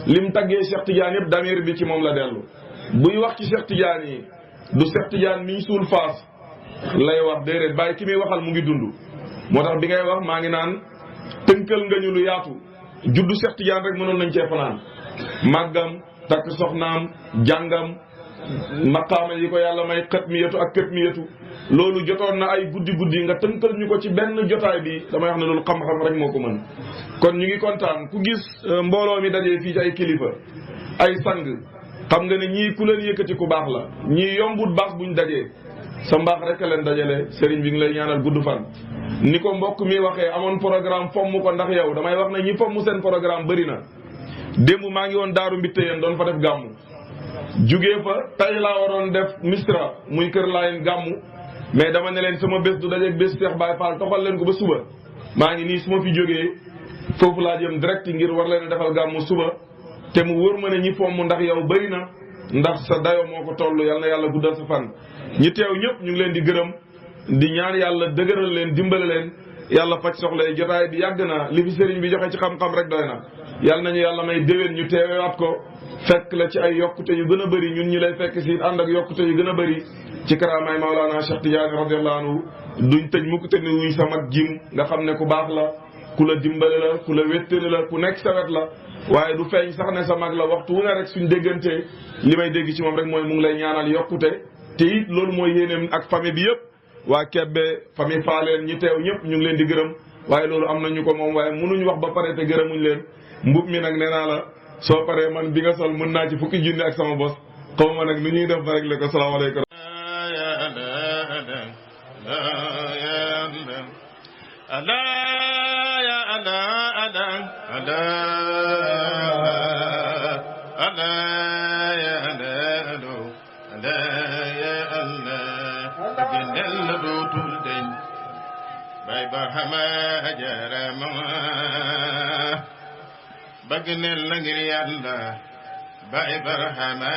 lim taggee Cheikh Tidiane yëpp damir bi ci moom la dellu buy wax ci Cheikh Tidiane yi du Cheikh Tidiane miñ suul faas lay wax déedéet Baye ki muy waxal mu ngi dund moo tax bi ngay wax maa ngi naan tënkal nga ñu lu yaatu juddu Cheikh Tidiane rek mënoon nañ cee fanaan màggam takk soxnaam jàngam maqaama yi ko yàlla may xët mi yetu ak kët mi yetu loolu jotoon na ay guddi nga tënkal ñu ko ci benn jotaay bi damay wax ne loolu xam-xam rek moo ko mën kon ñu ngi kontaan ku gis mbooloo mi dajee fii ci ay kilifa ay sang xam nga ne ñii ku leen yëkkati ku baax la ñii yombut baax buñ dajee sa mbaax rek a leen dajale sëriñ bi ngi lay ñaanal gudd fan ni ko mbokk mi waxee amoon programme fomm ko ndax yow damay wax ne ñi fomm seen programme bëri na démb maa ngi woon daaru mbitte yéen doon fa def gàmmu jugee fa tay laa waroon def mistra muy kër laayin gàmmu mais dama ne leen sama bés du dajeeg bés Cheikh Baye Fall toxal leen ko ba suba maa ngi nii su ma fi jógee foofu laa jëm direct ngir war leen a defal gàmmu suba te mu wóor ma ne ñi fomm ndax yow bëri na ndax sa dayo moo ko toll yal na yàlla guddal sa fan ñi teew ñëpp ñu ngi leen di gërëm di ñaan yàlla dëgëral leen dimbale leen yàlla faj soxla yi jotaay bi yàgg na li fi sëriñ bi joxe ci xam-xam rek doy na yàlla nañu yàlla may déwén ñu teewewaat ko fekk la ci ay yokkute yu gën a bëri ñun ñi lay fekk si ànd ak yokkute yu gën a bëri ci karaamaay Maolana Cheikh Tidiane radiyallahu anhu duñ tëj mukk te ni wuñ sa mag jim nga xam ne ku baax la ku la dimbale la ku la wéttali la ku nekk sa wet la waaye du feeñ sax ne sa mag la waxtu wu ne rek suñ déggantee li may dégg ci moom rek mooy mu ngi lay ñaanal yokkute te it loolu mooy yéeneem ak famille bi yëpp waa Kebbe famille Faaleen ñi teew ñëpp ñu ngi leen di gërëm waaye loolu am nañu ko moom waaye mënuñ wax ba pare te gërëmuñ leen mbub mi nag nee naa la soo paree man bi nga sol mën naa ci fukki junni ak sama bos xaw ma nag nu ñuy def ba rek le ko salaamaaleykum bëgg nel la ngir yàlla Baay Barhama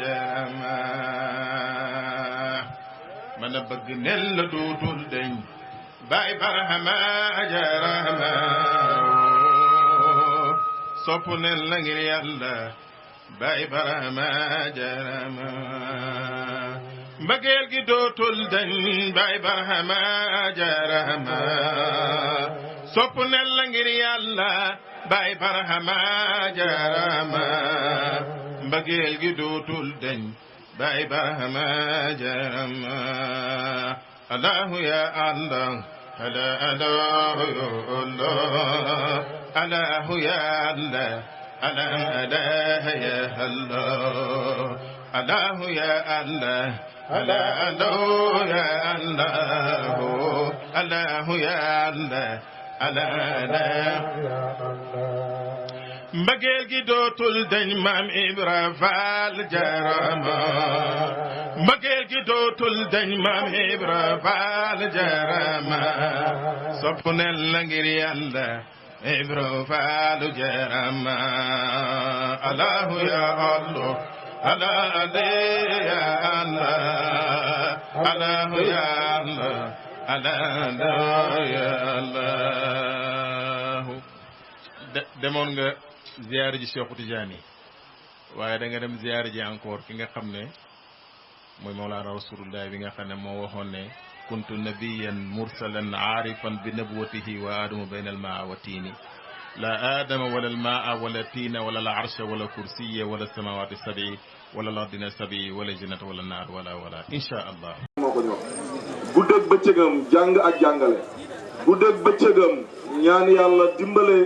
jarama man a bëgg nel la dootul deñ Baay Barhama jarama sopp nel la ngir yàlla Baay Barhama jarama mbëggeel gi dootul deñ Baay Barhama jarama sopp nel la ngir yàlla Baay Barhama jarama mbëggeel gi dootul deñ Baay Barhama jarama Allahu ya Allah ala Allahu ya Allah ala ya Allah Allahu ya Allah ala ya Allah Allahu ya Allah mbëggeel gi dootul dañ maam Ibra Faal jarama mbëggeel gi dootul dañ maam Ibra Faal jarama sopp nel la ngir yàlla Ibra Faal jarama Allahu ya Allah ala ya Allah Allahu ya Allah demoon nga ziyaare ji Cheikh Tidiane waaye da nga dem ziyaare ji encore ki nga xam ne mooy Mawlana Rasulullah bi nga xam ne moo waxoon ne kuntu nabiyan mursalan aarifan bi nabwatihi wa adamu bayna al maa wa tiini لا آدم ولا الماء ولا التين ولا العرش ولا الكرسي ولا السماوات السبع ولا الأرضين السبع ولا الجنة ولا النار ولا إن شاء الله. guddeeg bëccëgam jàng ak jàngale guddeeg bëccëgam ñaan yàlla dimbale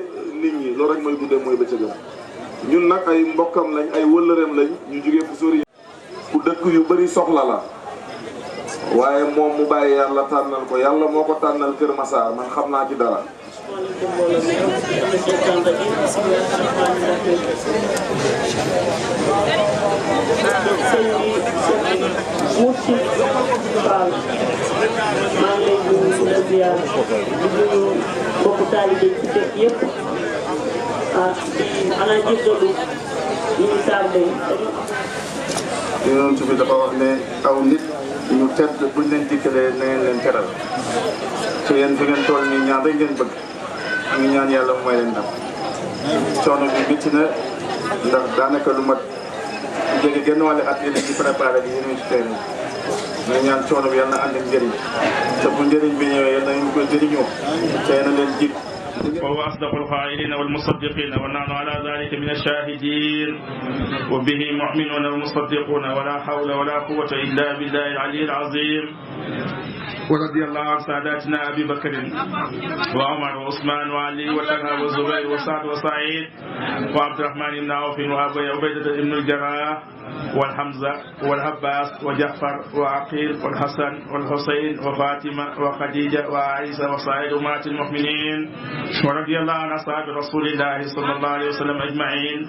nit ñi loolu rek mooy guddeeg mooy bëccëgam ñun nag ay mbokkam lañ ay wëllëreem lañ ñu jógee fu sori ku dëkk yu bari soxla la waaye moom mu bàyyi yàlla tànnal ko yàlla moo ko tànnal Kër Massar man xam naa ci dara Mufti Fall maa ngi lay nuyu di la ziar di nuyu mbokku taalibe ci fekk yëpp xanaa jéggalu ñu ngi tardé. Yonent bi dafa wax ne aw nit ñu tedd buñ leen dikkalee na ngeen leen teral te yéen fi ngeen toll nii ñaan rek ngeen bëgg ñu ñaan yàlla mu may leen ndam coono bi métti na ndax daanaka lu mat jege genn wàllu at yéen di préparé di yéen ci terrain ñu ñaan coono bi yàlla na ànd ak njëriñ te bu njëriñ bi ñëwee yàlla nañu ko jëriñoo te yéen a leen jig. وهو أصدق القائلين والمصدقين ونحن على ذلك من الشاهدين وبه مؤمنون ومصدقون ولا حول ولا قوة إلا بالله العلي العظيم ورضي الله عن ساداتنا أبي بكر وعمر وعثمان وعلي وطلحة وزبير وسعد وسعيد وعبد الرحمن بن عوف وأبي عبيدة بن الجراح والحمزة والعباس وجعفر وعقيل والحسن والحسين وفاطمة وخديجة وعائشة وسائر أمهات المؤمنين ورضي الله عن أصحاب رسول الله صلى الله عليه وسلم أجمعين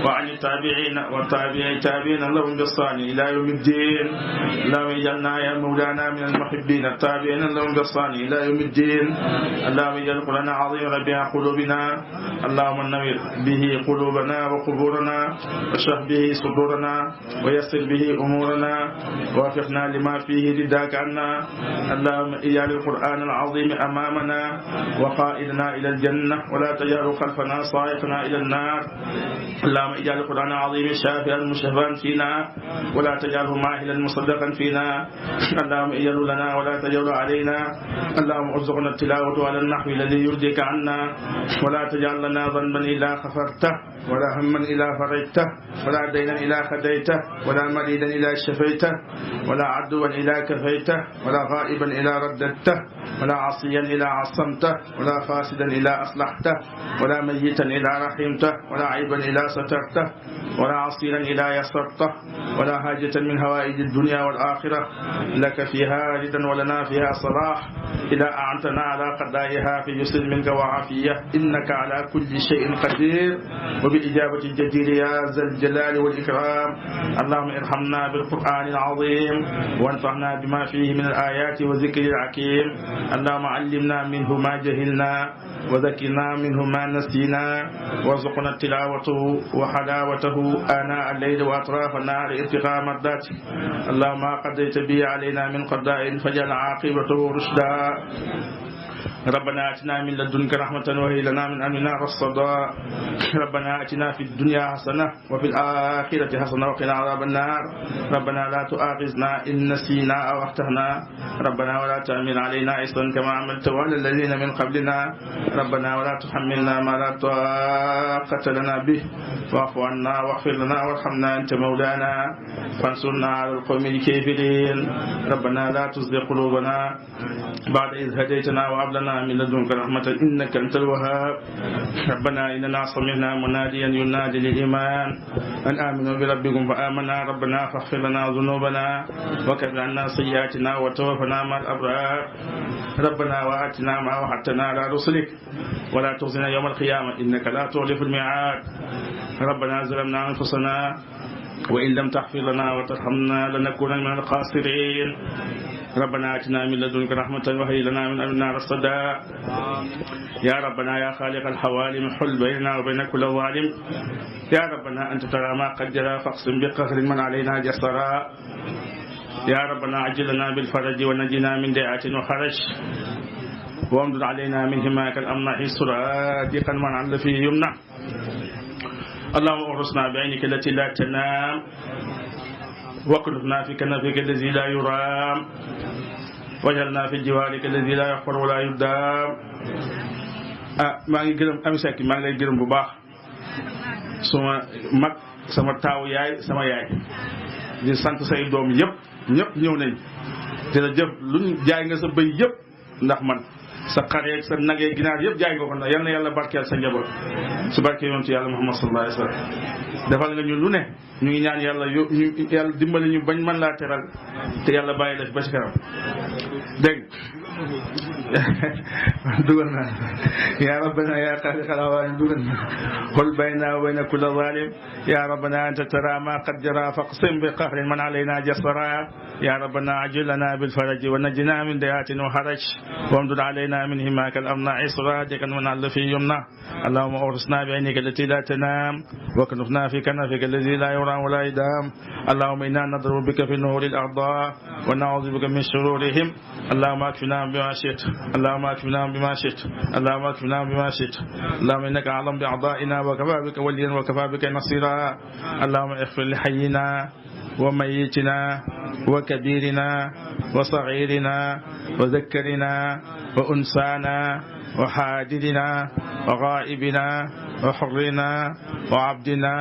وعن التابعين والتابعين لهم بإحسان إلى يوم الدين. اللهم اجعلنا يا مولانا من المحبين التابعين لهم بإحسان إلى يوم الدين. اللهم اجعل القرآن عظيم ربيع قلوبنا اللهم نور به قلوبنا وقبورنا واشرح به صدورنا ويسر به أمورنا ووفقنا لما فيه رداك عنا. اللهم اجعل القرآن العظيم أمامنا وقائدنا إلى الجنة ولا تجعل خلفنا صائقنا إلى النار. اللهم اجعل القرآن العظيم شافعا مشفعا فينا ولا تجعله ماهلا مصدقا فينا. اللهم اجعل لنا ولا تجعل علينا. اللهم ارزقنا التلاوة على النحو الذي يرضيك عنا ولا تجعل لنا ذنبا إلا غفرته ولا هما إلا فرجته ولا دينا إلا خديته ولا مريدا إلا شفيته ولا عدوا إلا كفيته ولا غائبا إلا رددته ولا عصيا إلا عصمته ولا فاسدا إلا أصلحته ولا ميتا إلا رحمته ولا عيبا إلا سترته ولا عصيرا إلا يسرته ولا حاجة من هوائج الدنيا والآخرة لك فيها ردا ولنا فيها صلاح إذا أعنتنا على قضائها في يسر منك وعافية إنك على كل شيء قدير وبإجابة الجدير يا ذا الجلال والإكرام. اللهم ارحمنا بالقرآن العظيم وانفعنا بما فيه من الآيات والذكر الحكيم. اللهم علمنا منه ما جهلنا وذكرنا منه ما نسينا وارزقنا تلاوته وحلاوته آناء الليل وأطراف النهار ابتغاء مرضاتك. اللهم ما قضيت به علينا من قضاء فاجعل عاقبته رشدا. ربنا آتنا من لدنك رحمة وهي لنا من أمرنا رشدا. ربنا آتنا في الدنيا حسنة وفي الآخرة حسنة وقنا عذاب النار. ربنا لا تؤاخذنا إن نسينا أو أخطأنا. ربنا ولا تحمل علينا إصرا كما عملت على الذين من قبلنا. ربنا ولا تحملنا ما لا طاقة لنا به واعف عنا واغفر لنا وارحمنا أنت مولانا فانصرنا على القوم الكافرين. ربنا لا تزغ قلوبنا بعد إذ هديتنا وهب لنا من لدنك رحمة إنك أنت الوهاب. ربنا إننا سمعنا مناديا ينادي للإيمان أن آمنوا بربكم فآمنا. ربنا فاغفر لنا ذنوبنا وكفر عنا سيئاتنا وتوفنا مع الأبرار. ربنا وآتنا ما وعدتنا على رسلك ولا تخزنا يوم القيامة إنك لا تخلف الميعاد. ربنا ظلمنا أنفسنا وإن لم تغفر لنا وترحمنا لنكونن من الخاسرين. ربنا آتنا من لدنك رحمة وهي لنا من أمرنا رشدا. يا ربنا يا خالق الحوالم حل بيننا وبين كل ظالم. يا ربنا أنت ترى ما قد جرى فاقسم بقهر من علينا جسرا. يا ربنا عجلنا بالفرج ونجنا من داعة وخرج وامدد علينا من هماك الأمنح صراطقا من عل فيه يمنع. اللهم اغرسنا بعينك التي لا تنام واكلفنا في كنفك الذي لا يرام واجعلنا في جوارك الذي لا يحفر ولا يدام. maa ngi gërëm Ami Seck maa ngi lay gërëm bu baax suma mag sama taawu yaay sama yaay di sant say doom yëpp ñëpp ñëw nañ jërëjëf luñ jaay nga sa bëy yëpp ndax man sa xareeg sa nagee ginaar yëpp jaay nga ko na yal na yàlla barkeel sa njaboot su barkeel yonent yàlla Muhammad sallallahu alayhi wa sallam defal nga ñu lu ne ñu ngi ñaan yàlla yàlla dimbali ñu bañ mën laa teral te yàlla bàyyi la fi ba ci kanam dégg dugal naa ya rabbana ya xaaliqal awaani dugal na qul bayna wa bayna kulli zalim ya rabbana anta tara ma qad jara faqsim bi qahrin man alayna jasara ya rabbana ajil lana bil faraj wa najina min dayatin wa haraj wamdud alayna min himaka al amna isra jakan man alla fi yumna اللهم أورثنا بعينك التي لا تنام وكنفنا في كنفك الذي لا يرام ولا يدام اللهم إنا نضرب بك في نور الأعضاء ونعوذ بك من شرورهم اللهم اكفنا بما شئت اللهم اكفنا بما شئت اللهم اكفنا بما شئت اللهم إنك أعلم بأعضائنا وكفى بك وليا وكفى بك نصيرا اللهم اغفر لحينا وميتنا وكبيرنا وصغيرنا وذكرنا وأنسانا وحادثنا وغائبنا وحرنا وعبدنا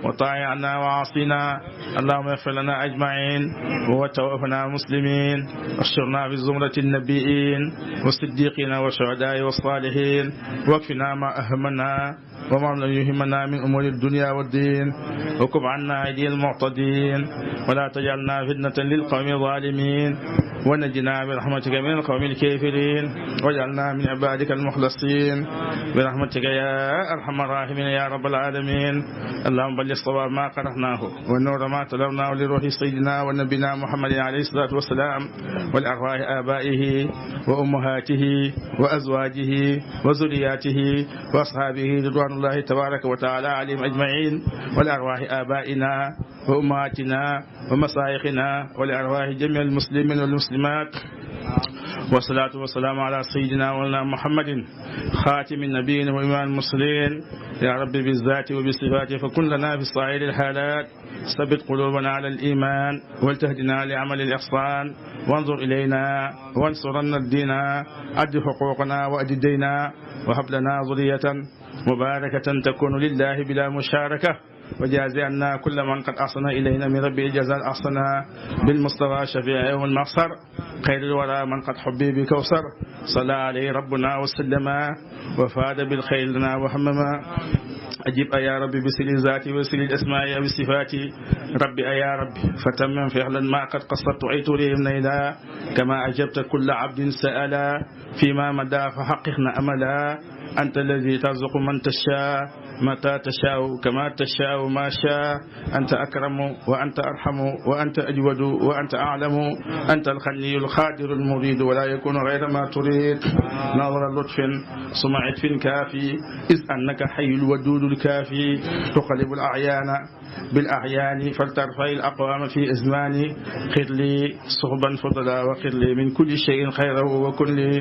وطائعنا وعاصينا اللهم اغفر لنا أجمعين وتوفنا مسلمين واحشرنا في زمرة النبيين والصديقين والشهداء والصالحين واكفنا ما أهمنا وما لم يهمنا من أمور الدنيا والدين وكف عنا أيدي المعتدين ولا تجعلنا فتنة للقوم الظالمين ونجنا برحمتك من القوم الكافرين واجعلنا من عبادك المخلصين برحمتك يا أرحم الراحمين يا رب العالمين اللهم بلغ الصواب ما قرأناه والنور ما تلوناه لروح سيدنا ونبينا محمد عليه الصلاة والسلام والأرواح آبائه وأمهاته وأزواجه وذرياته وأصحابه رضوان الله تبارك وتعالى عليهم أجمعين والأرواح آبائنا وأمهاتنا ومشايخنا ولأرواح جميع المسلمين والمسلمات والصلاة والسلام على سيدنا مولانا محمد خاتم النبيين وإمام المرسلين يا رب بالذات وبالصفات فكن لنا في صائر الحالات ثبت قلوبنا على الإيمان ولتهدنا لعمل الإحسان وانظر إلينا وانصرنا الدين أد حقوقنا وأد دينا وهب لنا ذرية مباركة تكون لله بلا مشاركة وجازي عنا كل من قد أحسن إلينا من ربي الجزاء الأحسن بالمصطفى شفيع يوم المحصر خير الورى من قد حبي بكوثر صلى عليه ربنا وسلم وفاد بالخير لنا وحمما أجب يا ربي بسل الذات وبسل الأسماء والصفات ربي يا ربي فتمم فعلا ما قد قصدت عيتوري من إله كما أجبت كل عبد سألا فيما مدى فحققنا أملا أنت الذي ترزق من تشاء متى تشاء كما تشاء ما شاء أنت أكرم وأنت أرحم وأنت أجود وأنت أعلم أنت الخني الخادر المريد ولا يكون غير ما تريد نظر لطف ثم عطف كافي إذ أنك حي الودود الكافي تقلب الأعيان بالأعيان فلترفع الأقوام في إزماني خذ لي صحبا فضلا وخذ لي من كل شيء خيره وكن لي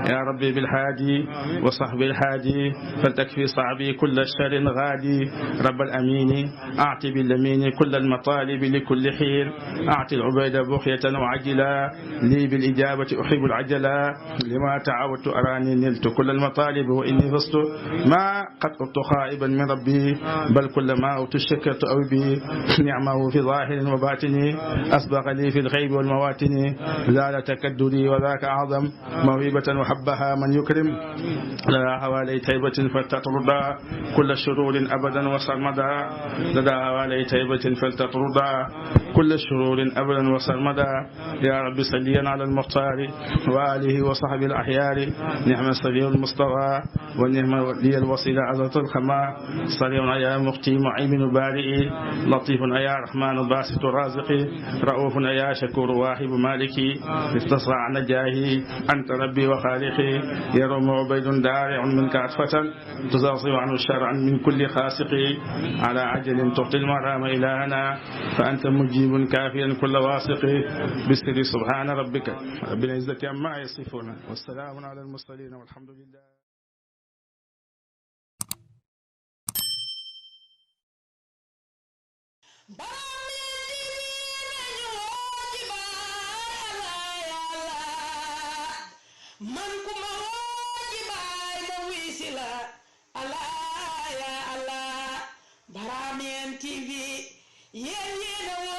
يا ربي بالهادي وصحب الهادي فلتكفي صعبي كل شر غادي رب الأمين أعطي بالأمين كل المطالب لكل حين أعطي العبيد بخية وعجلا لي بالإجابة أحب العجلا لما تعودت أراني نلت كل المطالب وإني فزت ما قد قلت خائبا من ربي بل كل ما أوت شكرت أو بي نعمه في ظاهر وباطن أسبق لي في الغيب والمواتن زال تكدري وذاك أعظم موهبة وحبها من يكرم لا حوالي تيبة فلتطرد كل شرور أبدا وسرمدا لدى حوالي تيبة فلتطرد كل شرور أبدا وسرمدا يا رب صليا على المختار وآله وصحبه الأحيار نعم السبيل المصطفى ونعم لي الوسيلة عزة الخماء صليا يا مختي معين بارئي لطيف يا رحمن باسط رازقي رؤوف يا شكور واهب مالكي استصرع نجاهي أنت ربي وخالقي يروم عبيد دارع منك عطفة تزاصي عنه الشرع من كل خاسقي على عجل تعطي المرام إلهنا فأنت مجيب كافيا كل واثقي بسر سبحان ربك رب العزة عما يصفون والسلام على المرسلين والحمد لله. man ku ma woo ci baay ma wuy si la yéene